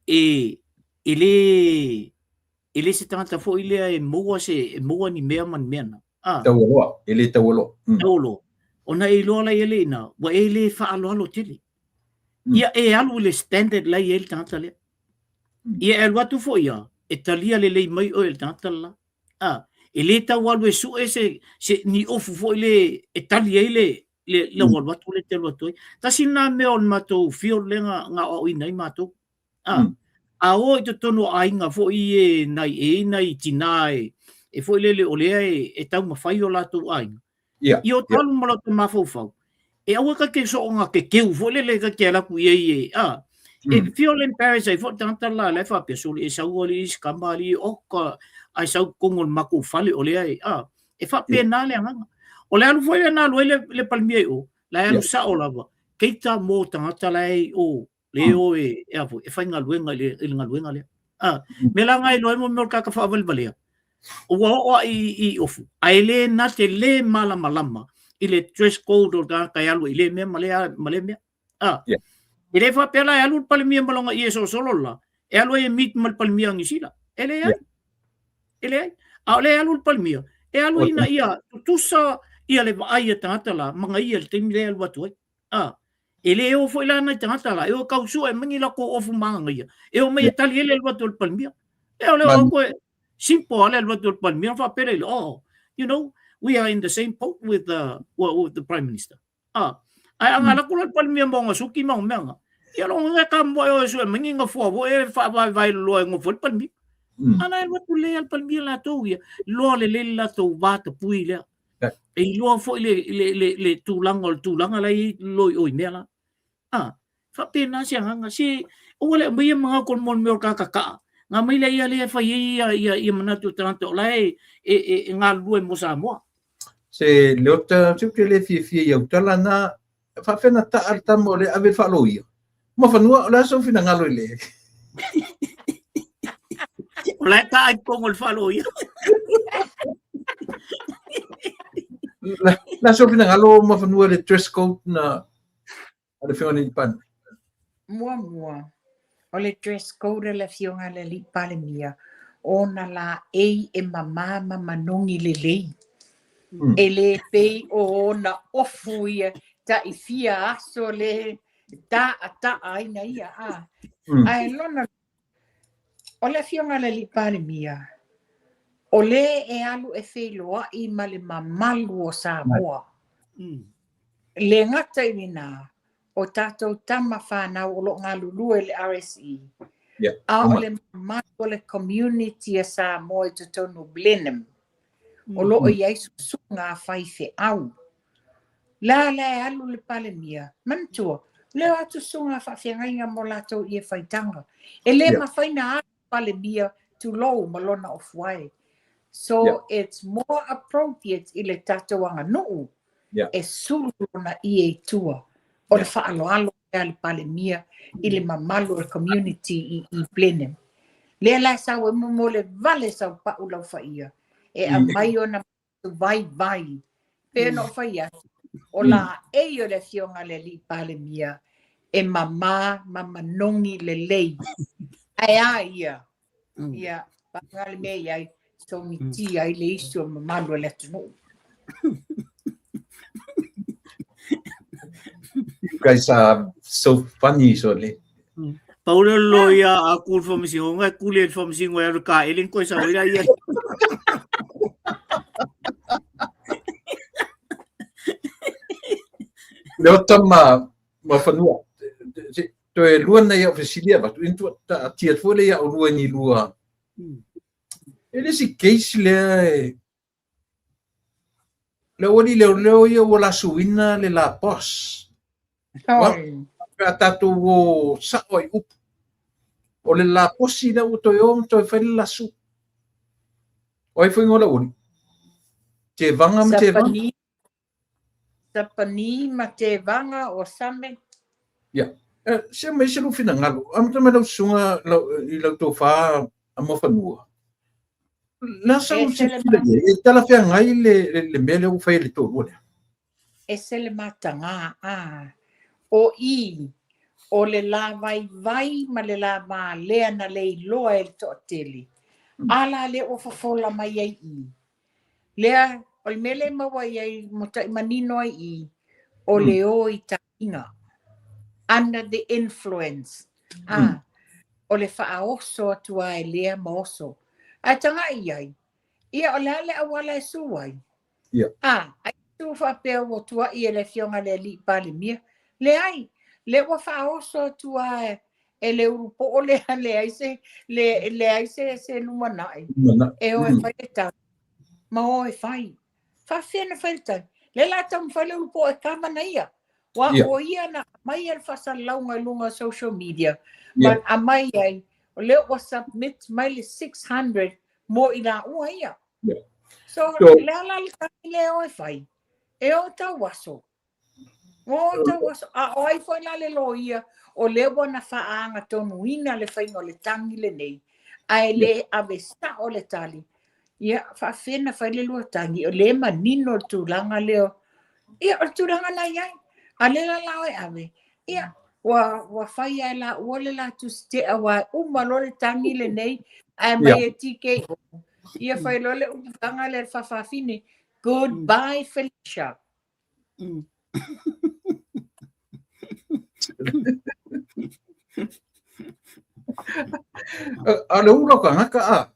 e, e le e le se tagata foi lea e maua se e maua ni mea ma ni mea na. Ah. Taualoa, e le taualoa. Taualoa. Ona e iloa la ia le ina, ua e le faaaloalo tele. Ia e alu i le standard la e i ai le tagata lea. Ia e alu atu foi ia, e talia lelei mai oe e le tagata la. Ah, e le tau alu e sue se, se ni ofu foi le e tali ai le le lau alu atu le te alu atu ai. Tasi lena mea o le matou field lea na, na aoaoina ai matou. A, a o i totonu o aiga foi e nai e i ai nai tinā e, e foi lele o lea e, e taumafai o latou aiga. Ia, I o talu ma latou mafaufau, e aua ka te soonga kekeu foi lele ka te ala atu i ai e, a, e feel embarrassed ai foi le tagata la la e faapea, sole e sau alii si tama alii, oka, ae sau totonu o le matou fale o lea e, a, e faapena le agaga. O le alu foi lea na alu ai le, le Palemia i o, la e alu sao lava, keita mo tagata la e i o, le o e, e a foi, e faigaluega i le, i le galuega lea. A, mea la nga e iloa ai mo mea o le tagata faavalevalea, ua oo a i, i ofu, ae le na te le malamalama i le dress code o le tagata e alu ai i lea mea ma lea, ma lea mea. A, e le faapea la e alu le Palemia ma lona ie solosolo la, e alu ai e meet ma le Palemia o Niu Sila. E leai. E leai. A o lea e alu le Palemia, e alu ina ia tutusa ia le vaai a tagata la, ma ia i le taimi lea e alu atu ai. A, e le o foi la nai tagata la, e o tau sue mai ni latou ofu magaia, e o mai e tali ai le alu atu o le Palemia. E o le o atu e simple a le alu atu o le Palemia, ona faapea lea, oh, you know, we are in the same boat with the, with the Prime Minister. A, ae a alu atu la le Palemia ma ona suki ma ona mea na, ia lona uiga e tamoe oe e sue mai ni nofoa foi e faavaevae loloa e nofo ai le Palemia. A na e alu atu lelei lava le Palemia latou ia, iloa lelei le latou va tapui lea. E iloa foi le, le, le, le tulaga o le tulaga la e i ai loi o i mea la. A, faapena se agaga. Se, aua le aumaia manatu o le mea o le kakakaa. Nga mai lea ia lea e fai ai ia, ia, ia manatu o tagata o la e, e, e, e galulue mo Samoa. Se Leota, se ou te le fiafia i au tala na, faapefea na taa le tama o lea ave i le faaloia. Mafanua, o le a sou finagalo i le... O la e taa i totonu o le faaloia. La sou finagalo Mafanua i le dress code na a le Afioga i le Palemia? Muamua, o le dress code a le Afioga i le Alii Palemia, o ona laei e mama ma manogi lelei. E le pei o ona ofu ia tai fia aso le taata'a ai na ia a. Ae lona o le Afioga i le Alii Palemia, o le e alu e feiloa'i ma le mamalu o Samoa. Le gata i lena, o tatou tama fanau o loo galulue i le RSE, a o le mamalu o le community a Samoa i totonu o Blenheim, o loo i ai susuga a faifeau. La la e alu le Palemia, manatua, lea o atu susuga a faafeagaiga mo latou i e faitaga. E le mafai na alu Palemia tulou ma lona ofuae. So it's more appropriate i le tatou aganuu e sulu lona ie i tua o le faaaloalo lea a le Palemia i le mamalu o le community i Blenheim. Lea la e sau ai mo le vale sau pau laufaia e aumai ona vaivai pei ona ou fai atu, o laei o le Afioga i le Alii Palemia e mama ma manogi lelei. Ae a ia, ia, paga le mea i ai, sogitia ai le isi o mamalu o le atunuu. You guys are so funny, so le. Pau le loia a ku le faamasinoga e kuli ai le faamasino e alu i ka ele ni koe sau ai la ia. Leota ma Mafanua. Toe lua nei au fesili avatu, ina tua taatia atu foi lea ia oulua i ni lua. E le isi case lea e le aualii leoleo ia ua lasuina le la boss. Pe a tatou o sao ai upu, o le la bosi lea ua toe o ma toe fai le lasu. O ai foi igoa o le aualii? Tevaga ma Tevaga? Sapani ma Tevaga o Same. Ia. Se aumai se lou finagalo. Amata mai lau susuga i lau tofa a Mafanua. La sau silasila i ai, e talafeagai le mea lea ua fai e le toalua lea? Ese le mataga, a. O i, o le la vaivai ma le la valea na le iloa e le toatele, a la lea ua fofola mai ai i. Lea, o le mea lea e maua i ai, mata'i manino ai i, o le o i tagiga, under the influence, a, o le faaoso atu lava e lea ma oso. Ae taga'i i ai, ia o le a le auala e su ai? A, ai su faapea ua tua'i e le Afioga i le Alii Palemia. Leai, lea ua faaoso atu lava e le ulupoo lea, leai se, leai se, se lumanai, e o e fai le tagi, ma o e fai. Faafefea na fai le tagi? Lea la taumafai le ulupoo e kava na ia. Ua o ia na aumai le faasalalauga i luga o social media, ma aumai ai, o lea ua submit mai le 600 mo i laua ia. So, le a la le tagi lea e o e fai? E o tau aso. O tau aso. A o ai foi la le loia, o lea ua na faaagatonuina le faiga o le tagi lenei, ae le ave sao le tali. Ia, faafefea na fai le lua tagi, o lea e manino le tulaga lea. Ia, o le tulaga na i ai. A lea la la o e ave, ia, ua fai lava e laua le la tusi tea, aua e uma loa le tagi lenei, ae mai e TKO. Ia fai loa le upufaga lea le faafafine, goodbye Felicia. A o le ula o tagata a.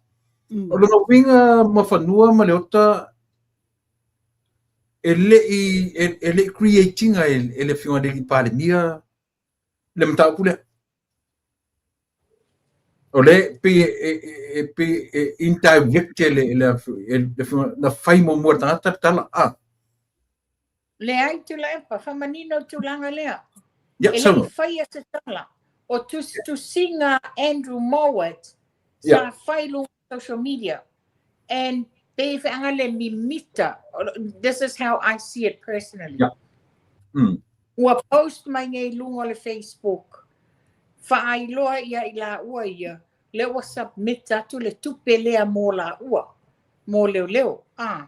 O lona uiga Mafanua ma Leota e le i create ina e le Afioga i le Alii Palemia le mataupu lea. O lea pei e pei e indirect e le Afioga na fai muamua e le tagata le tala a. Leai Tuilaepa, faamanino le tulaga lea. E le i faia se tala. O tusitusiga a Andrew Mowat sa fai i luga o social media and pei e feaga le mimita. This is how I see it personally. Ua post mai nei i luga o le Facebook. Faailoa ia i laua ia, lea ua submit atu le tupe lea mo laua, mo leoleo. A.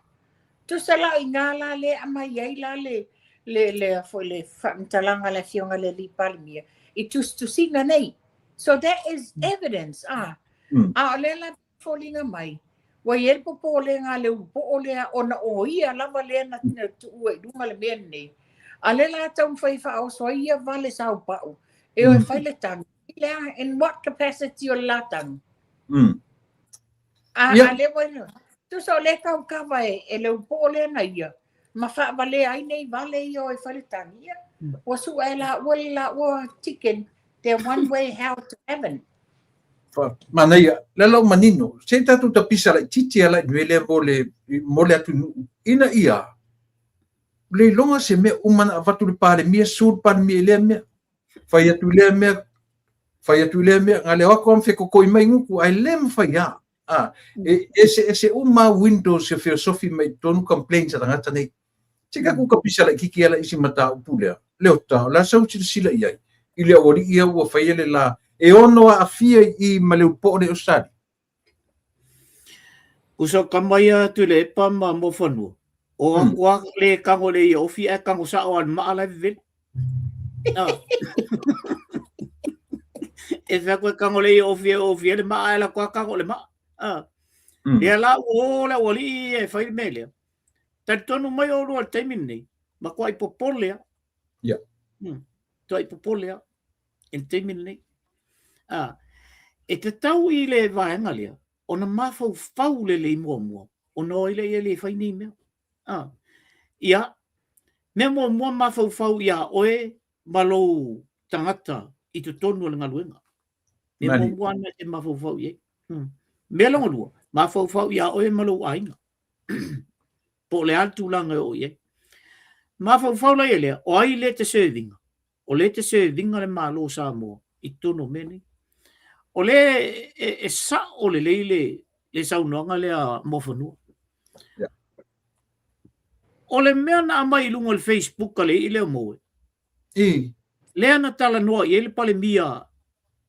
Tusa la o i ina la lea e aumai ai la le, le, le, foi, le faamatalaga a le Afioga i le Alii Palemia i tusitusiga nei. So that is evidence. A. A o lea la e foliga mai, ua i ai le popolega a le ulupoo lea ona o ia lava lea na tuua i luga le mea lenei. A lea la taumafai e faaoso ai ia vale saupau e o e fai le tagi. Lea, in what capacity o le la tagi? A, a lea ua, tusa o lea taukava e, e le ulupoo lea na ia, ma faavalea ai nei vale ia o e fai le tagi. Ia, ua sua e la ua le la ua ticket, their one way how to heaven. Manaia, le la manino, se tatou tapisa laitiiti ala i mea lea mo le, mo le atunuu, ina ia le iloga se mea uma na avatu le Palemia, su le Palemia i lea mea, fai atu i lea mea, fai atu i lea mea, nga leo ako am fekokoi mai nguku, ai le mawhai a. A, e ese ese uma windows e feosofi mai tonu complaints a tagata nei. Se ka ku kapisa laitiiti ala i si mataupu lea, leo ta, o le a sau silasila i ai, i le aualii ia ua faia le la, e ono aafia i i ma le upoo le Australia. Uso kama ia Tuilaepa ma Moafanua, o aku a le kago le ia ofi ae kago sao a le maa la e vevela. Ah. E fea koe kago le ia ofi e ofi e le maa ae la koa kago le maa. Ah. Ia la ua o le aualii e fai le mea lea. Talitonu mai oulua i le taimi lenei, matuai popole lava. Ia. Matuai popole lava i le taimi lenei. Ah, e tatau i le vaega lea ona mafaufau lelei muamua ona o ai lea e le fai nei mea. Ah, ia, mea muamua mafaufau iā oe ma lou tagata i totonu o le galuega. Mea muamua lena e te mafaufau i ai. Mea lona lua, mafaufau iā oe ma lou aiga. Po o le a le tulaga e oo i ai. Mafaufau la ia lea, o ai lea e te serve ina? O lea e te serve ina le Malo o Samoa i totonu o mea nei. O lea e, e sao lelei le, le saunoaga lea a Moafanua. Yeah. O le mea na aumai i luga o le Facebook a le ii lea o Moe, I. Lea na talanoa i ai le Palemia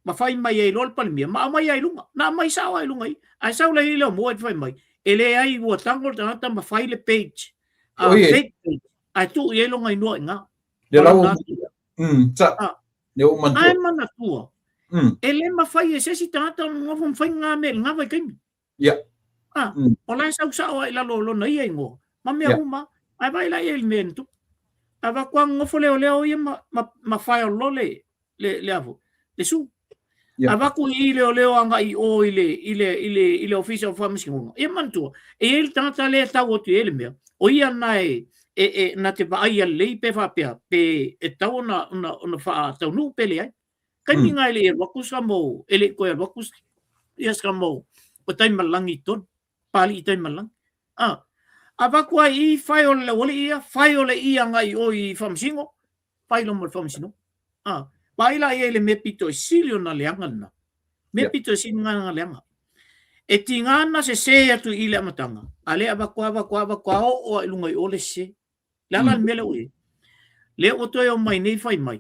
ma fai mai ai loa le Palemia ma aumai ai i luga. Na aumai sao ai i luga i. Ae sau le alii lea o Moe fai mai, e leai ua tago le tagata ma fai le page. A Oi e. fake page. Ae tuu i ai lona inoa i ina. Le Ma lau lona sa. Ah. Le ou manatua. Ae manatua, e le mafai e se isi tagata ona nofo ma fai ngā mea i lena vaitaimi. Ia. Ah, o la e sau sao lava i lalo o lona ia igoa, ma mea uma, ae vaai la i ai i le mea na tupu. Ae avatu lava nonofo leoleo ia ma, ma, ma file loa le, le, le a foi, le sue. Ia. Avatu i i leoleo agai i o i le, i le, i le, i le Ofisa o Faamasinoga. Ia manatua, e i ai le tagata lea e tau atu i ai le mea, o ia lena e, e, e, na te vaaia lelei pe faapea, pe e tatau ona, ona, ona faataunuu pe leai. Taimi na e le i alu atu sa mo, e le i toe alu atu ia sa mo, o Taimalelagi i totonu, Papalii i Taimalelagi. A, avatu ai i i, fai o le laualii ia, fai o le i agai i o i Faamasino, fai loa ma le Faamasinoga. A, vaai la i ai le mea pito i sili ona leaga lena. Mea pito i sili ona leaga. E tiga ona sese atu i le amataga, a lea avatu, avatu, avatu, a oo lava i luga i o le sese. Le a la le mea lea ua i ai? Lea ua toe omai nei fai mai,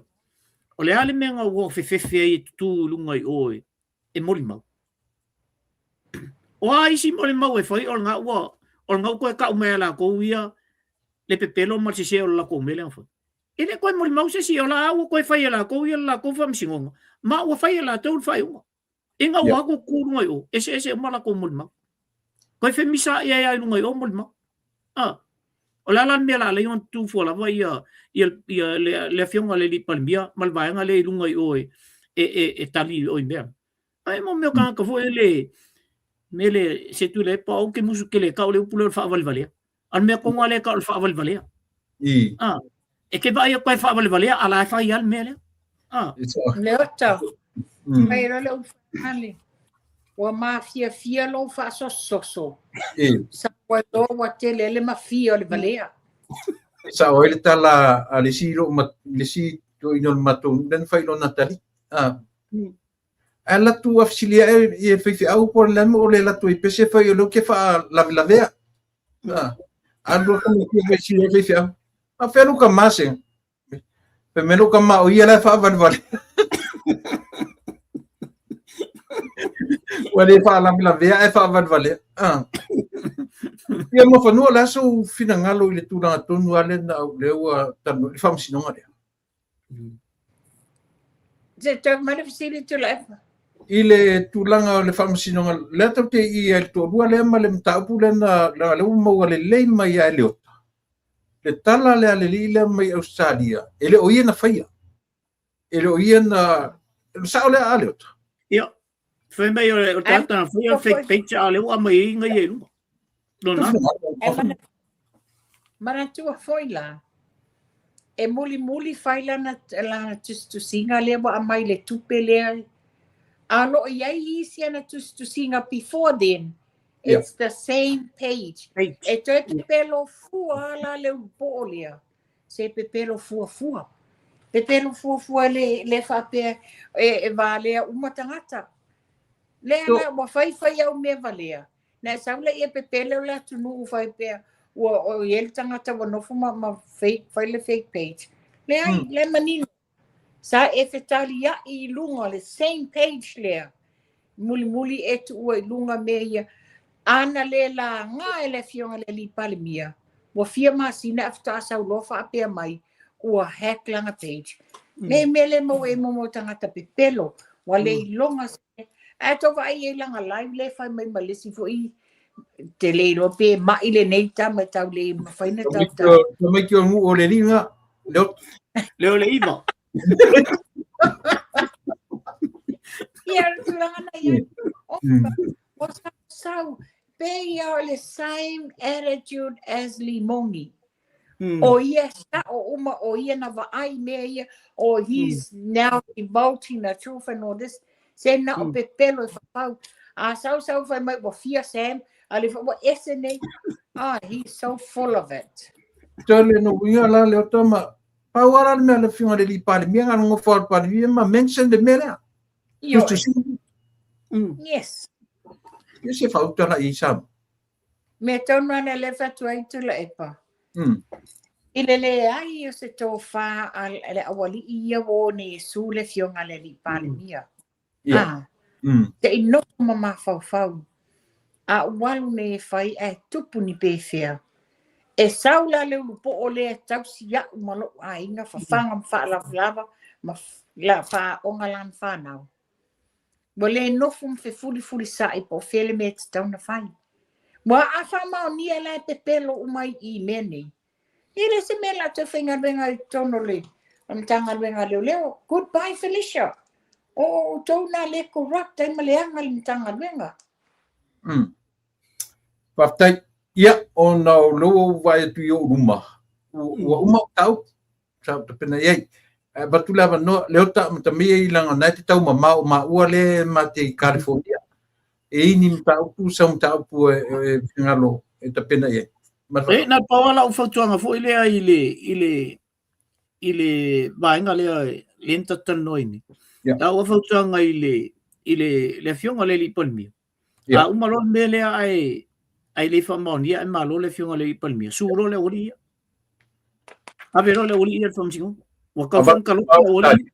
o le a le mea na ua fefefe ai e tutū i luga i o e, e molimau? O a isi molimau e fai o lena ua, o lena ua toe tau mai e latou ia le pepelo ma le sese o le latou mea lea na fai. E le toe molimau se isi, o la ua toe fai e latou ia le latou faamasinoga, ma ua fai e latou le faaiuga. Ina ua atu tu i luga i o, eseese uma latou molimau. Toe femisa ai ai i luga i o molimau. Ah. O le a la le mea o le a alai ona tutu fua lava ia, ia, ia le, le afioga i le alii Palemia ma le vaega lea i luga i o e, e, e, e tali i o i mea. Ai mo mea o tagata foi le, me le, se tui le pa o ke musu ke le kau le upu lea o le faavalevalea. A o le mea tonu lava lea e tau o le faavalevalea. Ah, e ke vaai atu ai faavalevalea, a la e fai lava le mea lea. Ah. Leota, mai loa le upu faale. Ua mafiafia lou faasososo. Sau ai loa ua tele le mafia o le valea. E sao ai le tala a le isi lou le isi toeaina o le matou nuu lea na fai i lona atalii. Ah. Ae alu atu afesili ae i le faifeau po o le a le mea o le alu atu ai pese fai o lea ou te faalavelavea. Ah. Alu atu ma fesili ai le faifeau. A fea lou tama se? Fai mai lou tama o ia la e faavalevale. Ua le faalavelavea ae faavalevalea. Ah. Ia Muafanua, o le a sou finagalo i le tulaga tonu lava lea na au lea ua talanoa i le faamasinoga lea? Se toe mai le fesili Tuilaepa. I le tulaga o le faamasinoga lea tatou te i ai i le toalua lea ma le mataupu lea na leaga lea ua maua lelei mai ia e Leota le tala lea a le alii lea mai Ausetalia e le o ia na faia. E le o ia na sao lea a Leota. Ia, fai mai o le tagata na faia le fake page a o lea ua aumai ai gaia i luga. Lona. Manatua foi la, e mulimuli fai lana, lana tusitusiga lea ua aumai le tupe lea, a o lo o i ai isi ana tusitusiga before then, it's the same page. Page. E toe pepelo fua la le ulupo'o lea, se pepelo fuafua. Pepelo fuafua le, le faapea e, e valea uma tagata. Lea la ua fai fai au mea valea. Na e sau lea e pepelo le atunuu faapea ua o i ai le tagata ua nofo ma, ma fake, fai le fake page. Leai, le manino. Sa e fetaliai i luga o le same page lea. Mulimuli e tuua i luga mea ia. A na le laga e le Afioga i le Alii Palemia, ua fia masina ae faatoa sau loa faapea mai ua hack lana page. Nei mea le maua ai mo tagata pepelo, ua le iloga se. Ae tou vaai i ai lana live lea e fai mai ma le isi foi te le iloa pe mai lenei tama e tau le mafai na tautala. Tamaiti o nuu o le liga. Leo. Leo le iva. Ia, o le tulaga na i ai. O sau, sau, pe ia o le same attitude as Limogi. O ia sa'o uma, o ia na vaai mea ia, o he's now divulging the truth and all this. Se na o pepelo e fafau. A sau sau fai mai ua fia Sam, a le ua ese nei. Ah, he's so full of it. Toe le no uiga la leo tama. Pau ala le mea le Afioga i le Alii Palemia, na nofo a le Palemia ma mention le mea lea. Ioe. Tusitusiga. Yes. Ia se faautala i Samoa. Mea tonu ana lea e fai atu ai Tuilaepa. I le leai o se tofā a le aualii ia ua o nei e sue le Afioga i le Alii Palemia. Ia. Se i nofo ma mafaufau. A ua alu nei e fai ae tupu ni pefea. E sau la le ulupo'o lea e tausi a'u ma lo'u aiga fafaga ma faalavalava ma la faaaoga lana fanau. Ua le nofo ma fefulifulisa'i po o fea le mea e tatau ona fai. Ua a faamaonia la e pepelo uma ai i mea nei. E le o se mea o le a toe faigaluega i totonu o le Matagaluega a Leoleo. Goodbye Felicia. O outou na le corrupt ai ma leaga le Matagaluega. Faafetai. Ia, ona o lea ua ou vaai atu i ou luma, ua uma ou mataupu. Sa ou tapena i ai. Ae avatu le avanoa, Leota amatamea i leaga o na e te taumamao o maua lea ma te i California. E i ni mataupu, sau mataupu e finagalo e tapena i ai. E, na pau lava lau fautuaga foi lea i le, i le, i le vaega lea lea na tatou talanoa ai nei. Yeah. Lau fautuaga i le, i le, le afioga i le Alii Palemia. Yeah. A uma loa le mea lea ae, ae le faamaonia ae malo le afioga i le Alii Palemia, sue loa le aualii ia. Ave loa le aualii ia i le faamasinoga. Ua tau foi ona taloka le aualii.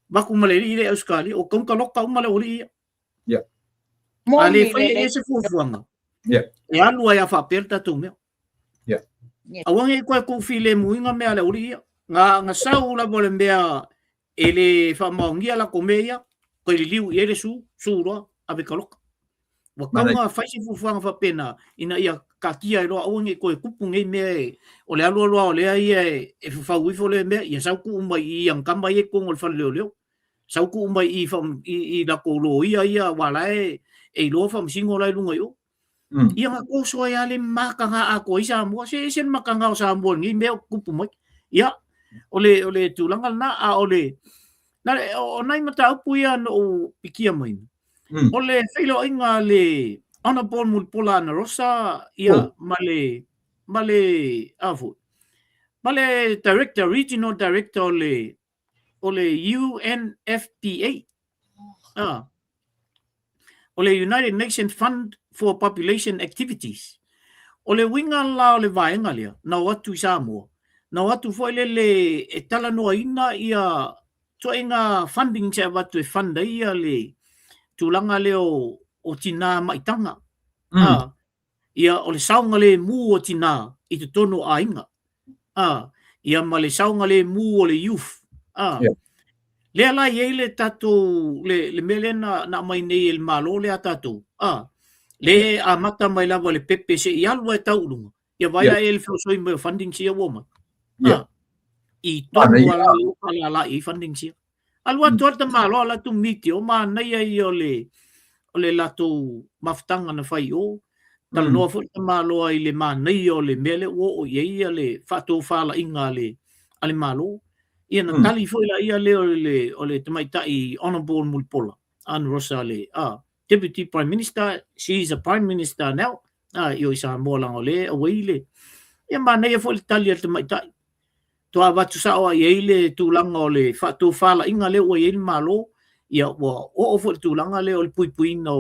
Vaku ma le alii lea i Ausetalia, ua tau ona taloka uma le aualii ia. Yeah. A le faia e ia se fuafuaga, Yeah. e alu ai a faapea le tatou mea. Yeah. Yeah. Aua ne i toe tuufilemuina mea a le aualii ia. Nga, nga sau lava o le mea e le faamaonia latou mea ia, toe liliu i ai le sue, sue loa, ave taloka. Ua tau na fai se fuafuaga faapena ina ia taatia ai loa aua ne i toe tupu nei mea e, o le alu alu lava o lea ia e fafau ifo lea mea, ia sau tuu mai i i ana tama ia i totonu o le fale leoleo. Sau tuu mai i i i latou loia ia aua la e e iloa faamasino la i luga i o. Ia na toso ai lava le mataga atoa ai Samoa. Se ese le mataga o Samoa i lenei mea o tutupu mai. Ia, o le, o le tulaga lena, a o le, na, o nai mataupu ia na ou pikia mai. O le feiloaiga a le Honourable Mulipola Anarosa, ia, ma le, ma le, a foi, ma le Director, Regional Director o le, o le UNFPA, ah, o le United Nations Fund for Population Activities. O le uiga la o le vaega lea, na o atu i Samoa, na o atu foi lele e talanoaina ia ituaiga funding se avatu e fund ai ia le tulaga lea o tinā maitaga. Ia, o le saogalemu o tinā i totonu o aiga. Ia ma le saogalemu o le youth. Lea la i ai le tatou, le mea lea na aumai nei e le Malo lea a tatou, le amata mai lava i le pepe seia alu lava e tau i luga, ia vaai la i ai le feosoi mai o fundings ia ua omai. I tonu lava la lea ua faalala i ai fundings ia. Alu atu lava le tamaloa alu atu miti o manaia ia o le o le latou mafutaga na fai i o. Talanoa foi le tamaloa i le manaia o le mea lea ua oo i ai ia le faatofalaiga a le a le Malo. Ia na tali foi la ia lea o le o le tamaitai Honourable Mulipola Ana Rosa le a Deputy Prime Minister, she is a Prime Minister now, a i o i Samoa leaga o lea e auai le ia manaia foi le tali a le tamaitai. Toa avatu sao lava i ai le tulaga o le faatofalaiga lea ua i ai le Malo, ia ua oo foi i le tulaga lea o le puipuiga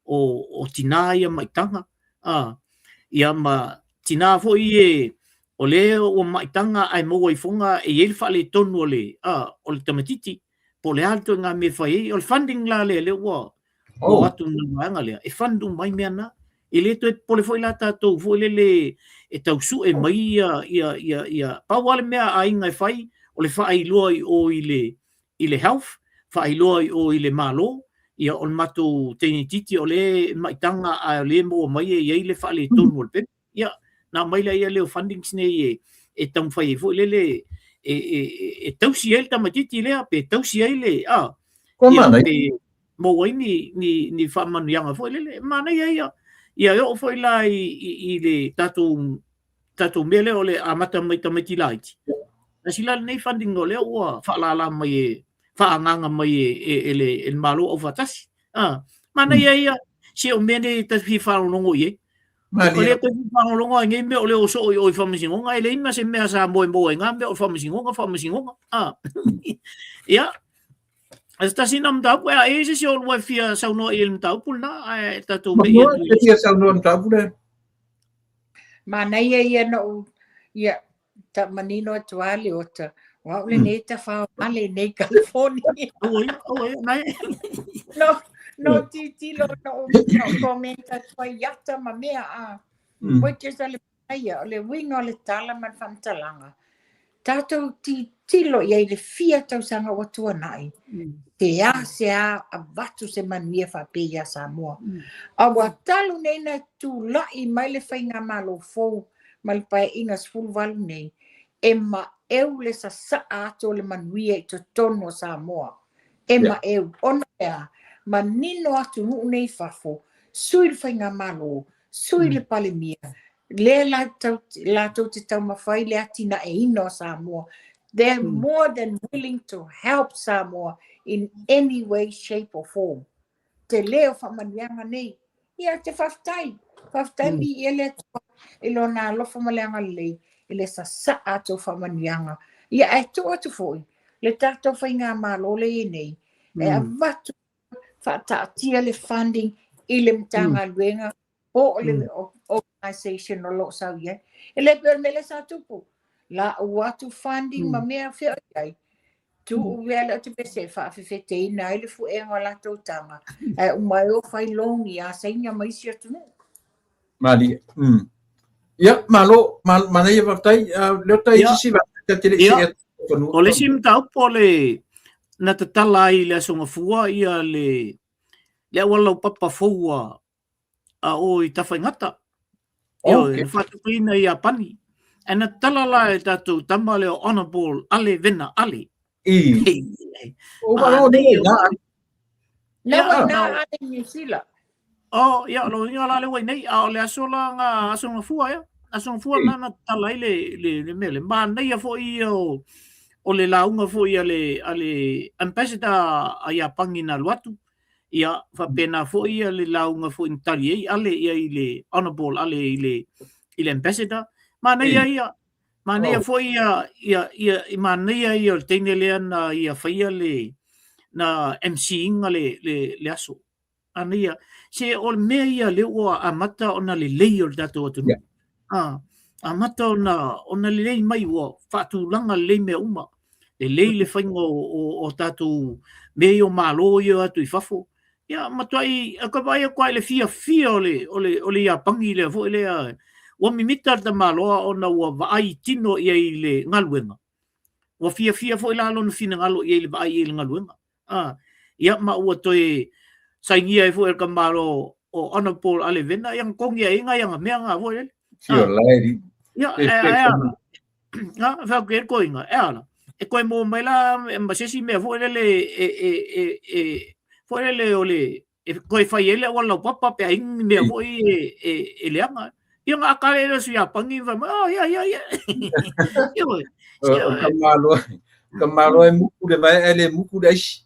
o tinā ia maitaga, ia ma tinā foi e o lea ua maitaga ae maua ifoga e i ai le faaletonu o le tamaitiiti, po o le a le ituaiga mea e fai ai. O le funding la lea lea ua o atu i le vaega lea, e fund uma ai mea na. E le toe popole foi la tatou foi lele e tau sue mai ia, ia, ia, ia. Pau lava le mea a aiga e fai, o le faailoa i o i le, i le health, faailoa i o i le Malo, ia o le matou teine itiiti o lea e maitaga ae o lea e maua mai e i ai le faaletonu o le pepe. Ia, na aumai laia lea o fundings nei e, e taumafai ai foi lele e tausi ai le tamaitiiti lea, pe tausi ai le, a, ia, pe maua ai ni faamanuiaga foi lele. E manaia ia. Ia, e oo foi la i le tatou mea lea o le amata mai tamaiti laiti. Tasi la lenei funding o lea ua faalala mai e, faaagaaga mai e le Malo Aufaatasi. Manaia ia, se o mea nei ta te fia faalogologo i ai. O lea toe fia faalogologo ai nei mea o lea o soo i o i faamasinoga, e leai ma se mea sa moemoe ai ngā mea o le faamasinoga, faamasinoga. Ia, se tasi na mataupu, e a e i se isi o oulua e fia saunoa i ai i le mataupu lena, ae tatou mei atu i E fia saunoa i le mataupu lea. Manaia ia na ou, ia, ta manino atu a Leota, o au lenei tafaovale i nei California. Aua ia, aua ia, nai. No, no titilo, no, no comment atu ai ata ma mea a. Which is a le manaia, o le uiga o le tala ma le faamatalaga. Tatou titilo i ai i le fia tausaga ua tuanai, seasea avatu se manuia faapea ia Samoa. A ua talu nei na tulai mai le faigamalo fou ma le Paeaiga 18 nei, e maeu le sasaa atu o le manuia i totonu o Samoa. E maeu, ona o le a? Manino atunuu nei i fafo, sui le faigamalo, sui le Palemia, lea latou te taumafai le atinaeina o Samoa. They're more than willing to help Samoa in any way, shape or form. Tele o faamanuiaga nei. Ia, te faafetai. Faafetai viia le Atua i lona alofa ma le agalelei i le sasaa atu o faamanuiaga. Ia, ae tuu atu foi le tatou faigamalo lea e i ai nei, e avatu faataatia le funding i le Matagaluega po o le organization o lo o sau i ai. E le pei o le mea lea sa tupu. Lau atu funding ma mea fea o i ai. Tuu mea lea o te pese e faafefeteina ai le fuega o latou taga. Ae uma ai o fai loan ia Saina ma isi atunuu. Malie. Ia, malo, manaia faafetai. Leota i sisi vaega ta te le i see atu i fanua. O le isi mataupu o le na tatala ai i le Aso Gafua ia le le auala laupapa fou a o i Tafaigata. Ioe, na faatupeina i Iapani. Ae na tatala la e tatou tama lea o Honourable Ale Vena Ale. I. O malo ni na. Na wa na Ale New Zealand. Oh, ia, lo inga la le wai nei, a o le aso la nga aso gafua ia. Aso gafua na na tatala ai le mea le manaia foi ia o le lauga foi a le ambassador a Iapani na alu atu. Ia, faapena foi ia le lauga foi na tali ai Ale ia i le Honourable Ale i le ambassador. Manaia ia, manaia foi ia, ia, ia, i manaia ia o le teine lea na ia faia le, na MC ina le aso. Manaia, se o le mea ia lea ua amata ona lelei o le tatou atunuu. Amata ona lelei mai ua faatulaga lelei mea uma. Lelei le faiga o tatou mea ia o Malo ia o atu i fafo. Ia, matuai, e ka vaai atu lava i le fiafia o le, o le, o le Iapani lea foi lea, ua mimita le tamaloa ona ua vaai tino i ai i le galuega. Ua fiafia foi la lona finagalo i ai i le vaai i ai i le galuega. A, ia, ma ua toe sainia ai foi e le tamaloa o Honourable Ale Vena, ia na togi ai nai ana mea na foi lele. Sio la e Ia, e, e, a, fai atu i ai le toeaina, e a la? E toe maua mai la ma se isi mea foi lele e, e, e, e, foi lele o le, e toe fai ai le auala laupapa pe a i ai ni mea foi e, e, e leaga. Ia na ata le si Iapani fai mai, oh, ia, ia, ia. Ia, O o ka malo, ka malo e muku le vae ae le muku le aisi.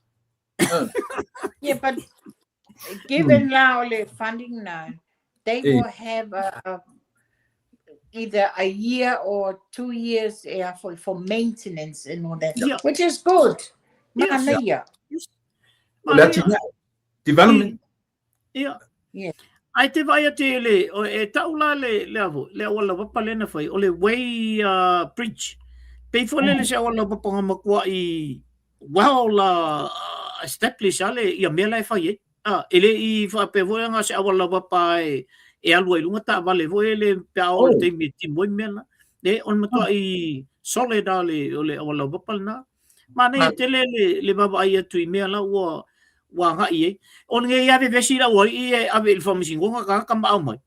Yeah, but given la o le funding na, they will have a, either a year or 2 years for maintenance and all that, which is good. Manaia. Yes. O le atinae. Development. Ia. Ai te vaai atu i le, o, e tau la le, le avo, le auala laupapa lea na fai, o le Way Bridge. Pei foi lele se auala laupapa na matuai well establish a le, ia mea la e fai ai. Ah, e le i faapea foi na se auala laupapa e, e alu ai i luga taavale foi le pe a oo i le taimi e timu ai mea na. Le, o le matuai solid a le, o le auala laupapa lena. Manaia tele le, le vaavaai atu i mea la ua, ua agai i ai. O lenei lava vevesi le aualii e ave i le faamasinoga tagata ma aumai.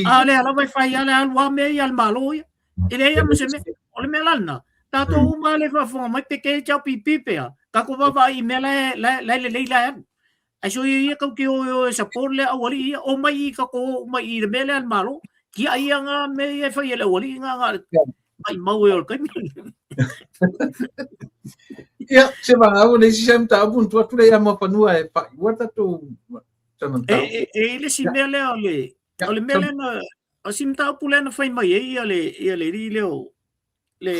A o lea lava e fai lava le alu lava mea ia a le Malo ia. E leai lava ma se mea. O le mea la lena, tatou uma lava le faafofoga mai pe ke HRPP pe a, tatou vaavaai i mea la e, la e, la e lelei la e alu. Ae soia ia tou te o e o e support le aualii ia, omai i tatou o uma i le mea lea a le Malo. Tiai ia nga mea ia e fai e le aualii nga nga maimau e o le taimi. Ia, se vagau le isi se mataupu na tuu atu lea ia Muafanua e faaiua tatou tana E, e, e i le isi mea lea o le, o le mea lea na, o si mataupu lea na fai mai ai ia le, ia le alii lea o, le,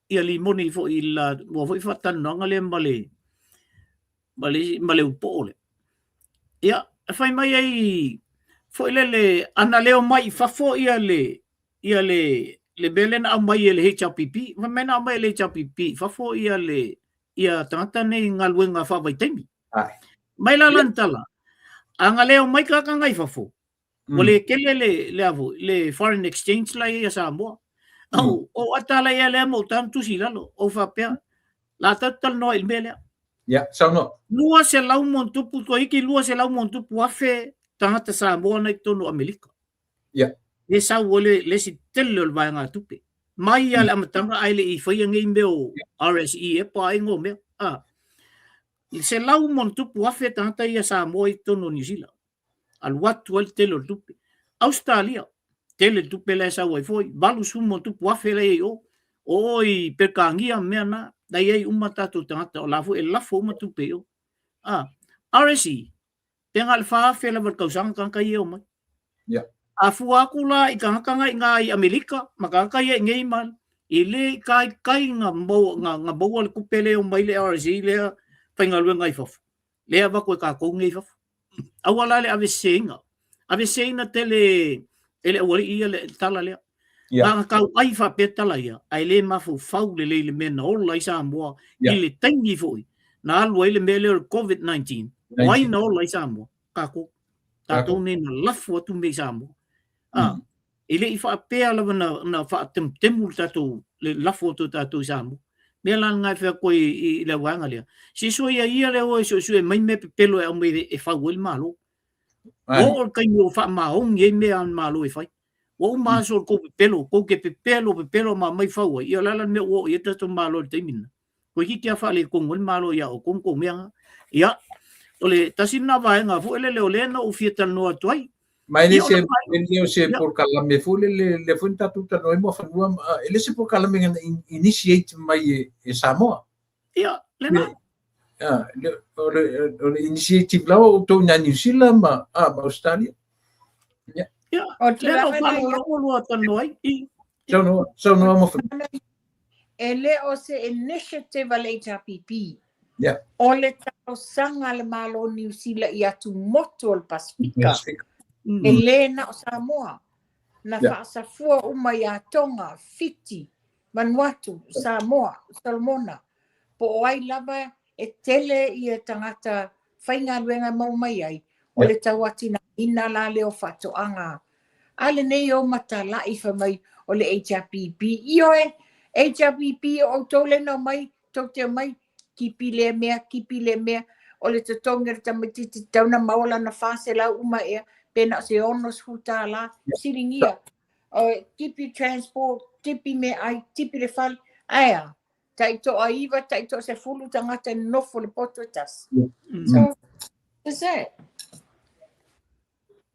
ia Limoni foi i la, ua foi faatalanoaga lea ma le, ma le, ma le upoo lea. Ia, e fai mai ai foi lele, ana leo mai i fafo ia le, ia le, le mea lea na aumai e le HRPP. Fai mai na aumai e le HRPP i fafo ia le, ia tagata nei i galuega faavaitaimi. Mai la lana tala, a na leo mai tagata nga i fafo, ua le tele le, le a foi, le foreign exchange la i ai ia Samoa. Au, o ata la ia lea ma ou tanu tusi i lalo, ou faapea, la tatou talanoa i le mea lea. Ia, saunoa. 200 ma ona tupu, toeitiiti 200 ma ona tupu afe tagata Samoa na i totonu o Amerika. Ia. Le sau ai le, le isi tele o le vaegatupe. Mai lava le amataga ae le i faia nei mea o RSE e pa ai ngō mea. A, le 100+ tagata ia Samoa i totonu o Niu Sila. Alu atu ai le tele o le tupe. Ausetalia, tele le tupe la e sau ai foi, 80+ afe la e i ai i o. O o i Peretania ma mea na, la e i ai uma tatou tagata, o la foi e lafo uma tupe i o. A, RSE, pe na o le 4,000 lava i le tausaga tagata ia e omai. A fua atu la i tagata nga i nga i Amerika ma tagata ia i nei ma e le i taitai na maua, na, na maua le tupe lea e omai le RSE lea faigaluega i fafo. Lea avatu e tatou nei i fafo. Aua la le aveseseina. Aveseseina tele e le aualii ia le tala lea. Na na tau ai faapea tala ia, ae le mafaufau lelei i le mea na ola ai Samoa i le taimi foi na alu ai le mea lea o le COVID-19. O ai na ola ai Samoa? Tatou. Tatou nei na lafo atu mea i Samoa. A, e le i faapea lava na, na faatemutemu le tatou, le lafo atu o tatou i Samoa. Mea la lena e fai atu ai i, i le vaega lea. Se soia ia le o e suesue mai mea pepelo e aumai e fau ai le Malo. Ua oo le taimi ua faamaoni ai mea a le Malo e fai. Ua uma aso o le tou pepelo, tou te pepelo, pepelo ma aumai fau ai. Ia o le a la le mea ua oo i ai le tatou Malo i le taimi lena? Toeitiiti lava faaletonu ai le Malo ia outou ma tou mea na. Ia, o le tasi lena vaega foi lele o lea na ou fia talanoa atu ai. Ma e le se, e le o se polokalame foi lele, lea foi na tatou talanoa ai Muafanua, e le se polokalame na initiate mai e Samoa. Ia, lena. O le initiative lava o outou i nai Niu Sila ma, ma Australia. Ia. Ia, lea na ou faalogologo lua talanoa ai. Saunoa, saunoa Muafanua. E le o se initiative a le HRPP. O le talosaga a le Malo o Niu Sila i atumotu o le Pasefika. E le na o Samoa. Na faasafua uma ia Tonga, Fiti, Vanuatu, Samoa, Solomona, po o ai lava e tele ia tagata faigaluega e maua mai ai, o le tauatinaeina la lea o faatoaga. A lenei o matalai fai mai o le HRPP. Ioe, HRPP o outou lea na omai, tou te omai, kipi lea mea, kipi lea mea, o le totogi o le tamaitiiti tatau ona maua lana 400 uma ea, pe na o se $60, fesiligia, o tipi transport, tipi meaai, tipi le fale, ae a? Tai toa iva, tai toa sefulu tagata e nonofo i le poto e tasi. So, that's it.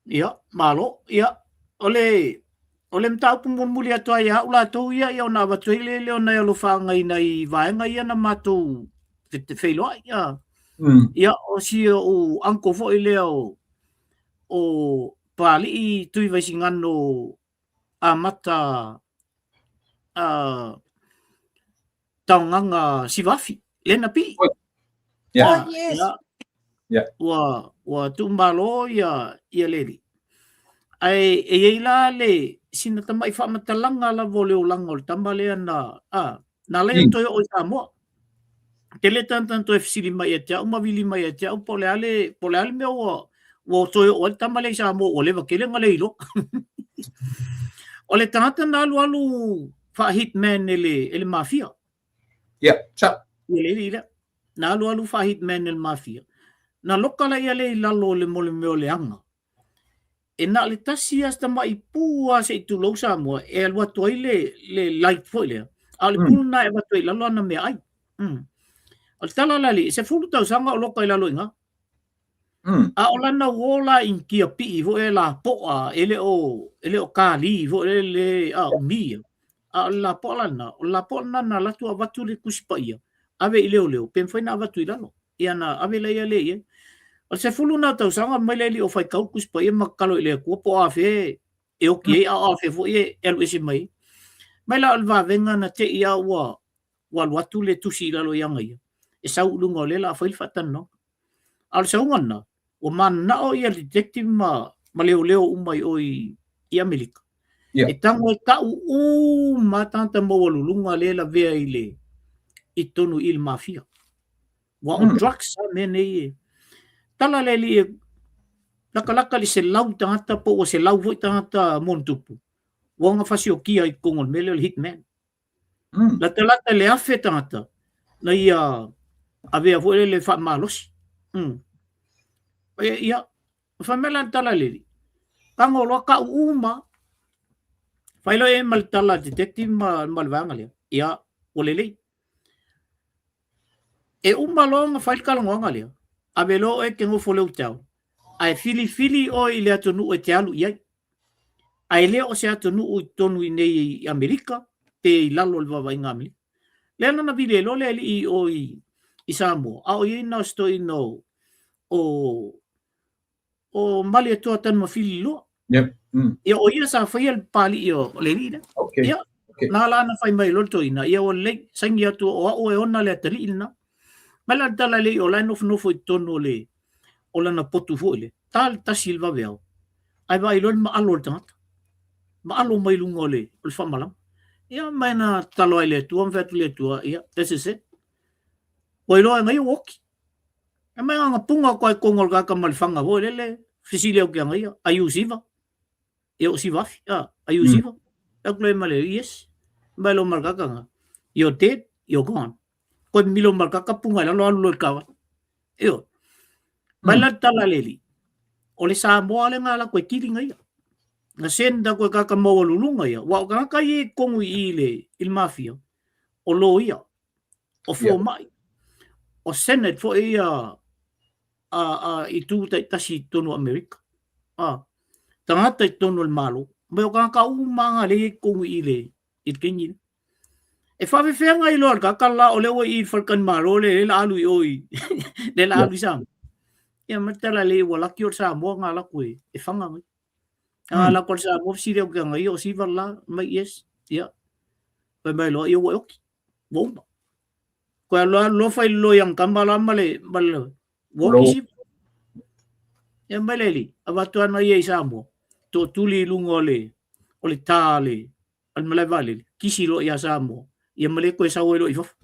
Ia, malo. Ia, o le, o le mataupu mulimuli atu ai ia au latou ia, ia ona avatu ai le lea o nai alofaaga i nai vaega ia na matou feiloai. Ia, ia o si ou uncle foi lea o, o Papalii Tuivaisigano amata uh, taogaga Sivafi, lea na pii. Yeah. Oh, yes. Yeah. Yeah. Ua, ua tuumalo ia, ia leli. Ae e iai la le sina tamai faamatalaga lava o le olaga o le tama lea na, a, na ala ai ona toe oo i Samoa. Tele tagata na toe fesili mai ia te au ma vili mai ia te au po o le a le, po o le a le mea ua, ua toe oo ai le tama lea i Samoa ua leva tele ona le iloa. O le tagata na alualu faa-hitman e le, e le mafia. Yeah, sa. Ia le alii lea. Na alualu faa-hitman e le mafia. Na loka la ia lea i lalo o le mo le mea o le aga. E na o le tasi lava si tamai pu lava se i tulou Samoa e alu atu ai le, le light foi lea. A o le pu lena e avatu ai i lalo ana meaai. Mm. O le tala a le alii, e 10 tausaga o loka i lalo i ina. A o lana uō la Initia pii foi e lapoa, e le o, e le o kali foi le, le a o umi ia. A o le lapoa la lena, o le lapoa lena na alu atu avatu le Tusi Paia, ave i leoleo, pe mafai ona avatu i lalo. Ia na ave laia lea i ai. O le 10 lena o tausaga mai le alii o faitau le Tusi Paia ma tatalo i le Atua po o afea e oki ai a o afea foi e alu ese mai ai. Mai la o le vavega na te i a ua ua alu atu le tusi i lalo i aga ia, e sau i luga o lea o le a fai le faatalanoaga. A o le sauga lena, ua mananao ia detective ma, ma leoleo uma i o i, i Amerika. Yeah. E tago e tau uma tagata maualuluga lea e lavea i le i totonu i le mafia. Ua o drugs a mea nei e tala le alii e lakalaka i le 100 tagata po ua 100 foi tagata monotupu. Ua ona fasiokia i totonu o le mea lea o le hitman. Latalata i le 1000 tagata na ia avea foi lele faamalosi. E, ia, fai mai la le tala a le alii, tago loa tau uma. Fai loa e ma le tala a le detective ma, ma le vaega lea. Ia, ua lelei. E uma loa ona fai le talanoaga lea, ave loa oe e te nofo i le hotel, ae filifili oe i le atunuu e te alu i ai. Ae le o se atunuu i totonu i inei i Amerika pe i lalo o le vaavaaiga a Amerika. Lea la na vili ai loa le alii i o i Samoa, a o i ai na o se toeaina o, o, o Malietoa Tanumafili Loa. Yep. Ia, o ia sa faia le papalii o le alii lea. Okay. Ia, okay. Na la na fai mai loa le toeaina, ia ua lelei, saini atu o au e ona le atalii lena. Mai la le tala a le alii o la e nofonofo i totonu o le, o lana potu foi lea, ta le tasi i le vaveao, ae vaai loa le maalo o le tagata. Maalo mai luga o le, o le faamalama. Ia, ma na tatalo ai i le Atua, ma fai atu i le Atua, ia, this is it. Ua iloa e ngai ua oti. E mai nganga punga koe kongo le kaka ma le whanga foi lele, fesili au ki anga ia, are you Siva? Ia o Siva afi, ah, are you Siva? Aku le ma le, yes. Mai lo ma le kaka nga, you're dead, you're gone. Koe milo ma le kaka punga i lalo alu lo i le kava. Io. Mai la tala le li. O le Samoa le ngā la koe kili nga ia. Nga senda koe kaka maua lulunga ia. Wa o kaka i kongu i le, i le mafia. O lo ia. O fomai. O Senate foi ia a, a, i tū taitasi i tonu Amerika. A, tagata i tonu o le Malo. Mai o kaka uma nga le i kongu i le, i le kingi. E faafefea iloa le kaka la o lea ua i i le faletalimalo le le la alu i o i le la alu i Samoa. Ia ma tala le ua laki o le Samoa ngā laku e, e whanga mai. Ngā laku o le Samoa fesili au ki a ngai o siva la mai yes. Ia. Pai mai loa ia ua e oki. Ua uma. Koe aloa loa fai loa i ang kama la ma le ma le ua oki siva. Ia mai le li avatu ana ia i Samoa. Tootuli i luga o le o le tā le a le malae vaalele, kisi loa ia Samoa, ia ma le toe sau ai loa i fafo.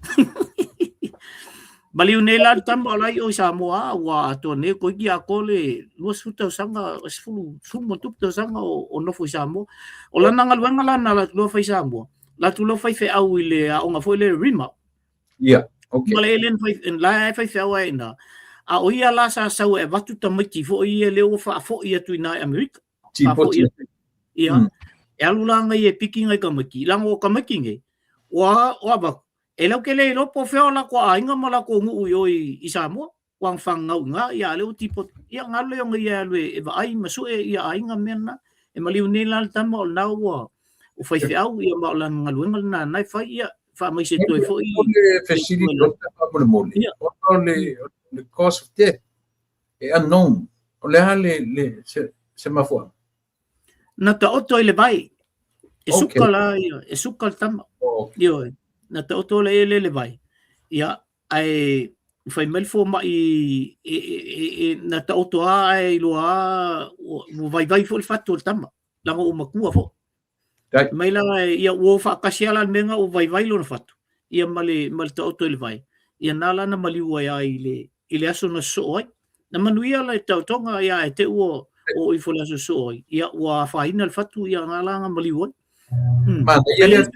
Maliu nei la le tama o la i o i Samoa a ua atoa nei toeitiiti atoa le 20 tausaga, 10, 10 ma tupu tausaga o nofo i Samoa. O lana galuega la na alu atu loa fai i Samoa, alu atu loa faifeau i le aoga foi lea RIMA. Ia, okay. Ma le ele fai la e faifeau ai ina. A o ia la sa sau e avatu tamaiti foi ia lea ua faafoi atu i ina i Amerika. Faafoi atu. Ia. E alu la ngai e piki ngai tamaiti. Leaga o tamaiti nei, ua avatu, e lau te le iloa po o fea o latou aiga ma latou nuu i o i Samoa. Ua fanau i ina, ia a o lea ua tipoti. Ia ona alu lea o ia e alu e vaai ma sue ia aiga ma mea na. E maliu nei la le tama o lena ua faifeau ia ma o lana galuega lena na e fai, ia faamaise atu ai foi. O le fesili Doctor faamolemole, ona o le cause of death e unknown. O le a le se mafuaaga? Na taoto i le vai. E suka la ia, e suka le tama. Ioe, na taoto le ele le vai. Ia, ae fai mai le fomai e na taoto lava ae iloa lava ua vaivai foi le fatu o le tama, leaga ua matua foi. Fai mai la ia ua o faatasi lava la le mea lena ua vaivai lona fatu ia ma le ma le taoto i le vai, ia na la na maliu ai lava i le aso na sosoo ai. Na manuia le taotoga ia ae te i ua oo ifo i le aso sosoo ai, ia ua afaina le fatu ia na la na maliu ai. Manaia lea.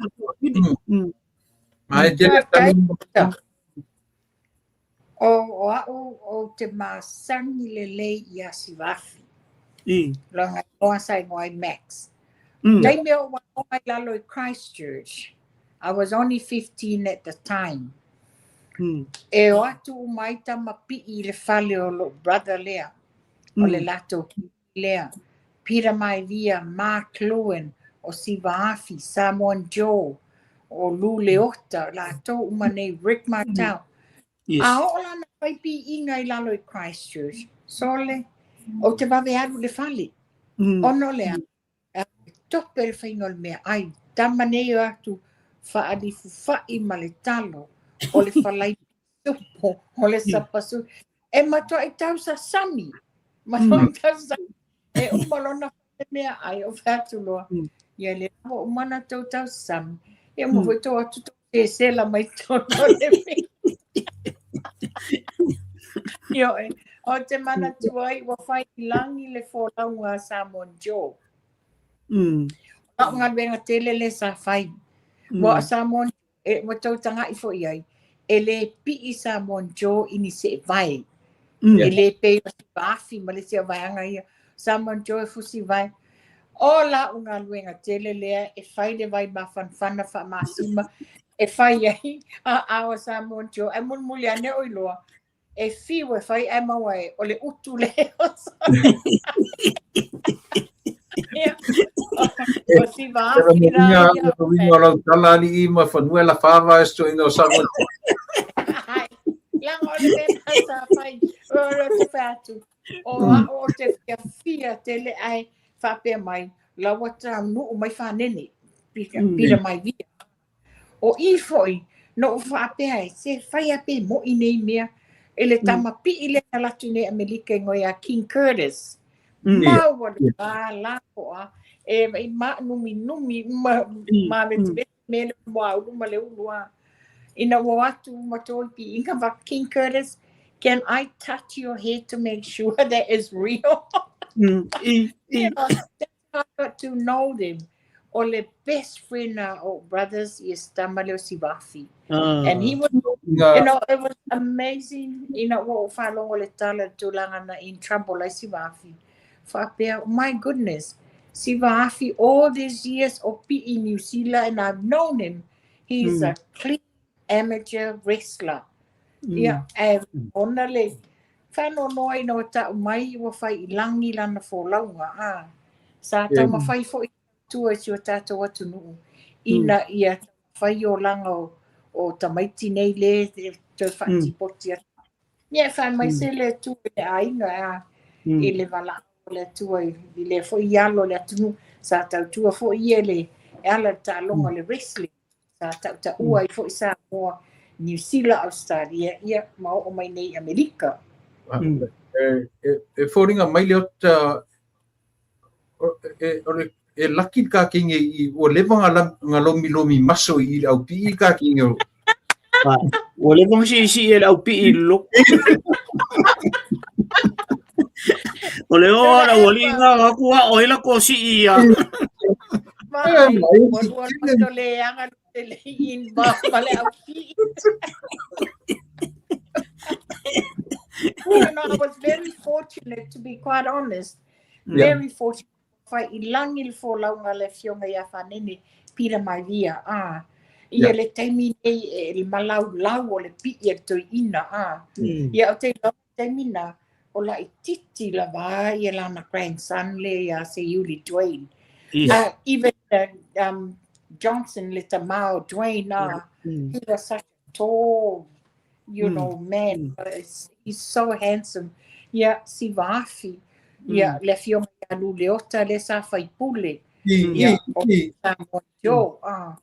Manaia tele tali. O au ou te masani lelei ia Sivafi. Lona igoa sa igoa ai Max. Taimi o ou aoga i lalo i Christchurch, I was only 15 at the time. E o atu uma ai tama pi'i i le fale o lo'u brother lea, o le latou lea, Peter Maivia, Mark Lewin, o Siva Afi, Samoan Joe, o Lou Leota, latou uma nei, Rick Martel. Yes. A oo la na fai piiga i lalo i Christchurch, sole, ou te vave alu i le fale. Ona o le a? E tope le faiga o le meaai. Tama nei o atu faalifufai ma le talo, o le falai pisupo, o le sapasu. E matuai tausasami, matuai tausasami. E uma lona fai meaai, ou fai atu loa, ia lea ua uma ona tou tausasami, ia uma foi tou atu tou sesela mai totonu o le mea. Ioe, ou te manatua ai ua fai i lagi le folauga a Samoan Joe. O lau galuega tele lea sa fai. Ua o Samoan e, ua tou taga'i foi i ai, e le pi'i Samoan Joe i ni seevae. E le pei o Siva Afi ma le isi au vaega ia. Samoan Joe e fusi vae. O la'u galuega tele lea e fai le vai mafanafana faamasima e fai ai aao a Samoan Joe. Ae mulimuli ane ou iloa, e fiu e fai ae maua e o le utu lea o Ia, o Siva Afi la ia. Uiga o lau tala alii ma fanua e la whāwa e stoina o Samoa. Hai, leaga o le mea lena sa fai, o le te fai atu, o au ou te fiafia tele ae faapea mai, la ua taunuu mai fanene, pita mai via. O i foi, na ou faapea ai, se fai a pe mo'i nei mea, e le tama pi'i lea na alu atu nei Amelika igoa ia King Curtis. Maua le va lapoa, e i maanuminumi ma mavetiveti mea le muaulu ma le ulu a. Ina ua o atu ma tō le pi'iga va King Curtis, can I touch your hair to make sure that is real? You know, that's how I got to know them. O le best friend a o brothers ia si tama lea o Sivafi. And he was, you know, it was amazing ina ua ou faalogo i le tala i le tulaga na in trouble ai Sivafi. Faapea, my goodness, Siva Afi all these years o pi'i New Zealand and I've known him. He's a clean amateur wrestler. Ia, ae ona le faanoanoa ina ua ta'u mai ua fai i lagi lana folauga, a. Sa taumafai foi tua i si o tātou atunuu ina ia taumafai olaga o tamaiti nei le toe faatipoti atu. Ia e faamaise le Atua i le aiga a, i le valaau o le Atua i lea foi alo o le atunuu. Sa tautua foi ia i le e ala i le taaloga o le wrestling. Sa tautaua ai foi Samoa, Niu Sila, Australia, ia ma oo mai nei i Amerika. E foliga mai le ota o le e laki le kakenge i ua leva nga lomilomi maso i le aupii i le kakenge o. Ua leva ona siisii e le aupii i le lotu. O le oo a le aualii na atu ao ai latou sii ia. Mai, ua lua loto leaga te le involve ma le aupii. You know, I was very fortunate, to be quite honest. Very fortunate. Fai i lagi le folauga a le Afioga ia Fanene Peter Maivia, a. Ia le taimi nei e le malaulau o le pii a le toeaina, a. Ia ou te iloa le taimi na, o laititi lava ia lana grandson lea ia Seiuli Dwayne. Even Johnson le tama o Dwayne, a, he was such a tall, you know, man. He's so handsome. Ia, Sivaafi. Ia, le afioga ia Luleota lea sa faipule. Ia, o Samoa Joe. Ah.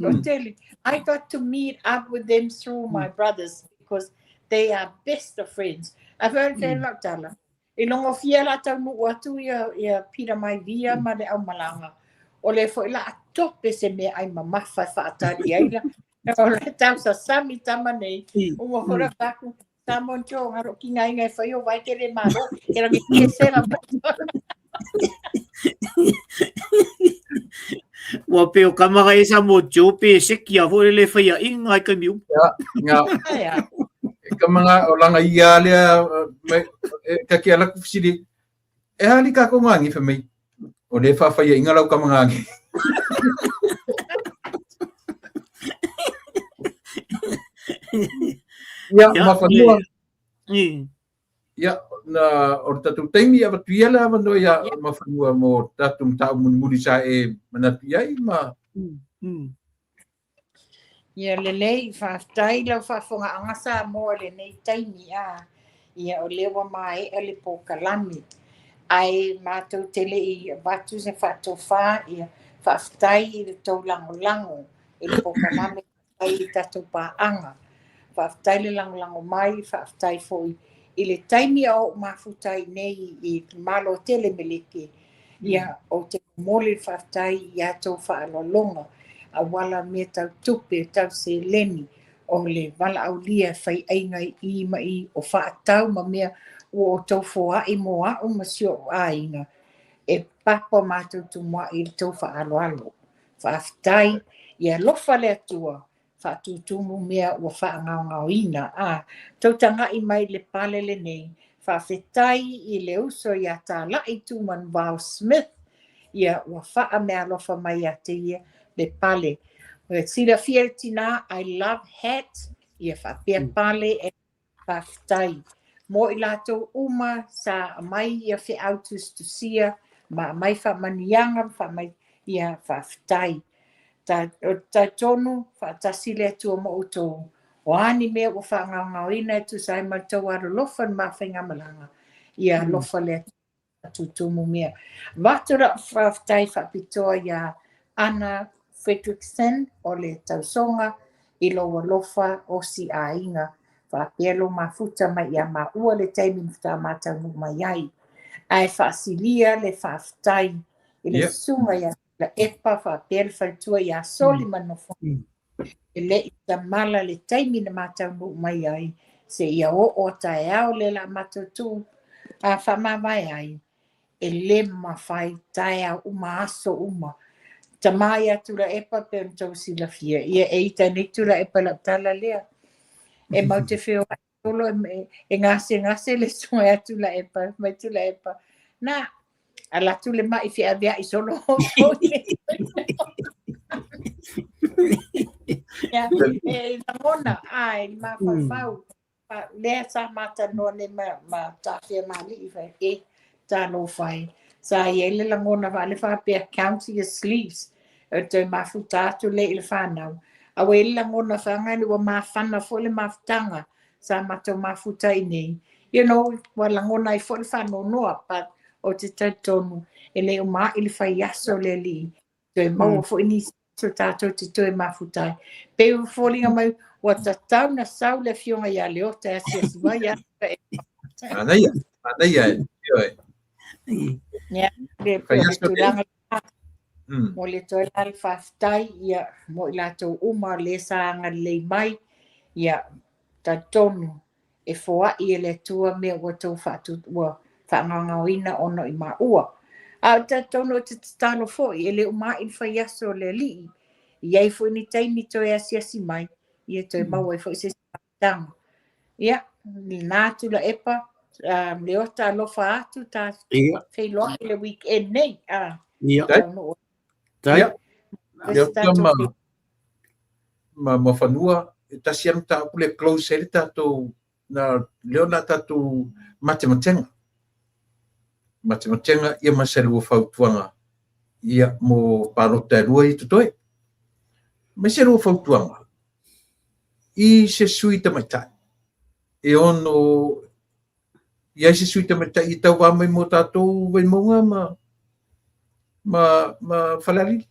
O tele. I got to meet up with them through my brothers because they are best of friends. A fai o le lau tala. E logofia la taunuu atu ia, ia Peter Maivia ma le aumalaga. O le foi la tope se meaai mamafa e faatali ai la. O le tausasami tama nei. Ua foi la faku. Samoa Joe, ngaro ki ngai ngai whai o vai te le malo. Ke rangi ke se la Ua pe o kamaga e sa mo Joe pe seki a foi le whai a inga ai kami umu. Nga. E kamaga o langa ia lea e kaki ala ku fisili. E hali ka ko ngangi fa mai. O le fa whai inga lau kamaga ngangi. Ia, mafanua. Ia, na, o le tatou taimi avatu ia le avanoa ia Mafanua mo tatou mataupu mulimuli sa e manatu i ai ma... Ia lelei, faafetai lau faafofogaaga Samoa i lenei taimi a. Ia o lea ua maea le polokalame. Ae matou te le i avatu se faatofa, ia faafetai i le tou lagolago i le polokalame faafetai i tatou paaga. Faafetai le lagolago mai, faafetai foi i le taimi a o ou mafuta ai nei i Malo tele Meleke. Ia, ou te momoli le faafetai i a outou faaaloaloga, auala mea tau tupe, tau seleni, o le valaaulia e faiaiga i i ma i, o faatau ma mea ua outou foai mo au ma si ou aiga, e papa matou tumuai i le tou faaaloalo. Faafetai, ia alofa le Atua, faatutumu mea ua faagaogaoina. A, tou tagai mai i le pale lenei, faafetai i le uso ia Talai Tumanuvao Smith, ia ua faameaalofa mai ia te ia le pale. Ua silafia le tinā, I love hat, ia faapea pale e Faafetai mo i latou uma sa aumai ia feau tusitusia ma aumai faamanuiaga ma faamai ia faafetai. Ta, talitonu faatasi le Atua ma outou. O a ni mea ua faagaogaoina e tusa ai ma le tou alolofa i le ma faigamalaga, ia alofa le Atua. Tutumu mea. Avatu lau faafetai faapitoa iā Ana Fredrickson o le tausoga i lou alofa osi aiga faapea lou mafuta mai ia maua le taimi na faatoa ma taunuu mai ai. Ae faasilia le faafetai i le susuga ia Tuilaepa faapea le faletua ia Soli ma Nofoalii e le i tamala le taimi na ma taunuu mai ai seia oo a taeao lea la matou tuu a faamavae ai e le mafai taeao uma aso uma. Tama ia Tuilaepa pei ona tou silafia ia e ita nei Tuilaepa i lau tala lea. E mau te feoai solo e gasegase le susuga ia Tuilaepa, mai Tuilaepa, na, ala atu le mai feaveai solo outou nei. Ia, e lagona, ai, le mafaufau, lea sa matalanoa nei ma Tafeamalii fai, e, talofa e, sa i ai le lagona faale faapea, count your sleeves, e toe mafuta atu lea i le fanau. A ua i ai le lagona faagani ua mafana foi le mafutaga sa matou mafuta i nei. You know, ua lagona ai foi le faanoanoa, but ou te talitonu e le uma ai le fai aso le alii. Toe maua foi nisi aso tatou te toe mafuta ai. Pei ua foliga mai ua tatau na sau le afioga ia Leota e asiasi mai a. Manaia, manaia e. Ioe. Ia, le Fai aso le. tulaga Momoli atu ai la le faafetai ia mo i latou uma lea sa agalelei mai. Ia, talitonu e foai e le Atua mea ua tou faatu, ua faagaogaoina ona o i maua. A ou te talitonu ou te tatalo foi, e le uma a'i le faiaso o le Alii, e i ai foi ni taimi toe asiasi mai, ia toe maua ai foi se isi mafutaga. Ia, lena Tuilaepa, Leota alofa atu, ta feiloai le weekend nei. Ia. Taunuu. Tai. Leota ma ma Muafanua, e tasi lava le mataupu lea e close ai le tatou, na, lea o le a tatou matematega. Matematega ia ma se lua fautuaga ia mo palota e lua ia totoe. Ma se lua fautuaga i se sui tamaitai e ono i ai se sui tamaitai e tauva mai mo tatou Vaimauga ma Falealili.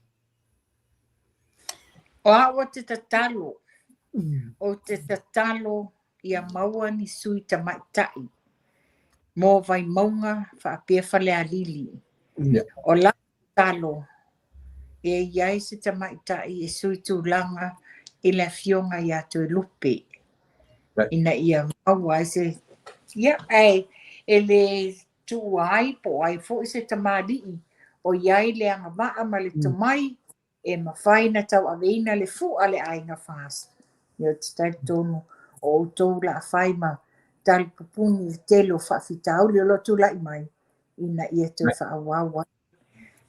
O au ou te tatalo, ou te tatalo ia maua ni sui tamaitai mo Vaimauga faapea Falealili. O lau tatalo, e i ai se tamaitai e sui tulaga i le afioga ia Toelupe, ina ia maua ai se, ia, ae e le tuua ai po o ai foi se tamalii o i ai le agavaa ma le tomai e mafai ona tauaveina le fua a le aiga FAST. Ia ou te talitonu o outou o le a fai ma talipupuni i le tele o faafitauli o lo o tulai mai ina ia toe faaauau ai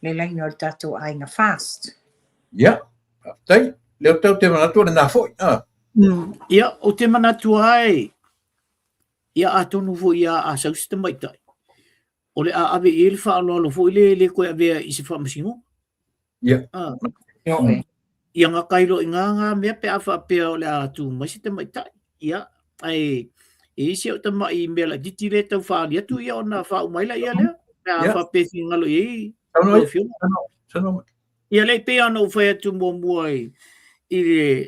le laina o le tatou aiga FAST. Ia, faafetai. Leota ou te manatu o lena foi. Ah. Ia, ou te manatu ai, Ia atonu foi ia a sau se tamaitai, o le a ave i ai le faaaloalo foi lea e le toe avea i se faamasinoga. Ia. Ia gata ai loa i ina na mea pe a faapea o le a tu mai se tamaitai. Ia, ae e i ai si au tamai mea laitiiti lea e tau faaali atu ia ona faauma ai laia lea, pe a faapea e finagalo i ai lau Afioga. Ia lea e pei lava ona ou fai atu muamua i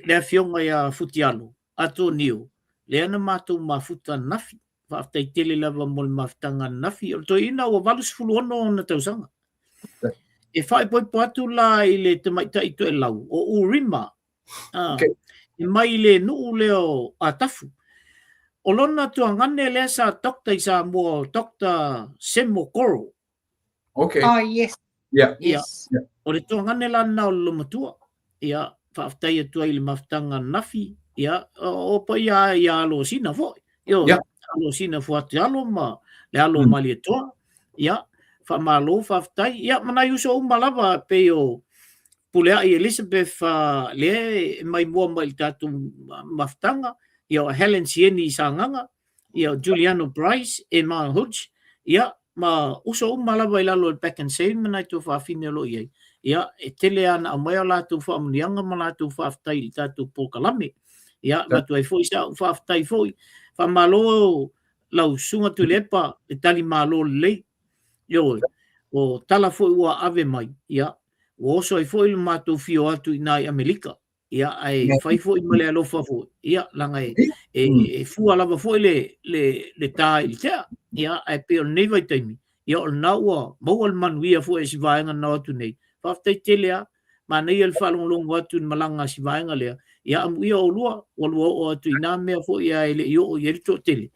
le Afioga ia Futialo, Atonio, lea na matou mafuta ananafi. Faafetai tele lava mo le mafutaga ananafi. O le toeaina ua 86 ona tausaga. E faaipoipo atu la i le tamaitai toelau o Urima, okay. E mai le nuu lea o Atafu. O lona tuagane lea sa doctor i Samoa, Dr. Semo Koro. Okay. Oh, yes. Yeah. Yes. Yeah. O le tuagane la lena o le lomatua. Ia, faafetai atu ai i le mafutaga ananafi. Ia, o paia ia Alosina foi. Ioe, yeah. Alosina Fuatialo ma le alo mm. Malietoa. Ia, faamalo, faafetai. Ia, ma nai uso uma lava pei o Puleai Elizabeth uh, lea e mai mua mai i le tatou mafutaga. Ia, o Helen Sieni i Sagaga. Ia, o Juliano Bryce, Emma Hudge, ia, ma uso uma lava i lalo o le Pak'nSave ma nai tuafafine o lo o i ai. Ia, e tele lava na aumai a latou faamanuiaga ma latou faafetai i le tatou polokalame. Ia, avatu ai foi sa ou faafetai foi. Faamalo lau Susuga Tuilaepa le tali malo lelei. Ioe, o tala foi ua ave mai, ia, ua oso ai foi le matou fia o atu i ina i Amerika. Ia, ae fai foi ma le alofa foi, ia, leaga e, e, e fua lava foi le, le, le tā i le tea. Ia, ae pei o lenei vaitaimi, ia, o lena ua maua le manuia foi e si vaega na o atu nei. Faafetai tele lava. Manaia le faalogologo atu i le malaga a si vaega lea. Ia, amuia oulua, ua lua oo atu i nā mea foi ae le i oo i ai le toatele.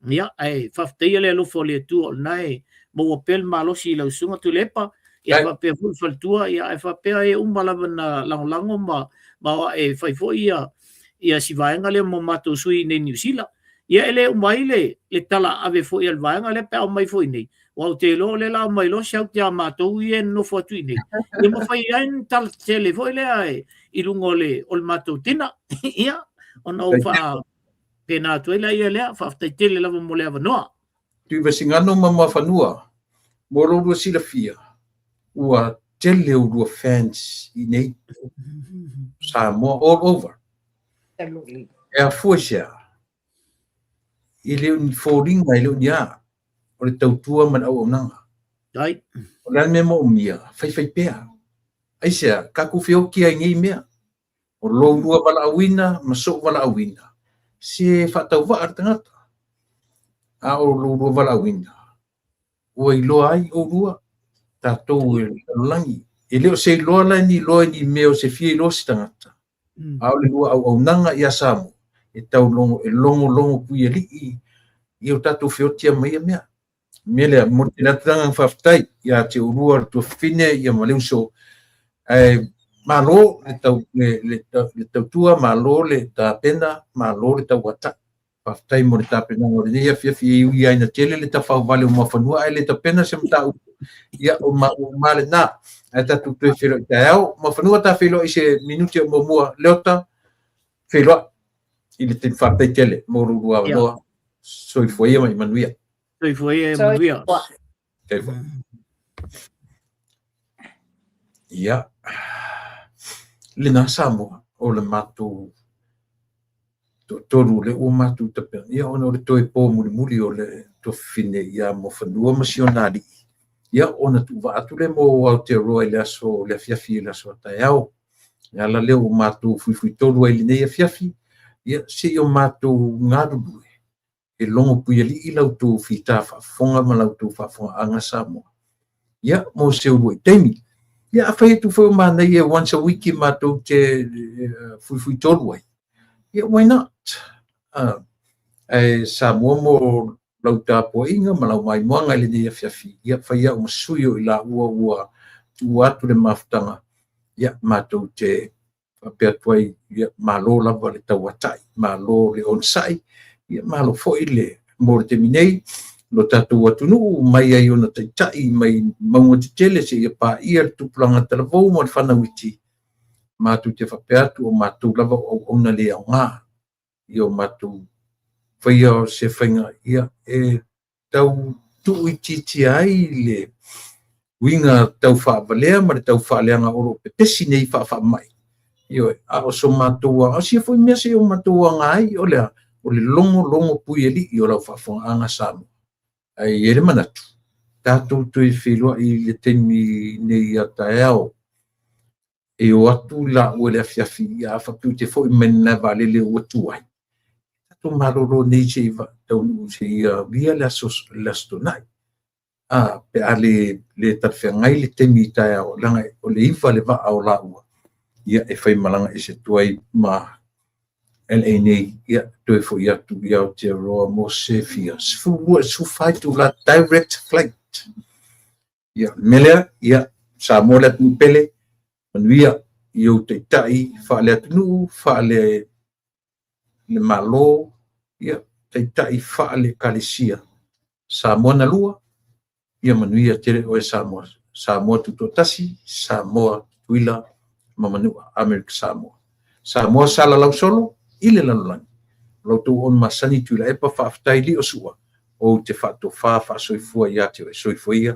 Ia, ae faafetaia le alofa o le Atua o lena e maua pea le malosi i lau Susuga Tuilaepa, ia faapea foi le faletua, ia ae faapea e uma lava na lagolago ma ma o ae fai foi ia ia si vaega lea mo matou sui i nei Niu Sila. Ia e le uma ai le le tala ave foi a le vaega lea pe a omai foi nei. Aua ou te iloa o lea la omai loa siauti a matou ia e nonofo atu i nei. Ia ma fai ai ni tala tetele foi lea i luga o le o le matou tina. Ia ona ou faa pena atu ai laia lea, faafetai tele lava mo le avanoa. Tuivasigano ma Muafanua, mo lo lua silafia, ua tele ulua fans i nei, Samoa all over. E afua i se a? E le o ni foliga, e le o ni a, o le tautua ma le auaunaga. Ai. O le a le mea moomia, faifai pea. Aisea, tatou feoti ai i nei mea. O lou lua valaauina ma so'u valaauina, se faatauvaa le tagata. A o lou lua valaauina, ua iloa ai oulua, tatou e le lalolagi. E le o se iloa la ni iloa i ni mea o se fia iloa se tagata, a o le lua auaunaga ia Samoa, e tau e logologo puialii i o tatou feotia ma ia mea. Mea lea, momoli tele atu le agaga faafetai ia te oulua le tuafafine ia ma le uso. Ae malo le tautua, malo le tapena, malo le tauatai. Faafetai mo le tapenaga o lenei afiafi, e ui lava ina tele le tafaovale o Muafanua ae le tapena se mataupu, ia o ma lena. Ae tatou toe feiloai taeao. Muafanua ta feiloai i se minute o muamua. Leota, feiloai i le taimi. Faafetai tele mo lo oulua avanoa. Soifua ia ma ia manuia. Soifua ia manuia. Soifua. Ia, lena Samoa o le matou toatolu lea ua matou tapena, ia ona o le toe po mulimuli o le tuafafine ia Muafanua ma si ona alii, ia ona tuuvaa atu lea mo Aotearoa i le aso le afiafi i le aso a taeao. Le ala lea ua matou fuifuitolu ai i lenei afiafi, ia se i o matou galulue e logo puialii la outou fita faafofoga ma la outou faafofogaaga Samoa, ia mo se uluai taimi. Ia afai atu foi o manaia once a week matou te fuifuitolu ai, ia why not? Ae Samoa mo lau tapuaiga ma lau maimoaga i lenei afiafi, ia fai au ma sui o i laua ua tuua atu le mafutaga, ia matou te faapea atu ai, ia malo lava le tauatai, malo le onosai, ia malo foi le mo le taimi nei lo tatou atunuu mai ai ona taitai mai mauga tetele seia paia le tupulaga talavou ma le fanau iti. Matou te faapea atu o matou lava o auauna le aoga i o matou faia o se faiga ia e tau tuuitiitia ai le uiga tau faavalea ma le tau faaleaga o lo o pepesi nei faafaamai. Ioe, a o so matou aga, o sia foi mea se i o matou aga ai, o le a, o le logologo puialii o lau faafofogaaga Samoa. Ae i ai le manatu, tatou toe feiloai i le taimi nei a taeao, e o atu laua i le afiafi, ia a faapea ou te foi mai i lena vaalele ua tuai, tatou malolo nei se i taunuu seia aulia le aso Toonai. Pe a le talafeagai le taimi i taeao, leaga o le 9 le vaa o laua, ia e faimalaga ese atu ai ma LA nei, ia toe foi atu i Aotearoa mo se fia 12 14 itula direct flight. Ia, o le mea lea, ia, Samoa le atunuu pele, manuia i ou taitai faale-atunuu, faale le Malo, ia, taitai faale-Ekalesia. Samoa na lua, ia manuia tele oe Samoa. Samoa tutoatasi, Samoa Tutuila ma Manua, Amerika Samoa. Samoa salalau solo i le lalolagi. O la outou auauna masani Tuilaepa, faafetai Liosua, ou te faatofa faasoifua ia te oe. Soifua ia.